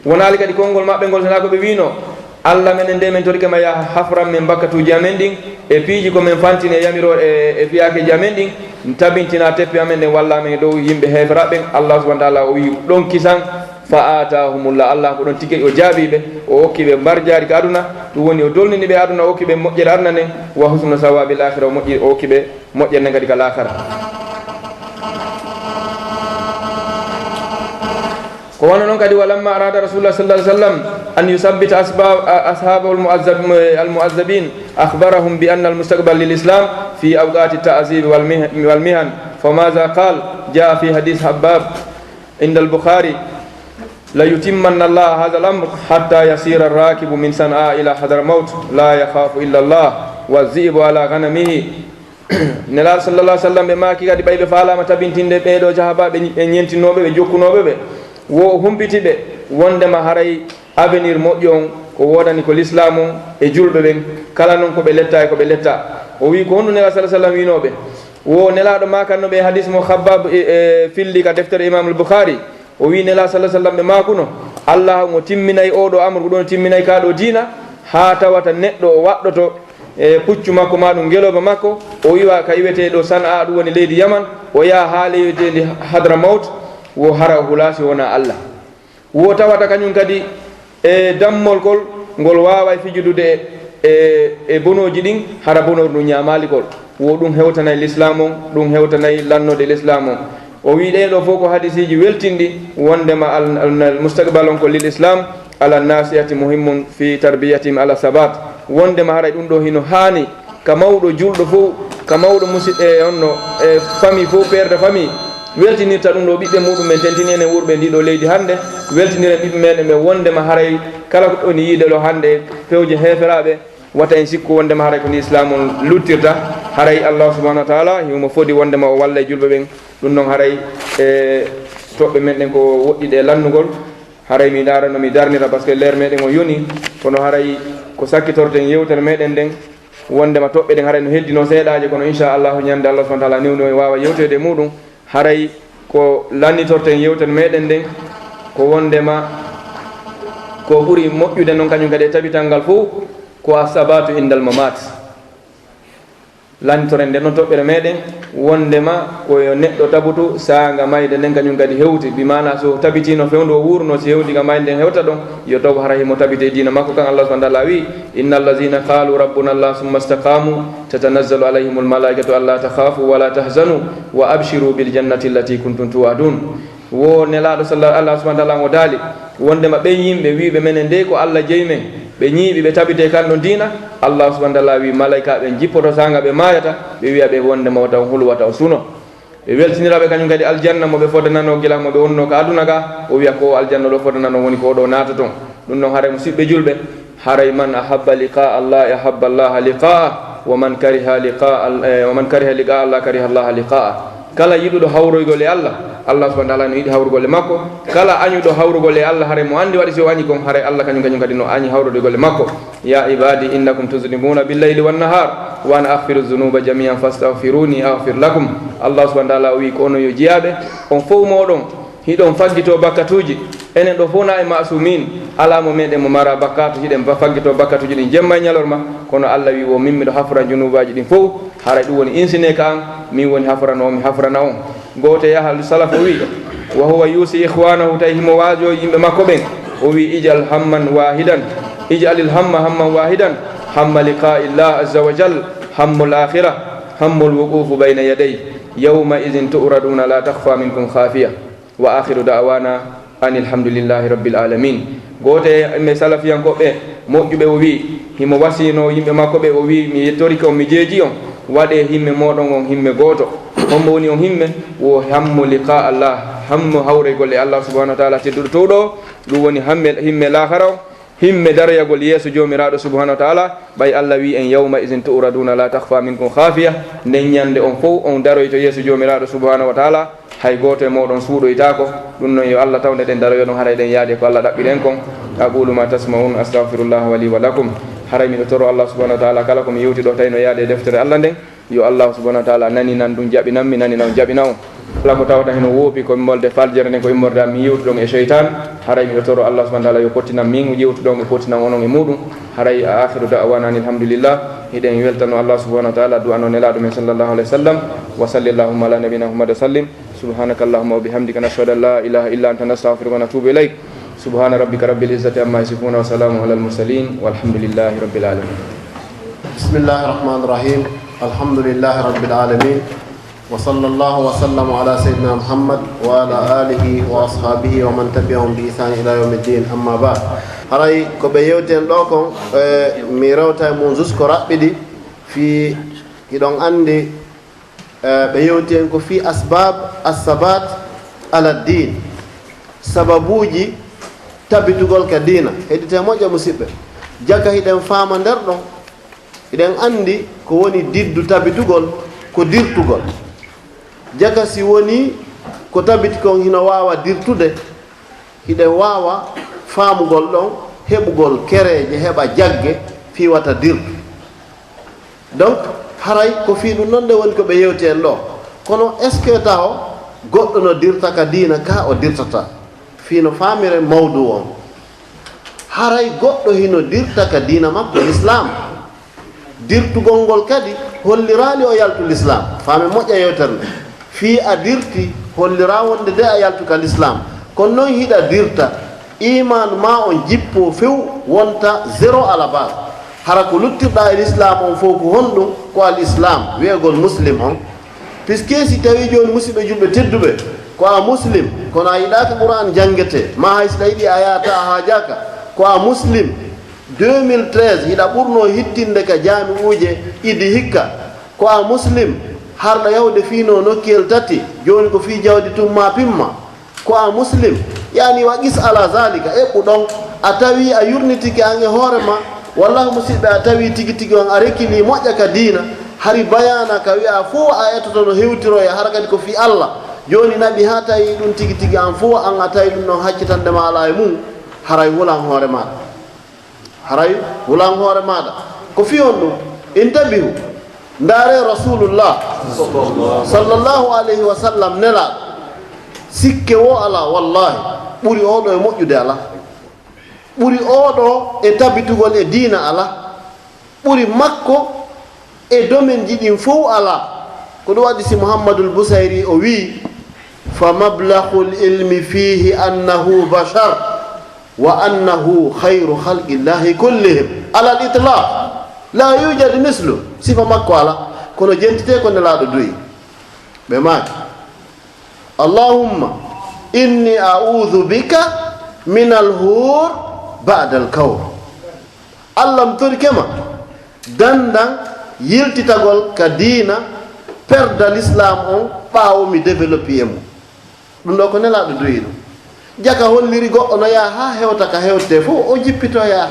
Wonaali kadi konngol maɓɓe ngol, sinaa ko ɓe wi'no, Allah menen nde, men torike ma, yaa hafran men bakkatuuji amen ɗin e piiji ko men fantini e yamiro e, e fiyaakeeji amen ɗin, tabintina teppe amen ɗen, walla men e dow yimɓe heeferaaɓe ɓen. Allah subhanahu wa taala o wi'i ɗon kisan, فآتاهم الله, Allah ko ɗon tigi o jaabii ɓe, o okki ɓe mbarjaari ka aduna, ɗum woni o dolnini ɓe aduna, o okki ɓe moƴƴere aduna nden, وحسن ثواب الآخرة, o moƴƴi, o okki ɓe moƴƴere nden kadi ka laakara. Ko wano non kadi, ولما أراد رسول الله صلى الله عليه وسلم أن يثبت أسباب، أصحابه المعذب-، المعذبين أخبرهم بأن المستقبل للإسلام في أوقات التعذيب والمه-، والمحن، فماذا قال؟ جاء في حديث خباب عند البخاري: ليتمن الله هذا الأمر حتى يسير الراكب من صنعاء إلى حضرموت لا يخاف إلا الله والذئب على غنمه. Nelaaɗo sallallahu alaihi wasallam ɓe maaki kadi, ɓay ɓe faalaama tabintinde ɓee ɗoo jahabaaɓe, ɓe ñentinooɓe, ɓe jokkunooɓe ɓe, wo o humpiti ɓe wondema haray avenir moƴƴo on ko woodani ko lislaam on e julɓe ɓen, kala non ko ɓe letta e ko ɓe letta. O wi'i, ko honɗum Nelaaɗo sallallahu alaihi wasallam wi'noo ɓe? Wo Nelaaɗo maakanno ɓe e hadis mo Khabbab e, e filli ka deftere Imam al-Bukhari. O wi'i Nelaaɗo sallallahu alaihi wasallam ɓe maakuno, Allah on o timminay oo ɗoo amru, ko ɗum o timminay kaa ɗoo diina, haa tawata neɗɗo o waɗɗoto e puccu makko maa ɗum ngelooba makko, o iwa ka iwetee ɗoo San'a, ɗum woni leydi Yaman, o yaha haa ley iweteendi Hadramawt, wo hara o hulaa si wonaa Allah. Wo tawata kañum kadi e dammol kol, ngol waaway fijudude e, e, e bonooji ɗin, hara bonooru ndu ñaamaali kol. Wo ɗum hewtanay lislaam on, ɗum hewtanay lannoode lislaam on. O wi'i ɗee ɗoo fof ko hadisiiji weltinɗi, wondema al, al, al mustaqbal on ko lil islam, ala nasihati muhimmun fi tarbiyatihim ala sabat. Wondema haray ɗum ɗoo hino haani ka mawɗo julɗo fof, ka mawɗo musidɓe e onno, e famille fof, père de famille, weltinirta ɗum ɗoo ɓiɓɓe muɗum men, tentini enen wurɓe ndii ɗoo leydi hannde, weltiniren ɓiɓɓe meɗen ɓe wondema haray kala ko ɗoni yiide ɗoo hannde pewje heeferaaɓe, wata en sikku wondema haray ko ni islam on luttirta, haray Allah subhanahu wa taala himo fodi wondema o walla e julɓe ɓen. Ɗum noon haray e toɓɓe men ɗen ko woɗɗi ɗe lannugol, haray mi ndaara no mi darnira, parce que leer meɗen o yoni, kono haray ko sakkitorten yewtere meɗen nden, wondema toɓɓe ɗen haray no heddino seeɗaaje, kono inchallahu ñande Allah subhanahu wa taala newni o e waawa yewteede e muɗum, haray ko lannitorten yewtere meɗen nden, ko wondema ko ɓuri moƴƴude noon kañum kadi e tabital ngal fof, ko asabatu indal mamat. Lannitoren nden noon toɓɓere meɗen, wondema ko yo neɗɗo tabutu saanga mayde nden kañum kadi hewti, bi maana so tabitino fewndo o wuurno, si hewndi ka mayde nden hewta ɗon, yo taw hara himo tabiti e diina makko kan. Allah subhanahu wa taala wi, inna allazina qalu rabbuna allah summa istaqamu tatanazzalu alayhim almalaikatu alla takhafu wala tahzanu wa abshiru biljannati allati kuntum tuadun. Wo Nelaaɗo salla-, Allah subhanahu wa taala o daali, wondema ɓen yimɓe wiiɓe menen dey ko Allah jeyi men, ɓe ñiiɓi, ɓe tabiti e kan ɗon diina, Allah subhanahu wa taala wi malaykaaɓe ɓen jippoto saanga ɓe maayata, ɓe wi'a ɓe wondema wata on hulu, wata on suno. Ɓe weltinira ɓe kañum kadi aljanna mo ɓe fodanano gila mo ɓe wonno ka aduna ka, o wi'a ko o aljanna ɗo fodanano woni ko o ɗo naata ton. Ɗum noon haray musiɓɓe julɓe, haray man ahabba liqa Allah ahabba Allah liqa'ah, wa man kariha liqa al-, eh, wa man kariha liqa Allah kariha Allah liqa'ah. Kala yiɗuɗo hawroygol e Allah, Allah subhanahu wa taala no yiɗi hawrugol e makko. Kala añuɗo hawrugol e Allah, haray mo andi waɗi si o añi kon, haray Allah kañum kañum kadi no añi hawroygol e makko. Ya ibadi innakum tuzlimuna billayli wannahar, wa ana aghfiru dhunuba jami'an fastaghfiruni aghfir lakum. Allah subhanahu wa taala o wi ko onon yo jiyaaɓe, on fof moɗon hiɗon faggito bakkatuuji. Enen ɗo fof na e masumin, alaa mo meɗen mo mara bakkatu, hiɗen ba-, faggito bakkatuuji ɗin jemma e ñalorma, kono Allah wi wo min miɗo hafra junuubaaji ɗin fof, haray ɗum woni insine ka an, min woni hafrano on, mi hafrana on. Gooto e ahlu salaf o wi, wa huwa yusi ikhwanahu, tawi himo waajo yimɓe makko ɓen. O wi, ij'al hamman wahidan, ij'alil hamma hamman wahidan, hamma liqa illah azza wa jal, hammul akhira, hammul wuqufu bayna yaday, yawma idhin tu'raduna la takhfa minkum khafiya. Wa akhiru da'wana anil hamdulillahi rabbil alamin. Gooto e yimɓe salafiyankoɓe moƴƴuɓe o wi, himo wasiyno yimɓe makko ɓe, o wi, mi yettorike on, mi jeeji on, waɗe himme mooɗon on himme gooto. Hombo woni on himme? Wo hammu liqa Allah, hammu hawreygol e Allah subhanahu wa ta'ala tedduɗo towɗo o. Ɗum woni hamme, himme laakara o, himme daroyagol yeeso Joomiraaɗo subhanahu wa ta'ala. Ɓay Allah wi en, yawma idhin tu'raduna la takhfa minkum khafiya, nden ñande on fow on daroyto yeeso Joomiraaɗo subhanahu wa ta'ala, hay gooto e mooɗon suuɗoytaako. Ɗum non yo Allah tawde ɗen daroyoɗon, haray ɗen yaade ko Allah ɗaɓɓiri en kon. Aqulu ma tasma'un, astaghfirullaha wa li wa lakum. Haray miɗo toro Allah subhanahu wa ta'ala kala ko mi yewti ɗo tawi no yaade e deftere Allah nden, yo Allah subhanahu wa ta'ala naninan ɗum, jaɓinan mi, naninan on, jaɓina on. Kala ko tawata hino woopi ko immorde faljere nden, ko immorde am mi yewtuɗon e seytan, haray miɗo toro Allah subhanahu wa ta'ala yo pottinan min yewtuɗon e pottinan onon e muɗum. Haray akhiru da'wana anil hamdulillah. Hiɗen weltano Allah subhanahu wa ta'ala, du'ano Nelaaɗo men sallallahu alayhi wa sallam. Wa salli allahumma ala nabina Muhammad wa sallim. Subhanaka allahumma wa bihamdika, nashhadu an la ilaha illa anta, nastaghfiruka wa natubu ilayk. Subhana rabbika rabbil izzati amma yasifuna, wa salamun alal mursalin, walhamdulillahi rabbil alamin. بسم الله الرحمن الرحيم. الحمد لله رب العالمين. وصلى الله وسلم على سيدنا محمد وعلى آله وأصحابه ومن تبعهم بإحسان إلى يوم الدين. أما بعد. Haray ko ɓe yewti en ɗo kon, eh, mi rewta e mum jus ko raɓɓiɗi fii, hiɗon anndi, eh, ɓe yewti en ko fii asbab assabat ala din, sababuuji tabitugol ka diina. Heɗite moƴƴa, musiɓɓe. Jaka hiɗen faama nder ɗon, hiɗen anndi ko woni diddu tabitugol, ko dirtugol. Jaka si woni ko tabiti kon hino waawa dirtude, hiɗen waawa faamugol ɗon heɓugol kereeje heɓa jagge fii wata dirtu. Donc, haray ko fii ɗum non nde woni ko ɓe yewti en ɗo. Kono est-ce que taho goɗɗo no dirta ka diina ka o dirtata? Fii no faamiren mawdu on. Haray goɗɗo hino dirta ka diina makko Lislaam. Dirtugol ngol kadi holliraali o yaltu Lislaam. Faame moƴƴa yewtere nde. Fii a dirti holliraa wonde de a yaltu ka Lislaam. Kono non hiɗa dirta, iman ma on jippoo few wonta zéro à la base. Hara ko luttirɗaa e Lislaam on fow ko honɗum? Ko al Islaam, wi'egol Muslim on. Puisque si tawii jooni musiɓɓe julɓe tedduɓe, ko a Muslim, kono a yiɗaaka Qur'aan janngetee, maa hay si ɗa yiɗi a yaata a haajaaka, ko a Muslim, deux mille treize hiɗa ɓurnoo hittinde ka jaami'uuje idi hikka, ko a Muslim, harɗa yahude fiinoo nokkiyel tati, jooni ko fii jawdi tun maa pimma. Ko a Muslim, yani wa qis ala zalika, eɓɓu ɗon, a tawi a yurnitike an e hoore ma, wallahi musiɓɓe, a tawi tigi tigi on a rekili moƴƴa ka diina, hari bayaana ka wi'a fow a etoto no hewtiroya, hara kadi ko fii Allah. Jooni naɓi haa tawi ɗum tigi tigi an fow an a tawi ɗum ɗon haccitande ma alaa e mum, haray hulan hoore ma. Haray hulan hoore maaɗa. Ko fii honɗum? Intabihu. Ndaaree Rasulullah sallallahu alayhi wa sallam, Nelaaɗo. Sikke woo alaa, wallahi, ɓuri oo ɗoo e moƴƴude alaa. Ɓuri oo ɗoo e tabitugol e diina alaa. Ɓuri makko e domaine ji ɗin fow alaa. Ko ɗum waɗi si Muhammadul Busayri o wi'i, "Fa mablaghul ilmi fihi annahu bashar, wa annahu khayru khalqillahi kullihim alal itlaq, la yujadu mislu." Sifa makko alaa, kono jentitee ko Nelaaɗo du'i. Ɓe maaki, "Allahumma inni a'udhu bika minal hur ba'dal kawr." Allah, mi torike ma, dandan yiltitagol ka diina, perda Lislaam on ɓaawo mi développé e mum. Ɗum ɗoo ko Nelaaɗo du'i ɗum. Jaka holliri goɗɗo no yaha haa hewta ka hewtete fow, o jippito yaha.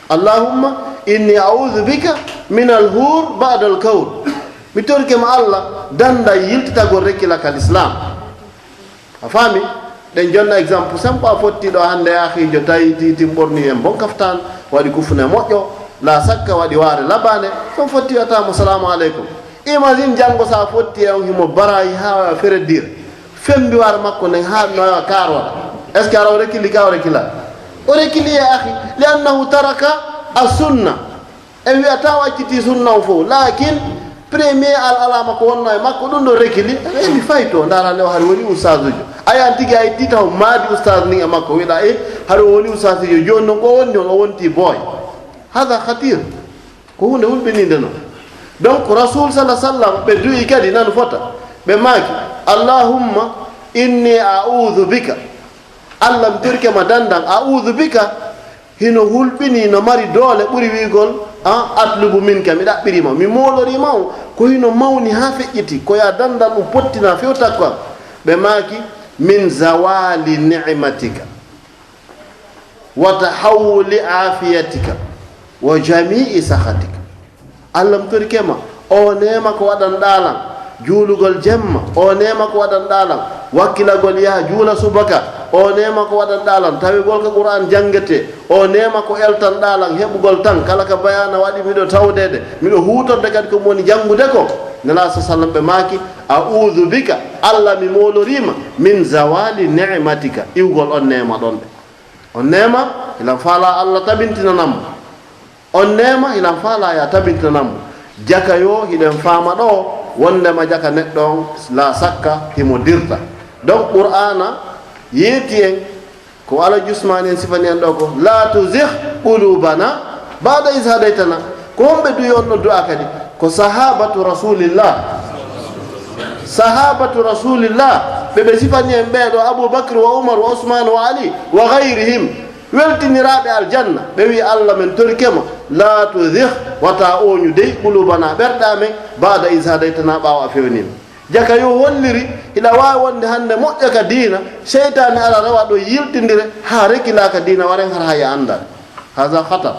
"Allahumma inni a'udhu bika minal hur ba'dal kawr." Mi torike ma Allah, dandan yiltitagol rekila ka Lislaam. A faami? Ɗen jonna exemple simple, a fotti ɗo hannde, akhiijo tawi tiitin ɓorni en bon kaftan, waɗi kufune moƴƴo, la sakka waɗi waare labaande, so fotti wiyata mo salamu aleykum. Imagine janngo sa fotti e on himo barayi haa fere dire. Fembi waare makko nden haa no kaarora. Est-ce que ara o rekili ka o rekila? O rekili ya akhi, li annahu taraka as-sunna. En wi'ataa o accitii sunna on fow, laakin Premier al alama ko wonno e makko, ɗum ɗo rekili. E mi fay to, ndaara nde o hari woni ustaadujo. Ayan tigi a itti taw maadi ustaas ni e makko, wiɗa e hari o woni ustaadujo. Jooni noon ko wonni on, o wonti boy. Hada khatir. Ko huunde hulɓininde noon. Donc, Rasul sallallahu alaihi wasallam, ɓe du'i kadi nanu fota. Ɓe maaki, "Allahumma inni a'udhu bika." Allah, mi torike ma dandan, "A'udhu bika." Hino hulɓini, no mari doole ɓuri wi'ugol, "Ah, atlubu minka, mi ɗaɓɓirima, mi moolorima on." Ko hino mawni haa feƴƴiti, ko ya dandan ɗum pottina few takko am. Ɓe maaki, "Min zawali ni'matika, wa tahawuli afiyatika, wa jami'i sakhatika." Allah, mi torike ma, o neema ko waɗanɗaa lan juulugol jemma, o neema ko waɗanɗaa lan wakkilagol yaha juula subaka, o neema ko waɗanɗaa lan tawigol ko Qur'an janngetee, o neema ko eltanɗaa lan heɓugol tan kala ka bayaana waɗi miɗo tawdeede, miɗo huutorde kadi ko mi woni janngude ko. Nelaaɗo sallam ɓe maaki, "A'udhu bika, Allah, mi mooloriima, min zawali ni'matika, iwgol on neema ɗon ɗe." On neema, hilan faalaa Allah tabintinanam mo. On neema, hilan faalaa ya tabintinanam mo. Jaka yo hiɗen faama ɗo, wondema jaka neɗɗo on, la sakka, himo dirta. Donc, Qur'aana yeeti en, ko Alhaji Usmaan en sifani en ɗo ko, "La tuzigh qulubana ba'da iz hadaytana." Ko homɓe du'i on ɗo du'a kadi? Ko sahabatu Rasulillah. Sahabatu Rasulillah, ɓe ɓe sifani en ɓee ɗo, Abu Bakr wa Umar wa Usman wa Ali wa ghayrihim, weltiniraaɓe aljanna. Ɓe wi'i, "Allah, men torike ma, la tuzigh, wata ooñu dey, qulubana, ɓerɗe amen, ba'da iz hadaytana, ɓaawo a fewni men." Jaka yo holliri, hiɗa waawi wonde hannde moƴƴa ka diina, seytaane ara rewa ɗo yiltindire, haa rekilaa ka diina, waren har haya anndaa. Haza khatar.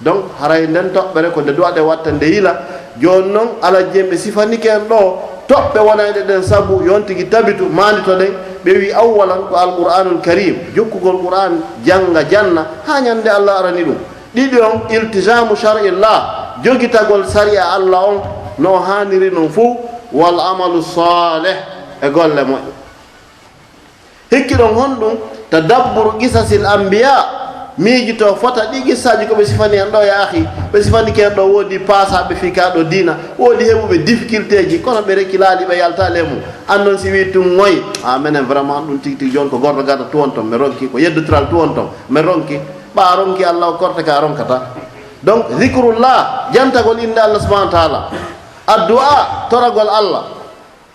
Donc, haray nden toɓɓere ko nde du'aɗe watta nde yila. Jooni noon, Alhaji en ɓe sifanike en ɗo toɓɓe wonayɗe ɗen sabu yo on tigi tabitu, maanditoɗen. Ɓe wi, awwalan ko Alqur'anul Karim, jokkugol Qur'an, jannga, janna, haa ñande Allah arani ɗum. Ɗiɗi on, iltizamu shar'illah, jogitagol sariya Allah on no o haaniri non fow, wal amalu salih, e golle moƴƴe. Hikki ɗon honɗum? Tadabburu qisasil anbiya. Miijito fota ɗi qissaaji ko ɓe sifani en ɗo, ya akhi. Ɓe sifanike en ɗo, woodi paasaaɓe fii kaa ɗo diina, woodi heɓuɓe difficultéji, kono ɓe rekilaali, ɓe yaltaali e mum. An non si wii tun ngoy, a menen vraiment ɗum tigi tigi jooni ko gordo gada tuwon ton, mi ronki ko yeddotiral tuwon ton, mi ronki. Ɓa a ronki Allah o korte ka a ronkata. Donc, zikrullah, jantagol innde Allah subhanahu wa ta'ala. Addu'a, toragol Allah.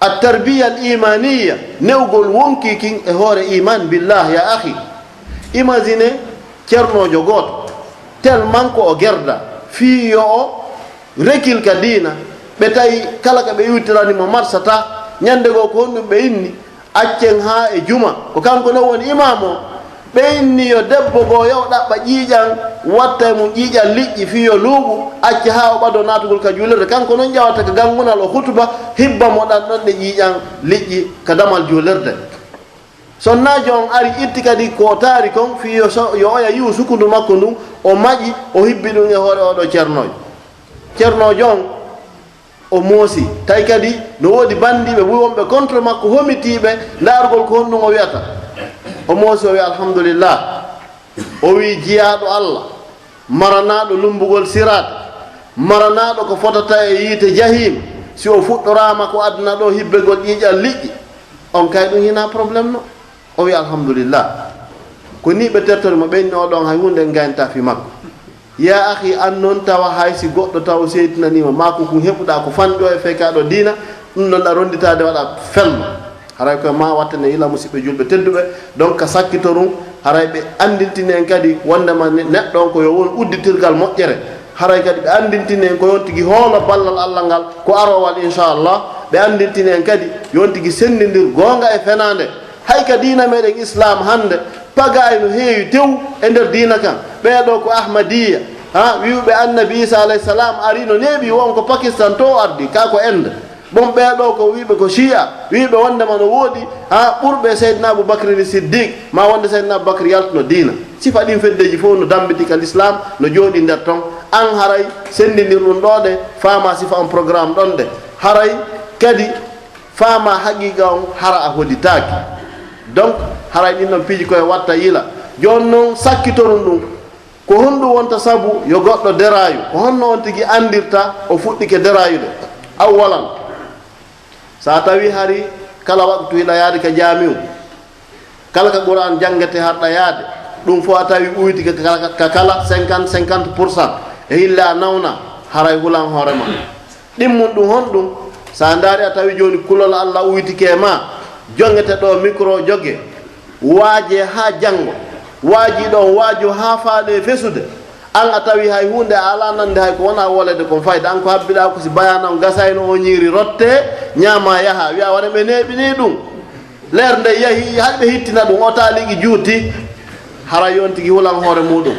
At-tarbiya al-imaniya, newgol wonki kin e hoore iman billah, ya akhi. Imagine ceernoojo gooto, tellement ko o gerda, fii yo o rekil ka diina, ɓe tawi kala ka ɓe iwtirani mo marsata, ñande goo ko honɗum ɓe inni, accen haa e juma, ko kanko non woni imam o, ɓe inni yo debbo goo yo o ɗaɓɓa ƴiiƴan, watta e mum ƴiiƴan liƴƴi fii yo luuɓu, acca haa o ɓadoo naatugol ka juulirde. Kanko non ƴawata ka ganngunal o hutuba, hibba mo ɗan ɗon ɗe ƴiiƴan liƴƴi ka damal juulirde. Sonnaajo on ari itti kadi ko o taari kon fii yo so-, yo oya yi'u sukundu makko ndun, o maƴi, o hibbi ɗum e hoore oo ɗoo ceernoojo. Ceernoojo on, o moosi. Tawi kadi no woodi banndiiɓe buy wonɓe contre makko, homitiiɓe ndaarugol ko honɗum o wi'ata. O moosi, o wi'i, "Alhamdulillah." O wi'i, "Jiyaaɗo Allah, maranaaɗo lummbugol siraat, maranaaɗo ko fotata e yiite jahim, si o fuɗɗoraama ko aduna ɗo hibbegol ƴiiƴan liƴƴi, on kay ɗum hinaa problème no." O wi'i, "Alhamdulillah." Ko nii ɓe tertori mo, ɓe inni, "Oo ɗon hay huunde en ngaynata fii makko." Ya akhi, an non tawa hay si goɗɗo taw seytinaniima, maa ko kun heɓuɗaa ko fanɗi o e fee kaa ɗo diina, ɗum non ɗa ronnditaade waɗa fello. Haray ko ma wattane yila musiɓɓe julɓe tedduɓe, donc ka sakkitorum, haray ɓe anndintini en kadi wonndema ne-, neɗɗo on ko yo won udditirgal moƴƴere. Haray kadi ɓe anndintini en ko yon tigi hoolo ballal Allah ngal ko aroowal, inchallah. Ɓe anndintini en kadi yon tigi senndindir goonga e fenaande. Hay ka diina meɗen Islam hannde, pagaay no heewi tew e nder diina kan. Ɓee ɗoo ko Ahmadiyya, ha, wi'uɓe Annabi Isa alayhi salam ari no neeɓi, won ko Pakistan to o ardi, ka ko Inde. Bon, ɓee ɗoo ko wi'uɓe ko Shia, wi'uɓe wonndema no woodi, ha, ɓurɓe Seydina Abu Bakr ni Siddiq, ma wonde Seydina Abu Bakr yaltuno diina. Sifa ɗin feddeji fof no dambiti ka l'islam, no jooɗi nder ton. An haray senndindir ɗum ɗoo de, faama sifa on programme ɗon de. Haray kadi faama haqiqa on hara a hoditaaki. Donc, haray ɗin ɗon piiji koye watta yila. Jooni non, sakkitorum ɗum. Ko honɗum wonta sabu yo goɗɗo deraayu? Ko honno on tigi anndirta o fuɗɗike deraayude? Awwalan, so a tawi hari kala waktu hiɗa yaade ka jaamiu, kala ka Qur'an janngete harɗa yaade, ɗum fof a tawi ɓuytike ka, ka, ka kala cinquante, cinquante pour cent, e hille a nawna, haray hulan hoore ma. Ɗimmun ɗum honɗum? So a ndaari a tawi jooni kulol Allah ɓuytike ma, jongete ɗo micro joge, waaje haa janngo, waaji ɗon waaju haa faale fesude, an a tawi hay huunde a alaa nande hay ko wona wolede kon fayda, an ko habbiɗaa ko si bayaana on gasayno o ñiiri rotte, ñaama yaha, wiya wona ɓe neeɓini ɗum. Leer nde yahi, hay ɓe hittina ɗum, o taaliki juuti, hara yon tigi hulan hoore muɗum.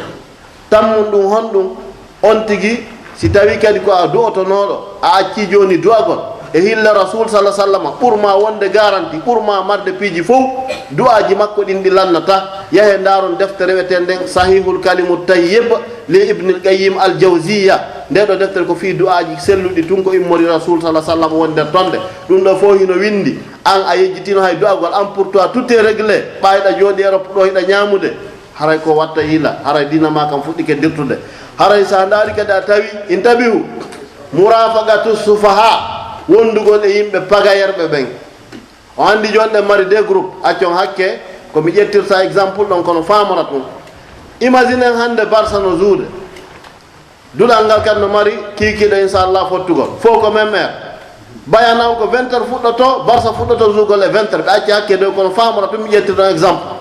Tammun ɗum honɗum? On tigi, si tawi kadi ko a du'otonooɗo, a accii jooni du'agol, e hille Rasul sala sallama, ɓur ma wonde garanti, ɓur ma marde piiji fof, du'aaji makko ɗin ɗi lannata. Yahe ndaaron deftere wi'eten nden Sahihul Kalimu Tayyib li Ibnil Qayyim Al Jawziyya. Nde ɗo deftere ko fii du'aaji selluɗi tun ko immori Rasul sala sallama woni nder tonde. Ɗum ɗo fof hino windi. An a yejjitino hay du'agol, an pour toi tout est réglé. Ɓayɗa jooɗi Europe ɗo hiɗa ñaamude. Haray ko watta yila, haray diina ma kam fuɗɗike dirtude. Haray sa ndaari kadi a tawi, intabihu, murafaqatu sufaha, wondugol e yimɓe pagayerɓe ɓen. O anndi jonɗe mari deux groupes, accon hakke, ko mi ƴettirta exemple ɗon kono faamora tun. Imagine en hannde Barça no jouer. Duɗal ngal kadi no mari kiikiiɗe, inchallah, fottugol. Fof ko même heure. Bayana on ko vingt heures fuɗɗoto, Barça fuɗɗoto jouer gol e vingt heures. Ɓe acci hakke dow kono faamora tun mi ƴetti ɗon exemple.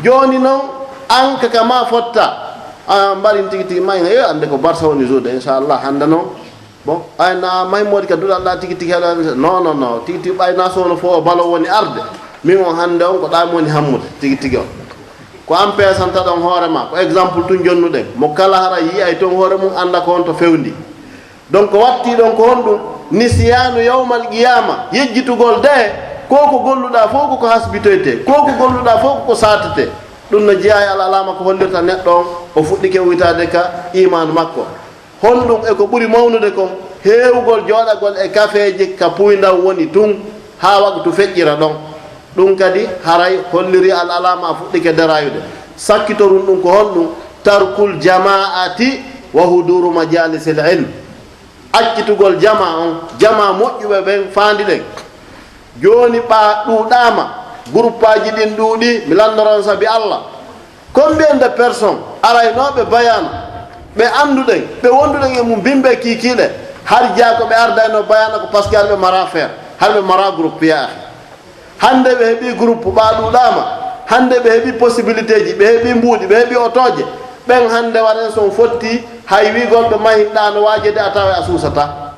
Jooni noon, an ka ka ma fotta. A mbarin tigi tigi ma, e annde ko Barça woni jouer de, inchallah, hannde noon. Bon, ay na may moodi ka duɗal ɗa tigi tigi heɗa, non, non, non, tigi tigi ɓay na sowno fof o balo woni arde. Min on hannde on ko ɗa mi woni hammude, tigi tigi on. Ko an peesanta ɗon hoore ma, ko exemple tun jonnuɗen. Mo kala hara yi'ay ton hoore mum annda ko on to fewndi. Donc ko watti ɗon ko honɗum? Nisiyanu yawmal qiyama, yejjitugol de, ko ko golluɗa fof ko ko hasbitoyte, ko ko golluɗa fof ko ko satete. Ɗum no jeyaa e al alama ko hollirta neɗɗo on, o fuɗɗike wuytaade ka imaanu makko. Honɗum e ko ɓuri mawnude kon? Heewugol jooɗagol e kafeeje ka puyndan woni tun haa waktu feƴƴira ɗon. Ɗum kadi haray holliri al alama a fuɗɗike darayude. Sakkitorun ɗum ko honɗum? Tarkul jama'ati wa huduru majalisil ilm. Accitugol jama on, jama moƴƴuɓe ɓen faandi ɗen. Jooni ɓa ɗuuɗaama, guruppaaji ɗin ɗuuɗi, mi lanndora on sabi Allah. Combien de personnes araynooɓe bayaana, ɓe annduɗen, ɓe wonduɗen e mum bimbe kiikiiɗe, har jaa ko ɓe ardayno bayaana ko parce que har ɓe mara feere, har ɓe mara groupe ya akhi. Hannde ɓe heɓi groupe ɓa ɗuuɗaama, hannde ɓe heɓi possibilité ji, ɓe heɓi mbuuɗi, ɓe heɓi otooje, ɓen hannde waɗen son fotti hay wiigol ɓe mahinɗa no waajede a tawa a suusata.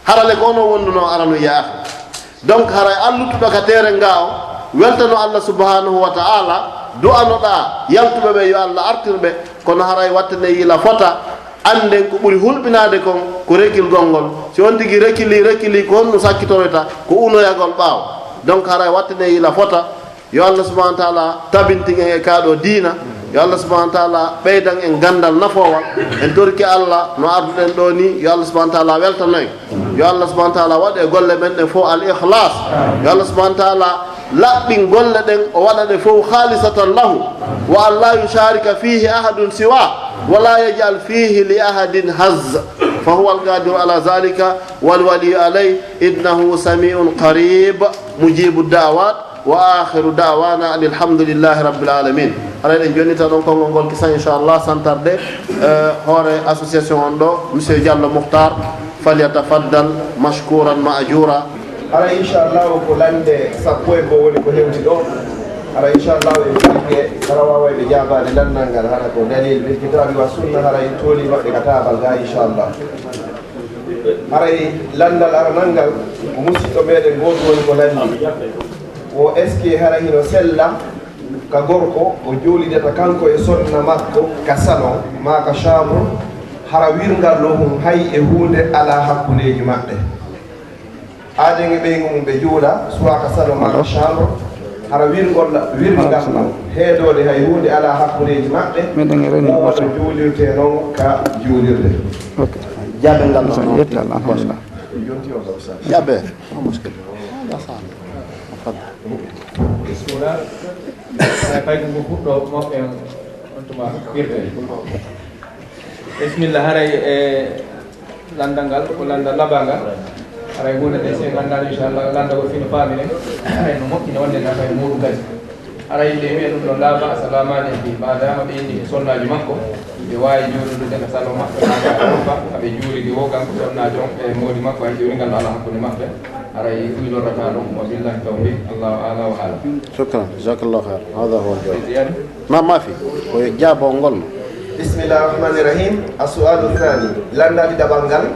Harale ko ono wonduno arano ya akhi. Donc haray allutuɗo ka teere nga o, weltano Allah subhanahu wa ta'ala, du'anoɗa yaltuɓe ɓe yo Allah artir ɓe, kono haray wattane yila fota, annden ko ɓuri hulɓinaade kon ko rekilgol ngol. Si on tigi rekili, rekili ko honno sakkitoroyta? Ko unoyagol ɓaawo. Donc haray wattane yila fota, yo Allah subhanahu wa ta'ala tabintin en e kaa ɗo diina. Yo Allah subhanahu wa ta'ala ɓeydan en ganndal nafoowal. En torki Allah no arduɗen ɗo ni, yo Allah subhanahu wa ta'ala weltano en. Yo Allah subhanahu wa ta'ala waɗu e golle men ɗen fof al ikhlas. Yo Allah subhanahu wa ta'ala laɓɓin golle ɗen, o waɗa ɗe fof khalisatan lahu. Wa an la yusharika fihi ahadun siwa. Wa la yaj'al fihi li ahadin hazz. Fa huwa al qadiru ala zalika wal waliyu alayh. Innahu sami'un qarib. Mujibu da'awat. Wa akhiru da'wana anil hamdulillahi rabbil alamin. Haray ɗen jonnita ɗon konngol ngol kisa, inchallah, santarde, eh, hoore association on ɗo, Monsieur Diallo Mouhtar, falyatafaddal mashkuran ma'jura. Haray, inchallah, ko lande sappo e goo woni ko hewti ɗo. Haray, inchallah, en fike, hara wawayɓe jaabaade landal ngal, hara ko dalil bil kitabi wa sunna, haray tooli maɓɓe ka taabal ga, inchallah. Haray landal aranal ngal, ko musiɗɗo meɗen gooto woni ko landi. Ko est-ce que hara hino sella ka gorko o joolidata kanko e sonna makko ka salon maa ka chambre, hara wirngal ɗo hun hay e huunde alaa hakkundeeji maɓɓe? Aaden e ɓeyngu mum ɓe juula, soit ka salon maa ka chambre, hara wirngol, wirngal ɗo heedoode hay huunde alaa hakkundeeji maɓɓe, miɗen e reni woowata juulirte non ka juulirde. Ok. Jaabel ngal ɗon. Yettal, alhamdulillah. Jaabel. Bismillah. Haray kay ko fuɗɗo moɓɓe on tuma firde. Bismillah, haray e Lanndal ngal ko lanndal labangal. Haray huunde nde, si en anndaani, inchallah, lanndagol fino faamiren, haray no moƴƴi, no wonde nafa e muuɗum kadi. Haray nde wi'e ɗum ɗon laa ba'sa, laa maani'a fii, maadaama ɓe inni e sonnaajo makko, ɓe waawi juulude ka salo maɓɓe, haa ka ɗon fa, haa ɓe juulidi woo, kanko sonnaajo on e moodi makko, hay juulingal no alaa hakkunde maɓɓe. Haray ɗum lorrataa ɗum. Wa billahi tawfiq, Allahu a'la wa a'lam. Shukran, jazakallahu khair. Hada huwa al-jawab. Ziyaada? Na, ma fi. Ko jaabawol ngol no. Bismillah rahmani rahim. As-su'alu thani. Lanndal ɗiɗaɓal ngal.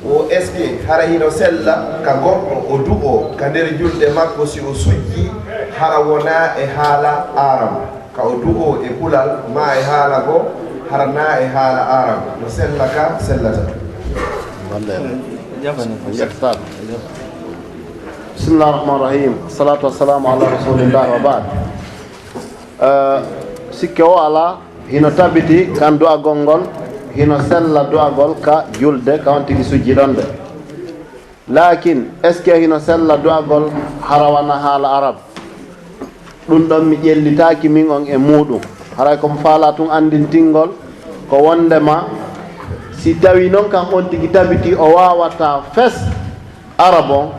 Wo est-ce que hara hino sella ka goɗɗo o du'oo ka nder julde makko si o sujji hara wonaa e haala Aarabu? Ka o du'oo e kulal maa e haala goo hara naa e haala Aarabu, no sella ka sellata? Wallaahi. Jafani. Jafani. Bismillah rahmani rahim. Salatu wassalamu ala rasulillah wa ba'd. Eh, sikke o alaa, hino tabiti kan du'agol ngol, hino sella du'agol ka julde, ka on tigi sujji ɗon de. Laakin, est-ce que hino sella du'agol hara wonaa haala Arab? Ɗum ɗon mi ƴellitaaki min on e muuɗum. Haray ko mi faalaa tun anndintingol ko wonndema si tawii non kan on tigi tabiti o waawataa fes Arab on,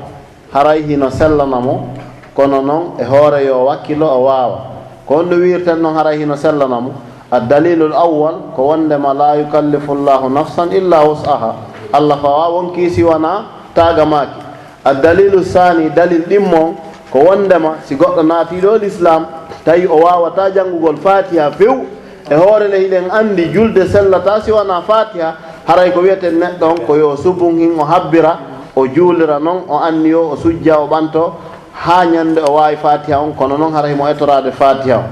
haray hino sellana mo, kono non e hoore yo wakkilo o waawa. Ko honno wi'irten non haray hino sellana mo? Ad-dalilul awwal ko wonndema laa yukallifu Allahu nafsan illa wus'aha. Allah fawaa wonkii si wanaa taaga maaki. Ad-dalilu saani, dalil ɗimmo on ko wonndema si goɗɗo naatiiɗo Lislaam tawi o waawataa janngugol Faatiha few, e hoore ley hiɗen anndi julde sellataa si wanaa Faatiha, haray ko wi'eten neɗɗo on ko yo subun hin o habbira, o juulira non, o anniyoo, o sujja, o ɓantoo, haa ñannde o waawi Faatiha on, kono non haray himo etoraade Faatiha on.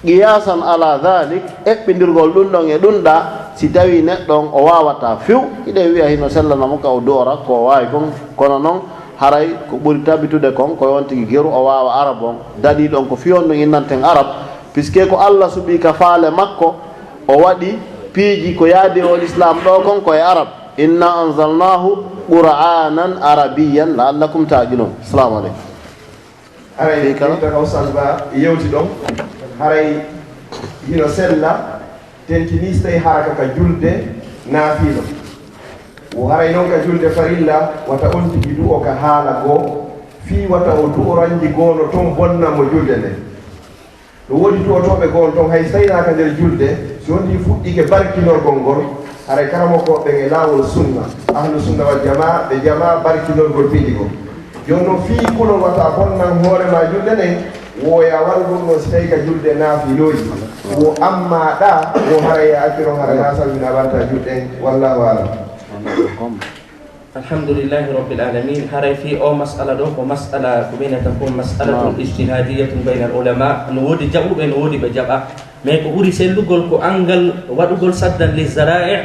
Qiyaasan ala dhalik, eɓɓindirgol ɗum ɗon e ɗum ɗaa, si tawii neɗɗo on o waawataa few, hiɗen wi'a hino sellana mo ka o du'ora ko o waawi kon, kono non haray ko ɓuri tabitude kon ko on tigi geru o waawa Arab on, dalil on ko fii honɗum innanten Arab, puisque ko Allah suɓii ka faale makko, o waɗi piiji ko yaadi e o Lislaam ɗoo kon ko e Arab. Inna anzalnahu qur'anan arabiyyan la'allakum ta'qilun. Assalamu aleykum. Haray Fii kala? Min Takaw Salba yewti ɗon. Haray hino sella, tentinii si tawii haraka ka julde naafiilo. Wo haray non ka julde farilla, wata on tigi du'o ka haala goo, fii wata o du'o ranji goo no ton bonna mo julde nden. No woodi du'otooɓe goo on ton, hay si tawii ka nder julde, si on tigi fuɗɗike barkinorgol ngol, haray karamokooɓe ɓen e laawol sunna, ahlu sunna wal jamaa, ɓe jamaa barkinorgol piiji goo. Jooni non fii kulol wata bonnan hoore maa julde nden, wo ya waɗu ɗum ɗon si tawii ka julde naafilooji. Wo amma ɗaa, wo haray ya accu ɗon, haray haa salmina ɓanta julɗe ɗen. Wallaahu a'lam. Alhamdulillahi rabbil alamin. Haray fii o mas'ala ɗo, ko mas'ala ko ɓe innata ko mas'alatun ijtihadiyatun baynal ulama. No woodi jaɓuɓe, no woodi ɓe jaɓaa. Mais ko ɓuri sellugol ko anngal waɗugol saddan li zara'i.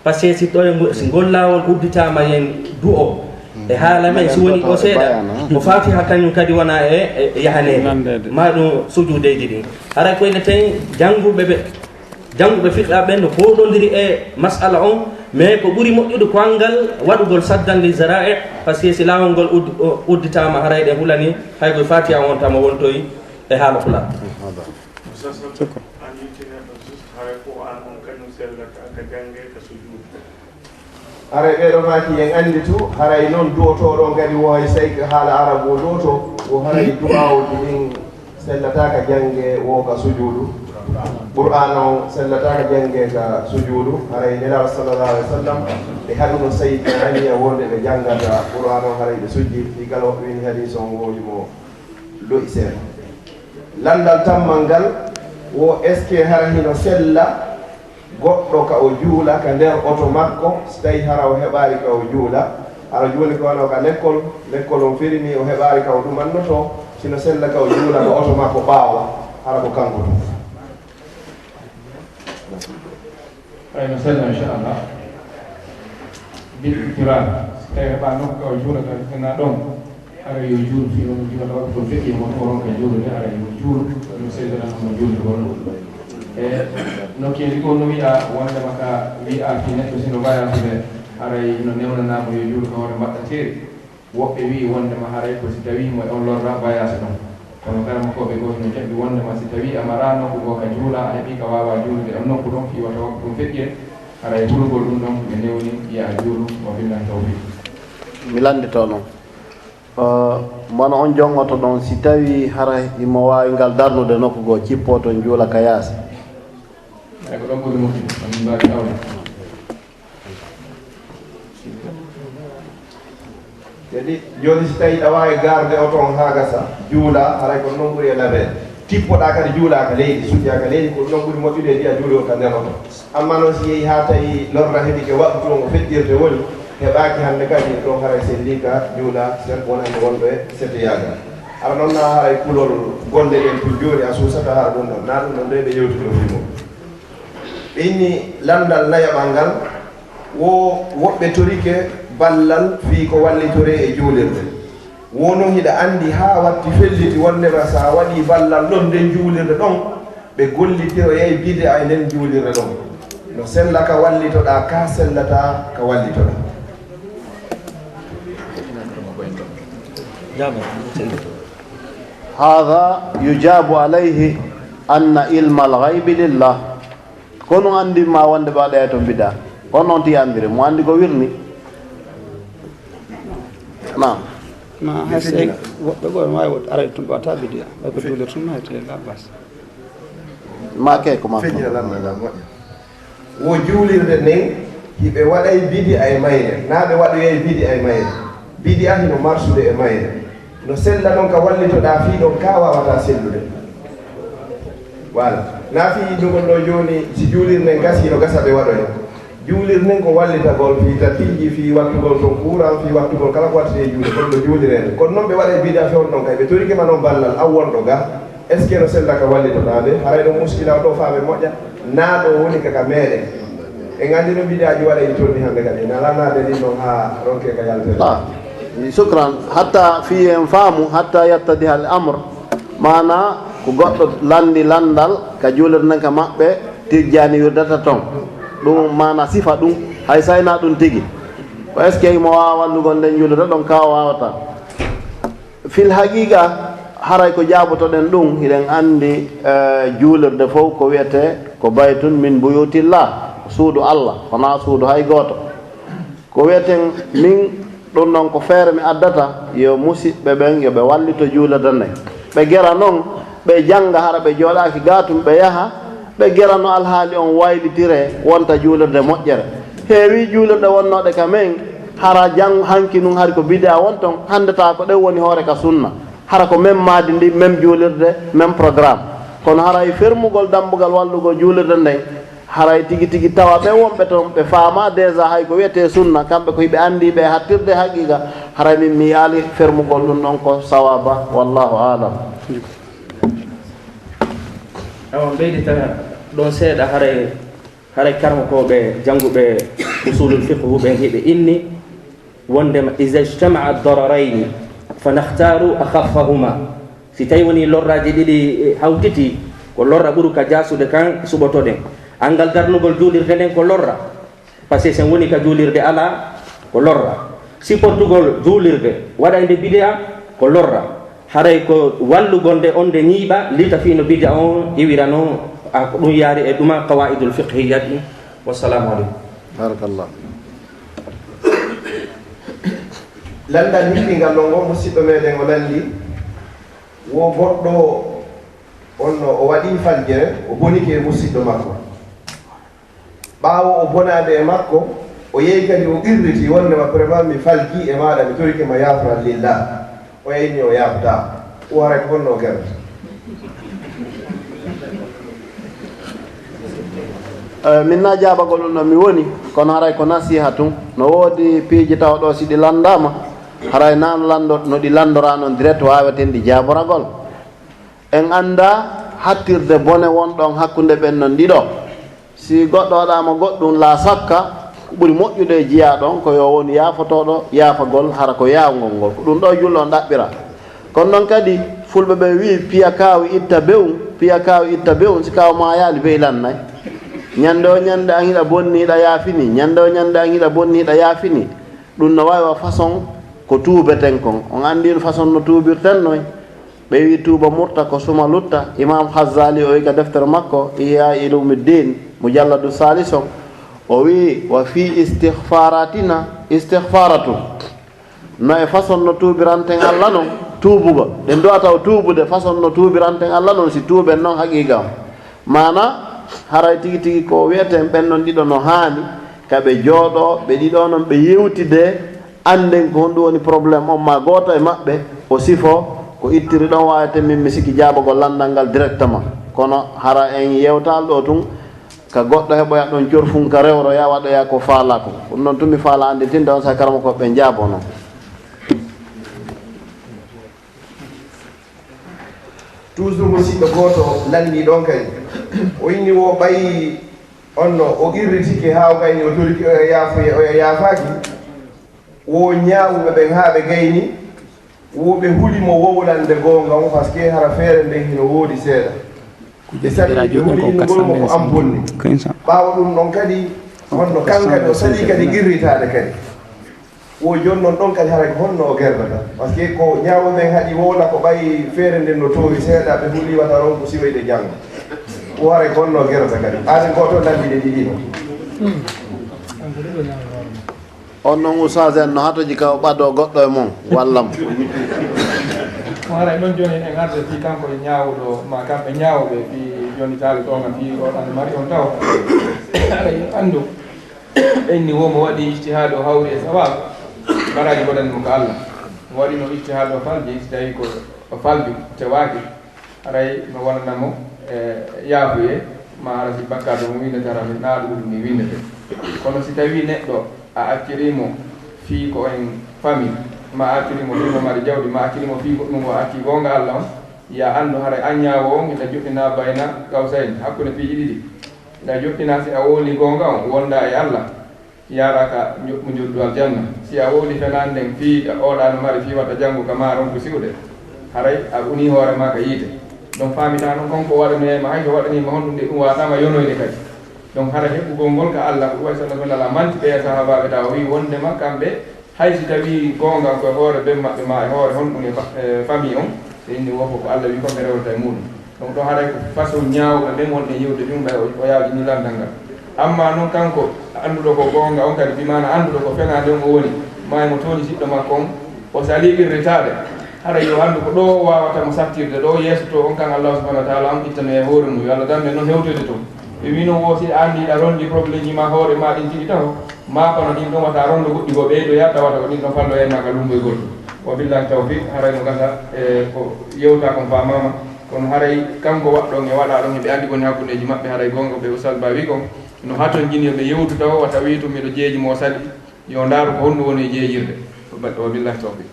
Parce que si ɗo e ngo-, si ngol laawol udditaama yen du'o, e haala men, si woni ɗo seeɗa, ko Fatiha kañum kadi wona e, e yahaneede, ma ɗum sujuudeeji ɗin. Haray ko ene tawi jannguɓe ɓe, jannguɓe fiqh ɓen no pooɗondiri e mas'ala on, mais ko ɓuri moƴƴude ko anngal waɗugol saddan li zara'i, parce que si laawol ngol udd-, o-, udditaama, haray ɗe hulani, hay ko Fatiha on tama wontoyi e haala Pulaar. An yettinee ɗo juste haray Qur'an on kañum sellata ka jannge ka sujuudu. Haray ɓee ɗoo maaki en anndi tu, haray non du'otooɗo on kadi wo hay si tawii ko haala Arab o du'otoo, wo haray du'aawuji ɗin sellataa ka jannge wo ka sujuudu. Qur'an on sellataa ka jannge ka sujuudu. Haray Nelaaɗo sallallahu alayhi wa sallam ɓe haɗuno Sayyidina Ali e wonde ɓe janngata Qur'an on haray ɓe sujji. Fii kala woɓɓe wini hadiis on woodi mo lo'i seeɗa. Lanndal tammal ngal wo, est-ce que hara hino sella goɗɗo ka o juula ka nder oto makko, si tawii hara o heɓaali ka o juula, hara jooni ko wano ka lekkol, lekkol on feritii, o heɓaali ka o ɗumannotoo, si no sella ka o juula ka oto makko ɓaawo, hara ko kanko tun? Haray no sella, inchallah. Bil ittirar, si tawii heɓaa nokku ka o juulata, ena ɗon, haray yo juulu, fii no juulata waktu feƴƴi, mo ɗum o ronka juulude, haray yo juulu, no sellanano mo juulde wonno. E nokkeeli goo no wi'a wondema ka wi'a fii neɗɗo si no voyage de, haray no newnanaa mo yo juulu ka hoore mbaɗɗa teeri. Woɓɓe wi'i wondema haray ko si tawii mo e on lorra voyage ɗon. Kono karamokooɓe goo hino jaɓi wondema si tawii a maraa nokku goo ka juulaa, a heɓii ka waawaa juulude e on nokku ɗon fii wata waktu ɗum feƴƴee, Haray hulugol ɗum ɗon ɓe newni, ya a juulu, wa billahi tawfiq. Mi lanndito noon. Eh, mbano on jonngoto ɗon, si tawii hara himo waawi ngal darnude nokku goo, cippoo toon, juula ka yaasi. Eyi, ko ɗon ɓuri moƴƴude, on mbaawi awde. Kadi, jooni si tawii ɗa waawi garde oto on haa gasa, juula, haray ko non ɓuri e label. Tippoɗaa kadi juulaa ka leydi, sujjaa ka leydi, ko non ɓuri moƴƴude e wi'a juuli on ka nder oto. Amma noon si yehi haa tawi lorra heɓike waɗtu on ko feƴƴirte woni, heɓaaki hannde kadi ɗon haray sellii ka juula, sen ko wonande wonɗo e seteyaagal. Hara noon na haray kulol golle ɗen tun jooni a suusata hara ɗum ɗon. Na ɗum ɗon de ɓe yewtude o fii mum. Ɓe inni lanndal nayaɓal ngal, wo woɓɓe torike ballal fii ko wallitoree e juulirde. Wo non hiɗa anndi haa watti felliti wonndema si a waɗii ballal ɗon nden juulirde ɗon, ɓe gollitiroyay bidi'a e nden juulirde ɗon. No sella ka wallitoɗaa, ka sellataa ka wallitoɗaa. هذا يجاب عليه أن علم الغيب لله. Kono anndi ma wonde ɓe waɗa e to bida. Kono on ti anndiri, mo anndi ko wirni. Naam. Ma hay so woɓɓe goo waawi wot ara tun ɓe wata bidiya. Ɓe ko juulir tun ma te la bas. Ma ke ko ma tun. Feƴƴina lan ma lan moƴƴa. Wo juulirde nden, hiɓe waɗay bidi'a e mayre, naa ɓe waɗoyay bidi'a e mayre. Bidi'a hino marsude e mayre. No sella non ka wallitoɗaa fii ɗon ka waawataa sellude. Voilà. Naa fii innugol ɗoo jooni, si juulirde nden gasii, no gasa ɓe waɗoya. Juulirde nden ko wallitagol fii tatiiji, fii wattugol ton kuuran, fii wattugol kala ko wattete e juulirde, kono no juulireede. Kono non ɓe waɗay bidi'a fewndo ɗon kay, ɓe torike ma non ballal, an wonɗo ga. Est-ce que no sella ka wallitoɗaa nde? Haray ɗon muskila o ɗoo faa ɓe moƴƴa. Naa ɗoo woni ka ka meeɗen. En anndi no bidaaji waɗa e tolni hannde kadi. En alaa naade ɗin ɗon haa ronke ka yaltere. Ah, shukran. Hatta fii en faamu, hatta yattadiha al amr. Maana ko goɗɗo lanndi lanndal ka juulirde nden ka maɓɓe, tijjaani wirdata ton. Ɗum maana sifa ɗum, hay sayna ɗum tigi. Ko est-ce que himo waawa wallugol nden juulirde ɗon ka o waawata? Fil haqiqa, haray ko jaabotoɗen ɗum, hiɗen anndi, eh, juulirde fof ko wiyetee ko baytun min buyutillah, suudu Allah, wonaa suudu hay gooto. Ko wiyeten min ɗum ɗon ko feere mi addata, yo musiɓɓe ɓen, yo ɓe wallito juulirde nden. Ɓe gera non, ɓe jannga hara ɓe jooɗaaki gaa tun, ɓe yaha, ɓe gera no alhaali on waylitiree, wonta juulirde moƴƴere. Heewii juulirɗe wonnooɗe ka men, hara jang-, hanki nun hari ko bidaa won ton, hannde taa ko ɗen woni hoore ka sunna. Hara ko men maadi ndi, men juulirde, men programme. Kono haray fermugol dambugal wallugol juulirde nden, haray tigi tigi tawa ɓen wonɓe ton, ɓe faama déjà hay ko wiyetee sunna, kamɓe ko hiɓe anndi ɓe hattirde haqiqa, haray min mi yaali fermugol ɗum ɗon ko sawaba, wallahu aalam. Awa, ɓeydita ɗon seeɗa, haray, haray karmokooɓe jannguɓe usulul fiqhu ɓen hiɓe inni wondema iza ijtama'a dararayni fa nakhtaru akhaffahuma. Si tawi woni lorraji ɗiɗi, eh, hawtiti, ko lorra ɓuru ka jaasude kan suɓotoɗen. Angal darnugol juulirde nden ko lorra. Parce que sen woni ka juulirde alaa, ko lorra. Siportugol juulirde, waɗayde bidi'a, ko lorra. Haray ko wallugol nde on nde ñiiɓa, lita fii no bidi'a on iwirano, a ko ɗum yaari e ɗuma qawaidul fiqhiyya ɗin. Wassalamu aleykum. Barakallah. Lanndal hiɓɓingal non ngo musiɗɗo meɗen o lanndi, wo goɗɗo on no o waɗi faljere, o bonike e musiɗɗo makko. Ɓaawo o bonaade e makko, o yehi kadi o qirriti wondema vraiment mi faljii e maaɗa, mi torike ma yaaforal lillah. O yahi ni o yaafotaako. O haray ko honno o gerata? Eh, min na jaabagol ɗum ɗo mi woni, kono haray ko nasiha tun. No woodi piiji tawa ɗo si ɗi lanndaama, haray na lanndo-, no ɗi lanndora non direct waaweten ɗi jaaboragol. En annda hattirde bone won ɗon hakkunde ɓen non ɗiɗo. Si goɗɗo waɗaama goɗɗum, la sakka, ko ɓuri moƴƴude e jiyaaɗo on ko yo won yaafotooɗo yaafagol, hara ko yaawngol ngol. Ko ɗum ɗo julɗo on ɗaɓɓira. Kono noon kadi, fulɓe ɓe wi'i, "Piya kaawi itta bewum, piya kaawi itta bewum, si kaaw maayaali, beylannay." Ñannde o ñannde an hiɗa bonni, hiɗa yaafini. Ñannde o ñannde an hiɗa bonni, hiɗa yaafini. Ɗum no waawi wa façon ko tuubeten kon. On anndi façon no tuubirten noy? Ɓe wi tuuba murta ko suma lutta. Imam Ghazali o wi ka deftere makko Ihya Ulumuddin, mujalladu salis on, O wi'i, wa fii istihfaaratina, istihfaaratu. No e façon no tuubiranten Alla non, tuubugo. Ɗen du'ata o tuubude façon no tuubiranten Alla non, si tuuben non haqiiqa on. Maana, haray tigi tigi ko wi'eten ɓen non ɗiɗo no haani, ka ɓe jooɗoo, ɓe ɗiɗo non ɓe yewtidee, annden ko honɗum woni problème on, maa gooto e maɓɓe o sifoo ko ittiri ɗon. Waaweten min mi sikki jaabagol lanndal ngal directement. Kono hara en yewtaali ɗoo tun, ka goɗɗo heɓoya ɗon corfun ka rewroya waɗoya ko faalaa kon. Ɗum ɗon tun mi faalaa annditinde on, sa karamokooɓe ɓen jaaboo non. Toujours musiɗɗo gooto lanndii ɗon kadi. O inni wo ɓay on no o qirritike haa o gayni o torike oya yaafoye, oya yaafaaki. Wo ñaawuɓe ɓen haa ɓe gayni, wo ɓe huli mo wowlande goonga on, parce que hara feere nden hino woodi seeɗa. Ɓe salii ɓe huli innugol mo ko an bonni. Ɓaawo ɗum ɗon kadi, honno kan kadi o salii kadi qirritaade kadi. Wo jooni non ɗon kadi haray ko honno o gerdata? Parce que ko ñaawuɓe ɓen haɗi wowla ko ɓay feere nden no toowi seeɗa, ɓe huli wata ronku siwoyde janngo. Wo haray ko honno o gerdata kadi? Ɓaaden gooto lanndii ɗe ɗiɗi non. On non Oustaz en no hatoji ka o ɓadoo goɗɗo e mon, wallam. Mo haray ɗon jooni en arde fii kanko e ñaawuɗo, ma kamɓe ñaawuɓe fii jooni taali ɗon fii o ɗan mari on taw. Haray anndu, ɓenni wo mo waɗi ijtihaad o hawri e sawaab, baraaji godan mo ka Alla. Mo waɗi no ijtihaad o falji, si tawi ko o falbi, o tewaaki. Haray no wonana mo e yaafuye, ma hara si bakkaatu mo winndete, hara mi naaɗu ɗum mi winndete. Kono si tawii neɗɗo a acciri mo fii ko en fami, ma a acciri mo fii mo mari jawdi, ma a acciri mo fii goɗɗum ko a acci goonga Alla on, ya anndu haray an ñaawo on hiɗa joɗɗinaa bayna qawsayni, hakkunde piiji ɗiɗi. Hiɗa joɗɗinaa si a wowli goonga on wondaa e Alla. Yaara ka njoɓɓu njoddu aljanna. Si a wowli fenaande nden fii oɗa no mari fii wata janngu ka maa ronku siwde, haray a unii hoore maa ka yiite. Donc faamitaa non kon ko waɗanoyay ma, hay so waɗanii ma honɗum de ɗum waataama yonoyde kadi. Donc hara heɓugol ngol ka Alla ko ɗum waɗi sallallahu alaihi wasallam manti ɓe e sahaabaaɓe taw o wii wondema kamɓe hay si tawii goonga ko e hoore ben maɓɓe maa e hoore honɗum e fa- e famille on, ɓe inni wo fof ko Alla wii kon ɓe rewrata e muuɗum. Donc ɗo haray ko façon ñaawuɓe ɓen wonɓe yewde ɗum ɓay o yaawjini lanndal ngal. Amma non kanko annduɗo ko goonga on kadi, bi maana annduɗo ko fenaande on o woni, ma e mo tooñi siɗɗo makko on, o salii qirritaade, haray yo anndu ko ɗo o waawata mo sattirde, ɗo o yeesoto on kan Allaahu subhaanahu wa taala on ittanoya e hoore mum, yo Alla dandu en non hewtoyde ton. Ɓe wii non wo si a anndi hiɗa ronndi problème ji ma hoore ma ɗin tigi taho, ma kono ɗin ɗon wata a ronndo goɗɗi goo ɓeydoya tawata ko ɗin ɗon falloyay ma ka lummboygol. Wa billahi tawfiq, haray no gasa e ko yewta kon faamaama. Kono haray kanko waɗɗon e waɗaaɗon, hiɓe anndi ko woni hakkundeeji maɓɓe, haray goonga ko ɓe Oustaz Ba wii kon, no hatonjini yo ɓe yewtu tawo, wata wii tun miɗo jeeji mo o sali, yo ndaaru ko honɗum woni e jeejirde. Wa billahi tawfiq.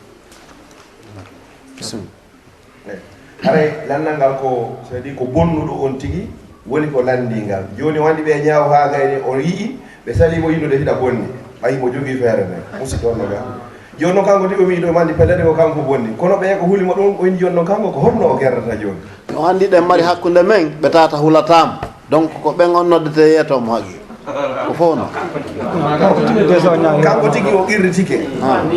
Haray lanndal ngal ko, c'est-à-dire ko bonnuɗo on tigi woni ko lanndii ngal. Jooni o anndi ɓe ñaaw haa gayni o yi'i ɓe salii mo innude hiɗa bonni. Ɓay himo jogii feere nden. Musiɗɗo on no ga. Jooni non kanko tigi o wi'i ɗo mandi pellet ko kanko bonni. Kono ɓe ko huli mo ɗum, o inni jooni non kanko ko honno o gerdata jooni? O anndi ɗen mari hakkunde men, ɓe tata hulataa mo. Donc ko ɓen on noddetee yeetoo mo haqqi. Ko fof non. Kanko tigi o qirritike. Hi,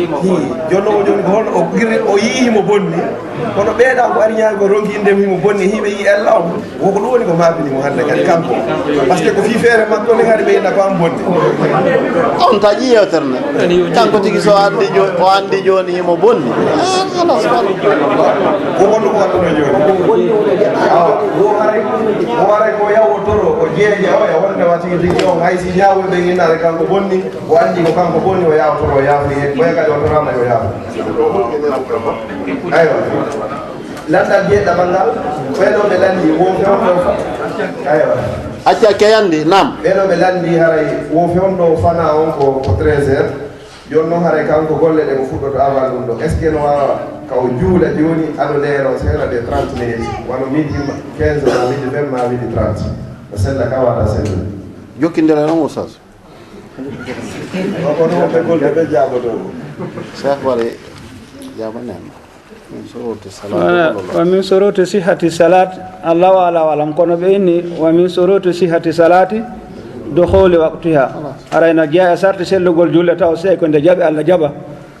jooni non o jooni ko holno o qirri, o yi'i himo bonni. Kono ɓeeɗa ko ari ñaami ko ronki innde himo bonni, hiɓe yi'i ella on. Wo ko ɗum woni ko maapini mo hannde kadi kanko. Parce que ko fii feere makko nde kadi ɓe inna ko an bonni. On taƴi yewtere nde. Kanko tigi so anndi jo- o anndi jooni himo bonni. Ah, halas, wala. Ko honno ko waɗɗuno jooni? Awa, wo haray, wo haray ko yaw o toro, o jeeja o e wonde wati tigi on hay si ñaawoy ɓe innaade kanko bonni, o anndi ko kanko bonni, o yawtoro, o yaafi heen. Ɓoya kadi o torama yo yaafu. Aywa. Lanndal jeeɗiɗaɓal ngal, ɓeɗo ɓe lanndi wo fewndo. Aywa. Acca ke yandi, naam. Ɓeɗo ɓe lanndi haray wo fewndo fana on ko, ko treize heures. Jooni non haray kanko golle ɗe ko fuɗɗoto avant ɗum ɗo. Est-ce que no waawa ka o juula jooni ado leero seeɗa de trente minutes? Wano midi quinze ma midi vingt ma midi trente. No sella ka wata sella. Jokkindira non Oustaz. Ko ɗum ɓe golde ɓe jaaboto. Cheikh Bari, jaabanen. Min suruti salat. Voilà, wa min suruti sihhati salat. Allahu ala wa alam, kono ɓe inni wa min suruti sihhati salati dukhuli waqtiha. Haray no jeeya e sarti sellugol julle taw sey ko nde jaɓi Allah jaɓa.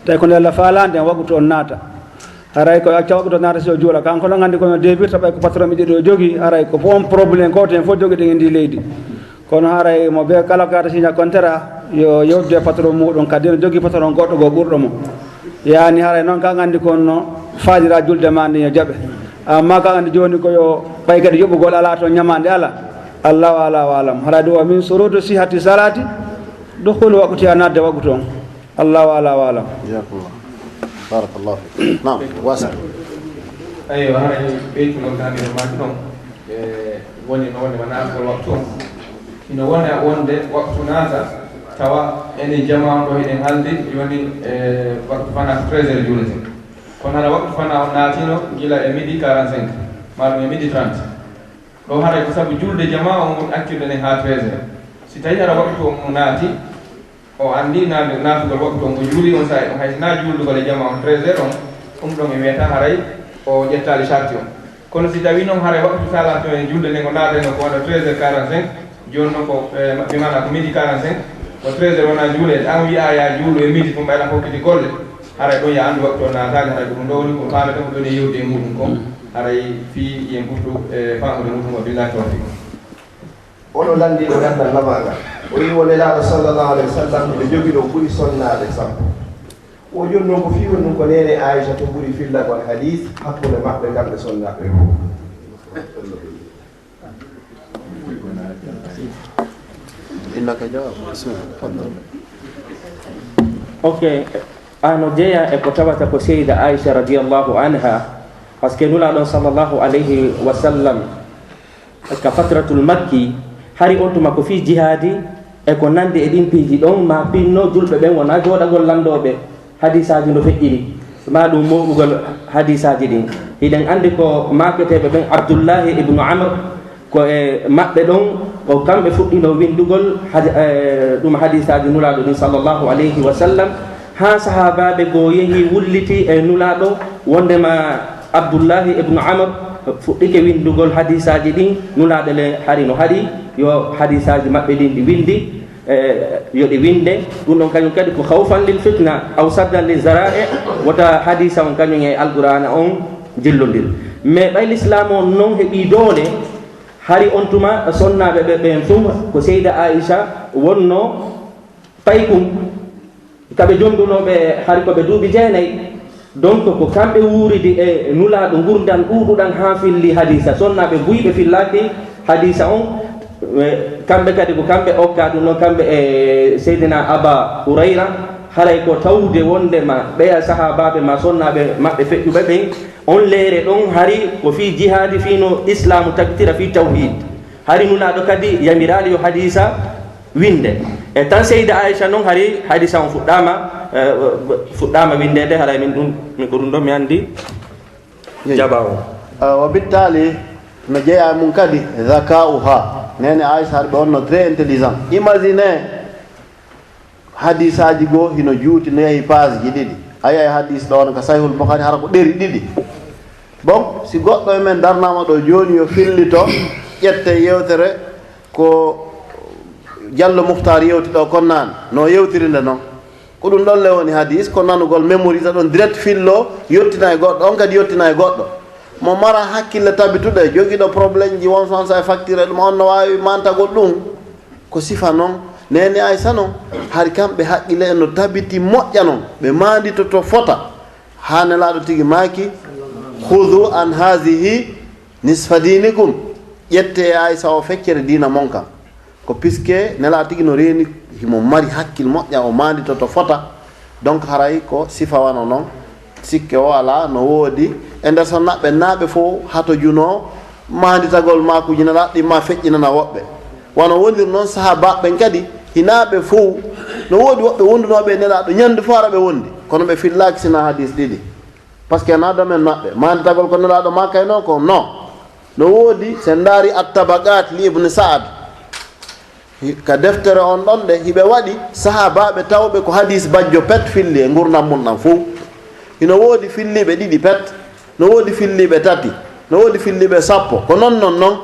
Tawi ko nde Allah faalande en waqtu on naata. Haray ko acca waqtu on naata si o juula. Kanko non anndi kono debirta ɓay ko patron ɓe ɗiɗo o jogii. Haray ko fof on problème ko ten fof jogiɗen e ndi leydi. Kono haray mo be kala ko yata siña kontera, yo yewtude e patron muɗum, kadi no jogii patron goɗɗo goo ɓurɗo mo. Yaani haray noon kan anndi kon no faadira julde ma nden yo jaɓe. Amma kan anndi jooni ko yo ɓay kadi yoɓugol alaa toon, ñamaande alaa. Allahu ala wa alam. Haray ɗum wa min surutu sihati salati, dukhulu waqtiha, naatde waqtu on. Allahu ala wa alam. Jazakumullah. Barakallahu fik. Naam, wasa. Eyyo, haray ɓeytugol ka mino maaki ɗon, e, woni no woni wona naatgol waqtu on. Ino wona wonde waqtu naata, tawa enen jamaa on ɗo hiɗen halde, jooni, e, waqtu fana ko treize heures juulete. Kono hara waqtu fana on naatino gila e midi quarante-cinq, maa ɗum e midi trente. Ɗo haray ko sabu julde jamaa on woni accirde nden haa treize heures. Si tawi hara waqtu on mo naati, o anndi naat-, naatugol waqtu on, o juuli on saa'i on, hay si na juulugol e jamaa on treize heures on, ɗum ɗon e wiyata haray o ƴettaali sarti on. Kono si tawi noon haray waqtu salati on e julde nden o naatayno ko wano treize heures quarante-cinq, jooni noon ko, eh, maɓɓe maana ko midi quarante-cinq, ko treize heures wona juuleede, an wi'a ya juulu e midi tun ɓayla hokkiti golle, haray ɗon ya anndu waqtu on naataali, haray ko ɗum ɗo woni ko faameten ko ɗon e yewde e muɗum kon, haray fii yen ɓurtu, eh, faamude muɗum o, billahi tawfiq. Oɗo lanndii ɗo ganndal lamaangal. O wi'i wo Nelaaɗo sallallahu alayhi wa sallam ɓe jogi ɗo ɓuri sonnaaɓe sappo. O jooni noon ko fii honɗum ko neene Aisha to ɓuri fillagol hadiis hakkunde maɓɓe kamɓe sonnaaɓe fof. Innaka jawab. Bismillah. Tafaddal. Ok. Ano jeya e ko tawata ko Seyda Aisha radiyallahu anha, parce que Nulaaɗo sallallahu alayhi wa sallam ka fatratul makki, hari on tuma ko fii jihaadi e ko nandi e ɗin piiji ɗon, ma pinno julɓe ɓen wona jooɗagol lanndooɓe hadiisaaji no feƴƴiri, ma ɗum mooɓugol hadiisaaji ɗin. Hiɗen anndi ko maaketeeɓe ɓen, Abdullahi ibnu Amr, ko e maɓɓe ɗon, ko kamɓe fuɗɗino winndugol hadi-, eh, ɗum hadiisaaji Nulaaɗo ɗin sallallahu alayhi wa sallam, haa sahaabaaɓe goo yehi wulliti e Nulaaɗo, wonndema Abdullahi ibnu Amr fuɗɗike winndugol hadiisaaji ɗin, Nulaaɗo le hari no haɗi yo hadiisaaji maɓɓe ɗin ɗi winndi, eh, yo ɗi winnde. Ɗum ɗon kañum kadi ko khawfan lil fitna aw saddan li zara'i, wota hadiisa on kañum e Alqur'aana on jillondir. Mais ɓay Lislaam on non heɓii doole, hari on tuma sonnaaɓe ɓe ɓen tun ko Seyda Aisha wonno paykun, ka ɓe jondunooɓe hari ko ɓe duuɓi jeenay. Donc ko kamɓe wuuridi e Nulaaɗo ngurndan ɗuuɗuɗan haa filli hadiisa. Sonnaaɓe buy ɓe fillaaki hadiisa on, e, kamɓe kadi ko kamɓe okka ɗum ɗon, kamɓe e Seydina Aba Hurayra, haray ko tawde wondema ɓeya sahaabaaɓe ma sonnaaɓe maɓɓe feƴƴuɓe ɓen, on leere ɗon hari ko fii jihaadi, fii no Islaamu tagtira fii tawhiid. Hari Nulaaɗo kadi yamiraali yo hadiisa winnde. E tan Seyda Aisha non hari hadiisa on fuɗɗaama, eh, fuɗɗaama winndeede, haray min ɗum, min ko ɗum ɗon mi anndi jaba on. Eh, o bittaali no jeyaa e mum kadi zaka'uha. Neene Aisha hari ɓe wonno très intelligent. Imagine hadiisaaji goo hino juuti no yahi paasji ɗiɗi. A yi'ay hadiis ɗo on ka Sahihul Bukhari hara ko ɗeri ɗiɗi. Bon, si goɗɗo e men darnaama ɗo jooni yo fillito, ƴette yewtere ko Jallo Mukhtar yewti ɗo kon naan, no yewtiri nde non. Ko ɗum ɗon le woni hadiis, ko nanugol, mémorise ɗon direct, fillo, yottina e goɗɗo, on kadi yottina e goɗɗo. Mo mara hakkille tabituɗe, jogiiɗo problème ji, won son sa e facture e ɗum, on no waawi mantagol ɗum. Ko sifa non, neene Aysa non, hari kamɓe hakkille en no tabiti moƴƴa non, ɓe maanditoto fota. Haa Nelaaɗo tigi maaki, "Khudhu an hazihi nisfa dinikum." Ƴette e Aysa o feccere diina mon kan. Ko puisque Nelaaɗo tigi no reeni, himo mari hakkil moƴƴa, o maanditoto fota. Donc haray ko sifa wano non, sikke o alaa, no woodi e nder son naɓɓe, naaɓe fof hatojunoo maanditagol maakuuji Nelaaɗo ɗin ma feƴƴinana woɓɓe. Wano woniri non sahaabaaɓe ɓen kadi, hinaa ɓe fow. No woodi woɓɓe wondunooɓe e Nelaaɗo, ñannde fof hara ɓe wondi, kono ɓe fillaaki sinaa hadiis ɗiɗi. Parce que na domaine maɓɓe. Maanditagol ko Nelaaɗo maakayno ko non. No woodi, si en ndaari At-Tabaqaat li Ibn Sa'ad, hi-, ka deftere on ɗon de, hiɓe waɗi sahaabaaɓe tawɓe ko hadiis bajjo pet filli e ngurndan mun ɗan fow. Hino woodi filliiɓe ɗiɗi pet, no woodi filliiɓe tati, no woodi filliiɓe sappo. Ko non non non.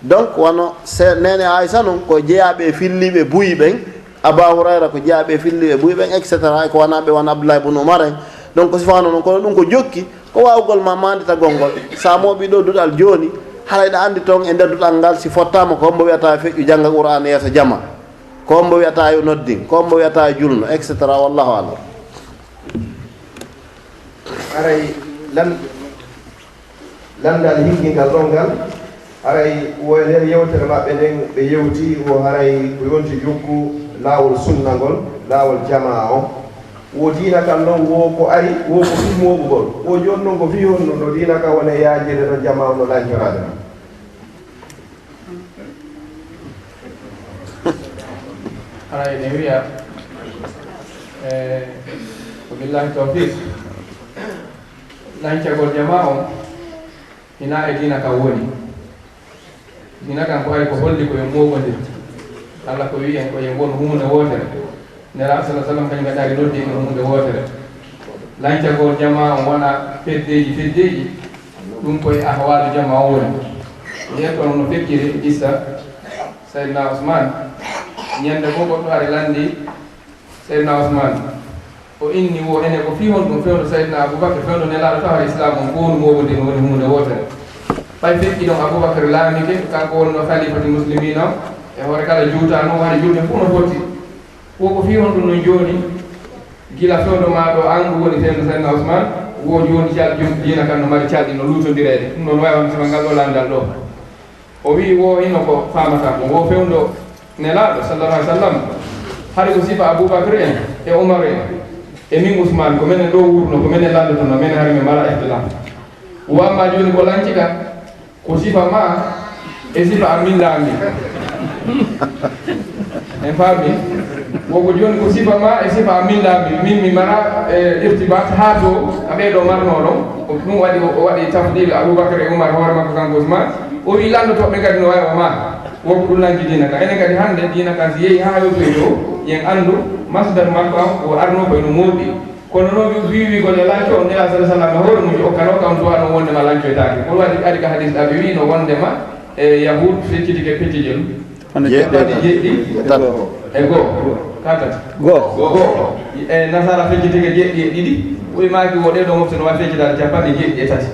Donc, wano se-, neene Aysa non, ko jeyaaɓe e filliiɓe buy ɓen, Aba Hurayra ko jeyaaɓe e filliiɓe buy ɓen, et cetera, e ko wanaaɓe wano Abdullahi bun Umar en. Donc, ko sifa wano non, kono ɗum ko jokki, ko waawugol ma maanditagol ngol. Sa mooɓi ɗo duɗal jooni, Haray ɗa anndi toon e nder duɗal ngal, si fottaama ko hombo wiyata feƴƴu jannga Qur'aan yeeso jama, ko hombo wiyata yo noddin, ko hombo wiyata yo julno, et cetera. Wallahu alam. Haray lan-, lanndal hinkingal ɗon ngal, haray wo e nder yewtere maɓɓe nden, ɓe yewti wo haray ko yonti jokku laawol sunna ngol, laawol jamaa on. Wo diina kan non, wo ko ari, wo ko fii mooɓugol. Wo jooni non ko fii honno no diina kan woni e yaajirde no jamaa on no lancoraade non. Haray ne wiya, e, ko billahi tawfiq, lancagol jamaa on hina e diina kan woni. Diina kan ko ari ko holli ko en mooɓondir. Allah ko wi'i en ko en won huunde wootere. Nelaaɗo sala sallam kañum kadi ari noddi en huunde wootere. Lancagol jamaa on wona feddeeji feddeeji, ɗum koye ahwaalu jamaa on woni. Yeeto on no fecciri qissa Sayyidina Usman. Ñande ko goɗɗo ari lanndi Sayyidina Usman. O inni wo ene ko fii honɗum fewndo Sayyidina Abubakar, fewndo Nelaaɗo tawa Islam on fow no mooɓondir no woni huunde wootere. Ɓay feƴƴi ɗon Abubakar laamike, kanko wonno khalifatul muslimina, e hoore kala juutano, hari julɓe fow no fotti. Wo ko fii honɗum non jooni, gila fewndo maa ɗo an ɗum woni fewndo Sayyidina Usman, wo jooni calɗi jom diina kan no mari calɗi no luutondireede. Ɗum ɗon waawi wonde sima ngal ɗo lanndal ɗo. O wi'i wo hino ko faamata ko wo fewndo Nelaaɗo sallallahu alaihi wasallam. Hari ko sifa Abubakar en e Umar en e min Usman, ko menen ɗo wurno, ko menen lanndotono, menen hari men mara ihtilaf. Wo amma jooni ko lanci kan, ko sifa ma e sifa am min laami. En faami? Wo ko jooni ko sifa ma e sifa am min laami. Min mi mara, e, irtibat haa to a ɓee ɗo marno ɗon. Ko ɗum waɗi o, o waɗi tafdil Abubakar e Umar hoore makko kanko Usman. O wi lanndotooɓe kadi no wawi o ma. Wo ko ɗum lanci diina kan. Enen kadi hannde diina kan si yehi haa hewtoy ɗo, yen anndu masdar makko an ko arno ko eno mooɓi. Kono noon wi-, wi-, wiigol e lanco on, Nelaaɗo sallallahu alaihi wasallam e hoore mum, o kano kam duwano wondema lancoytaake. Ko waɗi ari ka hadis ɗaɓi wi no wondema, e, Yahud feccitike pecce jelu. Capanɗe jeeɗiɗi. Capanɗe jeeɗiɗi. E tato. E goo. Ka tati. Goo. Goo. E, Nasara feccitike jeeɗiɗi e ɗiɗi. Ɓuri maaki wo ɗee ɗoo mofte no waɗi feccitaade capanɗe jeeɗiɗi e tati.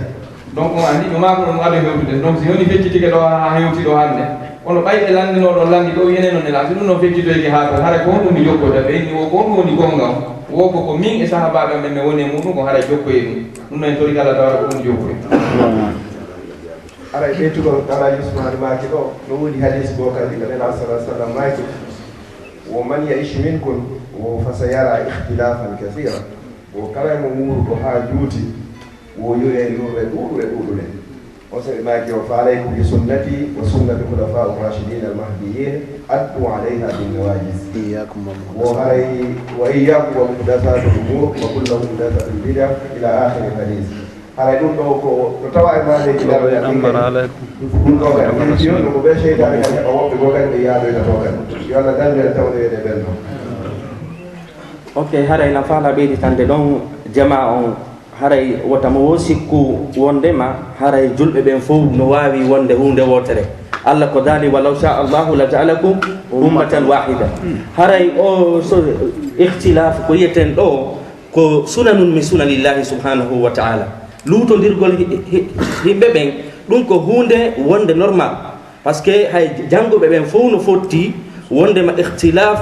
Donc, on anndi, no maako ɗum ado hewtude. Donc, si woni feccitike ɗo haa hewti ɗo hannde. Kono ɓay ɓe lanndinoo ɗon lanndi ɗo, wi enen non Nelaaɗo, si ɗum non feccitoyke haa to, hara ko honɗum mi jokkoyta? Ɓe inni wo ko honɗum woni goonga on? Wo ko, ko min e sahaabaaɓe am ɓe mi woni e muɗum, ko hara jokkoye ɗum. Ɗum non en tori kala tawata ko ɗum jokkoye. Hara e ɓeytugol Alaaji Usmaan maaki ɗo, no woodi hadiis goo kadi, ko Nelaaɗo sallallahu alaihi wasallam maaki, wo man ya'ish minkum, wo fa sayara ikhtilafan kathira. Wo kala e mo wuuru ko haa juuti, wo yo'e lurre ɗuuɗuɗe ɗuuɗuɗe. On sabi maaki o, "Fa alaykum bi sunnati wa sunnati khulafa ar-rashidin al-mahdiyyin, addu alayha bin nawajiz." Iyyakum wa muhdathat. Wo haray, "Wa iyyakum wa muhdathatil umur, fa kullu muhdathatin bid'ah," ila akhir al-hadith. Haray ɗum ɗo ko, ko tawa e maneeji ɗo, ɗum ɗo kadi, ɗum ɗo kadi, ɗum ɗo ko ɓe seytaane kadi heɓa woɓɓe goo kadi ɓe yaadoyta to kadi. Yo Allah dandu en tawde e ɓen ɗo. Ok, haray na faala ɓeyditande ɗon jamaa on. Haray wota mo wo sikku wondema haray julɓe ɓen fow no waawi wonde huunde wootere. Allah ko daali, "Walaw sha Allahu la ja'alakum ummatan wahida." Haray o so ikhtilaf ko yiyeten ɗo ko sunanun min sunanillahi subhanahu wa ta'ala. Luutondirgol hi-, hi-, yimɓe ɓen, ɗum ko huunde wonde normal. Parce que hay jannguɓe ɓen fow no fotti wondema ikhtilaf,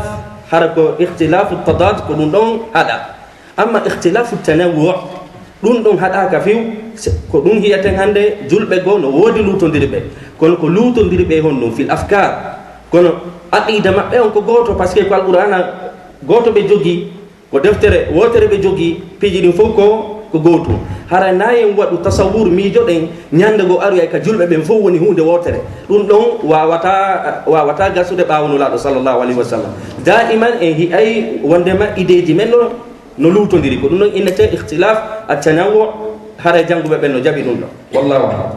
hara ko ikhtilafu tadad ko ɗum ɗon haɗa. Amma ikhtilafu tanawwu, ɗum ɗon haɗaaka few, se-, ko ɗum hiyaten hannde julɓe goo no woodi luutondirɓe. Kono ko luutondirɓe honɗum fil afkar. Kono aqida maɓɓe on ko gooto, parce que ko Alqur'aana gooto ɓe jogii, ko deftere wootere ɓe jogii, piiji ɗin fow ko, ko gootum. Hara na en waɗu tasawwur, miijoɗen, ñannde goo aroyay ka julɓe ɓen fow woni huunde wootere. Ɗum ɗon waawata, waawata gasude ɓaawo Nulaaɗo sallallahu alayhi wa sallam. Daiman en hi'ay wondema ideeji men no no luutondiri. Ko ɗum ɗon innetee ikhtilaf at-tanawwu, haray jannguɓe ɓen no jaɓi ɗum ɗon. Wallahu a'lam.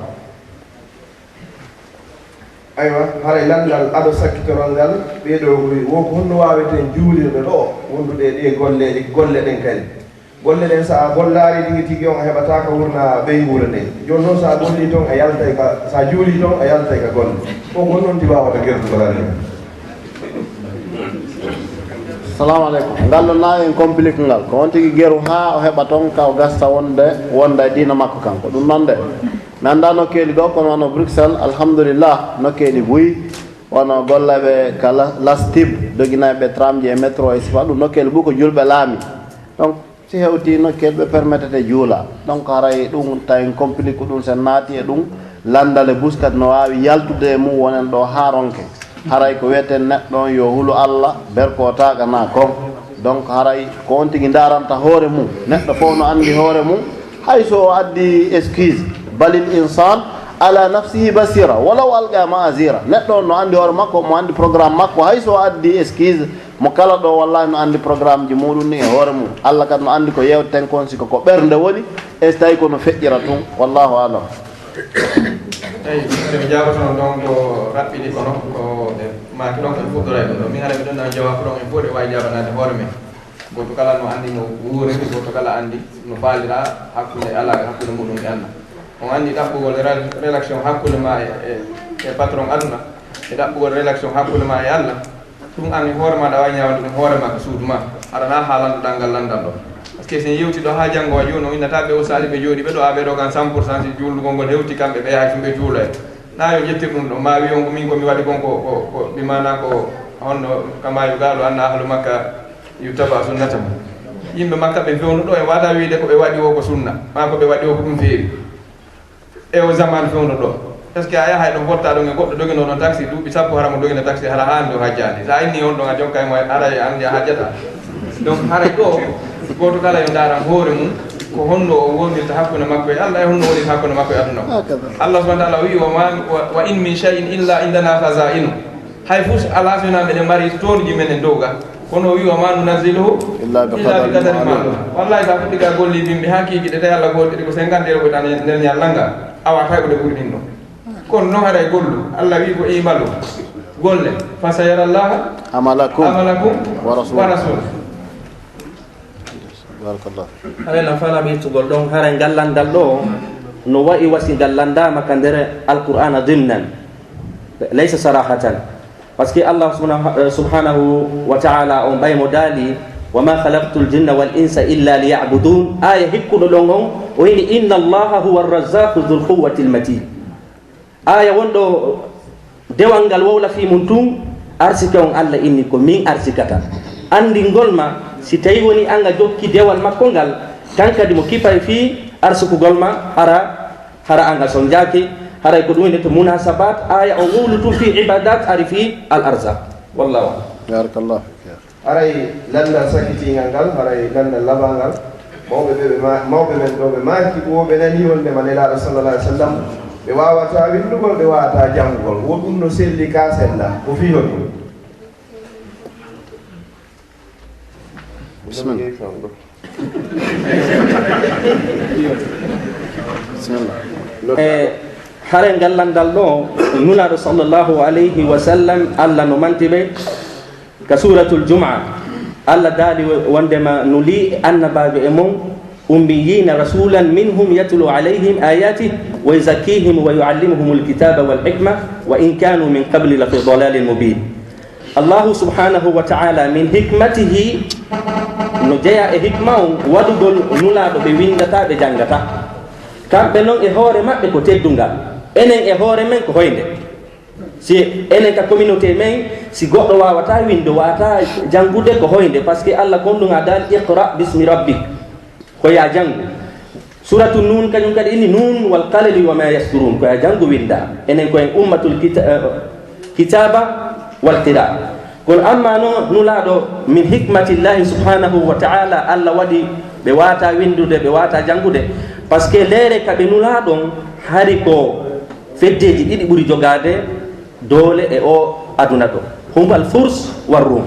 Aywa, haray lanndal ado sakkitorol ngal, ɓee ɗoo ko wi, wo ko honno waaweten juulirde ɗoo, wondude e ɗee golleeje, golle ɗen kadi. Golle ɗen, so a gollaali tigi tigi on, a heɓataa ka wurna ɓeynguure nden. Jooni noon, so a gollii toon, a yaltay ka, so a juulii toon, a yaltay ka golle. Ko ko honno on ti waawata gertugol ari? Salamu aleykum. Ngal ɗo naawi en complique ngal. Ko on tigi geru haa o heɓa toon ka o gasta wonde, wonda e diina makko kanko. Ɗum noon de. Mi anndaa nokkeeli goo, kono wano Bruxelles, alhamdulillah, nokkeeli buy, wano gollooɓe ka la-, lastib, doginayɓe tramji e métro e sifa ɗum, nokkeeli buy ko julɓe laami. Donc, si hewtii nokkeeli ɓe permettete juula. Donc, haray ɗum tawi complique ɗum, sen naati e ɗum, lanndale bus kadi no waawi yaltude e mum, wonen ɗo haa ronke. Haray ko wiyeten neɗɗo on yo hulu Allah, berkotaaga na kon. Donc, haray ko on tigi ndaaranta hoore mum. Neɗɗo fof no anndi hoore mum, hay so o addi excuse. Balil insan ala nafsihi basira, walaw alqa ma'azira. Neɗɗo on no anndi hoore makko, mo anndi programme makko, hay so o addi excuse, mo kala ɗo wallahi no anndi programme ji muɗum ni e hoore mum. Allah kadi no anndi ko yewteten kon, si ko, ko ɓernde woni, e so tawi ko no feƴƴira tun. Wallahu alam. Eyi, mi jaabotono ɗon ko raɓɓiɗi, kono ko e maaki ɗon ko en fuɗɗoray ɗum ɗo. Min hara miɗon nan jawabu ɗon en fof ɗe waawi jaabanaade hoore men. Gooto kala no anndi no wuuriri, gooto kala anndi no faalira hakkunde alaa hakkunde muɗum e Allah. On anndi ɗaɓɓugol rel-, relation hakkunde ma e, e, e patron aduna, e ɗaɓɓugol relation hakkunde ma e Allah. Ɗum an e hoore ma, aɗa waawi ñaawande ɗum hoore ma ka suudu ma. Aɗa na haalande ɗanngal lanndal ɗo. Parce que si en yewti ɗo haa janngo wa jooni, o innata ɓe ustaaji ɓe jooɗi ɓe ɗo, a ɓe ɗo kan cent pour cent si juulugol ngol hewti kamɓe ɓe hay so ɓe juulay. Na yo ƴettir ɗum ɗo. Ma wi on ko min ko mi waɗi kon ko, ko, ko bi maana ko honno kama yu gaalu anna ahlu Makka yu taba sunnata mum. Yimɓe Makka ɓe fewndo ɗo e waata wiide ko ɓe waɗi o ko sunna. Ma ko ɓe waɗi o ko ɗum feewi. E o zaman fewndo ɗo. Est-ce que a yahay ɗo fotta ɗon e goɗɗo doginoo ɗon taxi duuɓi sappo, hara mo dogina taxi, hara haa anndi o hajjaani. So a inni on ɗon a jokka e mo, hara e anndi a hajjata. Donc haray ɗo, gooto kala yo ndaaran hoore mum, ko honno o wonirta hakkunde makko e Allah, e honno wonirta hakkunde makko e aduna o. Hakada. Allah subhanahu wa ta'ala o wi, "Wa ma, wa, wa in min shay'in illa indana khaza'inu." Hay fus alaa so wonaa meɗen mari toonji men e dow ga. Kono o wi, "Wa ma nunazziluhu illa bi qadarin ma'lum." Wallahi, sa fuɗɗi ka golli bimbi haa kiikiɗe, tawi Allah gootiri ko cinquante euro tan e nder ñallal ngal. Awa, tawi ko ɗe ɓuri ɗin ɗo. Kono noon haray gollu. Allah wi ko imalu. Golle. Fa sayara Allaha amalakum wa rasul. Barakallah. Haray na fala ɓeytugol ɗon, haray ngal lanndal ɗo no wayi wasi ngal lanndaama ka nder Alqur'aana dimnan. Laysa sarahatan. Parce que Allah subhanahu, eh, subhanahu wa ta'ala on ɓay mo daali, "Wa ma khalaqtul jinna wal insa illa liya'budun." Aya hikkuɗo ɗon on, o ini, "Inna Allaha huwa arrazzaqu dhul quwwatil matin." Aya wonɗo dewal ngal wowla fii mum tun, arsike on Allah inni ko min arsikata. Anndingol ma, si tawi woni an a jokki dewal makko ngal, kan kadi mo kipay fii arsukugol ma, hara, hara an a sonjaaki, haray ko ɗum woni to munasabat, aya o wowlu tun fii ibadat, ari fii al arzak. Wallahu a'lam. Barakallahu fik. Haray lanndal sakitiingal ngal, haray lanndal labal ngal. Mawɓe ɓe, ɓe ma-, mawɓe men ɗo ɓe maaki, wo ɓe nani wonde ma Nelaaɗo sallallahu alaihi wasallam, ɓe waawata winndugol, ɓe waawata janngugol. Wo ɗum no selli ka sella. Ko fii honɗum? Bismillah. Bismillah. E haray ngal lanndal ɗo, Nulaaɗo sallallahu alayhi wa sallam, Allah no manti ɓe ka Suuratul Jumu'a. Allah daali wondema nuli annabaajo e mon, ummiyina rasulan minhum yatlu alayhim ayatih wa yuzakkihim wa yuallimuhumul kitaba wal hikma wa in kanu min qabli la fi dalalin mubin. Allahu subhanahu wa ta'ala min hikmatihi, no jeyaa e hikma on waɗugol Nulaaɗo ɓe winndata, ɓe janngata. Kamɓe non e hoore maɓɓe ko teddungal. Enen e hoore men ko hoynde. Si enen ka communauté men, si goɗɗo waawata winnde, waawata janngude ko hoynde, parce que Allah kon ɗum a daali, "Iqra bismi rabbik." Ko ya janngu. Suratu Nun kañum kadi inni, "Nun wal qalami wa ma yasturun." Ko ya janngu winnda. Enen ko en ummatul kita-, eh, kitaba wal qira. Kono amma no Nulaaɗo min hikmatillahi subhanahu wa ta'ala, Allah waɗi ɓe waata winndude, ɓe waata janngude. Parce que leere ka ɓe Nulaaɗon hari ko feddeeji ɗiɗi ɓuri jogaade doole e o aduna ɗo. Hum al Furs war Rum.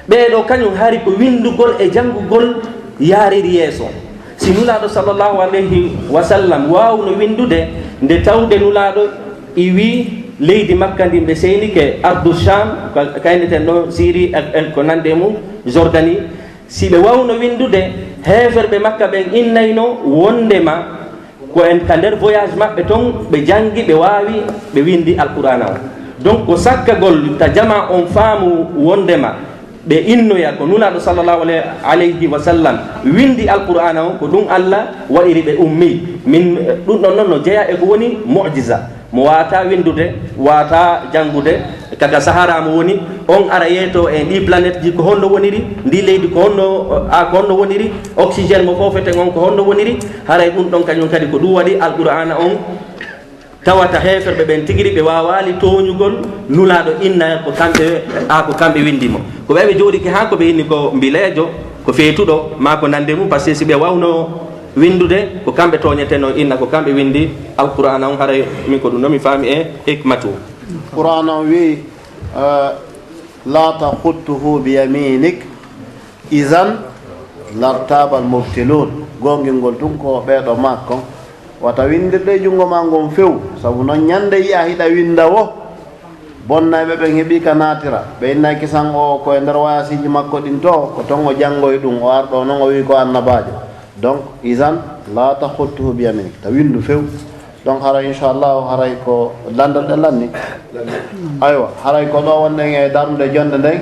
Ɓee ɗo kañum hari ko winndugol e janngugol yaariri yeeso. Si Nulaaɗo sallallahu alayhi wa sallam waawno winndude, nde tawde Nulaaɗo iwi leydi Makka ndin ɓe seynike, Ardu Sham, ka-, kayneten ɗo Syrie, e, e ko nande mum, Jordanie. Si ɓe waawno winndude, heeferɓe Makka ɓen innayno wondema ko en ka nder voyage maɓɓe ton, ɓe janngi, ɓe waawi, ɓe winndi Alqur'aana on. Donc, ko sakkagol ta jama on faamu wondema Ɓe innoya ko Nulaaɗo sallallahu alayhi wa sallam windi Alqur'aana on, ko ɗum Allah waɗiri ɓe ummi. Min, ɗum ɗon non no jeyaa e ko woni mu'jiza. Mo waawataa windude, waawataa janngude, kaka Sahara mo woni, on ara yeeto e ɗi planète ji ko honno woniri, ndi leydi ko honno, a, ko honno woniri, oxygène mo foofeten on ko honno woniri, haray ɗum ɗon kañum kadi ko ɗum waɗi Alqur'aana on. Tawata heeferɓe ɓen tigiri ɓe waawaali tooñugol Nulaaɗo inna ko kamɓe, a, ko kamɓe windi mo. Ko ɓe ɓe jooɗike haa ko ɓe inni ko mbileejo, ko feetuɗo, maa ko nande mum, parce que si ɓe wawno windude, ko kamɓe tooñetenoo inna ko kamɓe windi Alqur'aana on, haray min ko ɗum ɗo mi faami e hikmatu. Qur'aana on wi'i, eh, "La taxuttuhu bi yaminik." Isan lartabal mubtilun, goongingol tun ko ɓeeɗo maak kon. Wata windirde e junngo maa ngon few, sabu non ñande yi'a hiɗa winda wo. Bonnayɓe ɓen heɓi ka naatira, ɓe innay kisan o ko e nder wayasiiji makko ɗin to, ko ton o janngoy ɗum, o arɗo non o wi'i ko annabaajo. Donc, isan la taxuttuhu bi yaminik, ta windu few. Donc, haray inchallahu, haray ko landal ɗe lanni. Aywa, haray ko ɗo wonɗen e darnude jonde nden.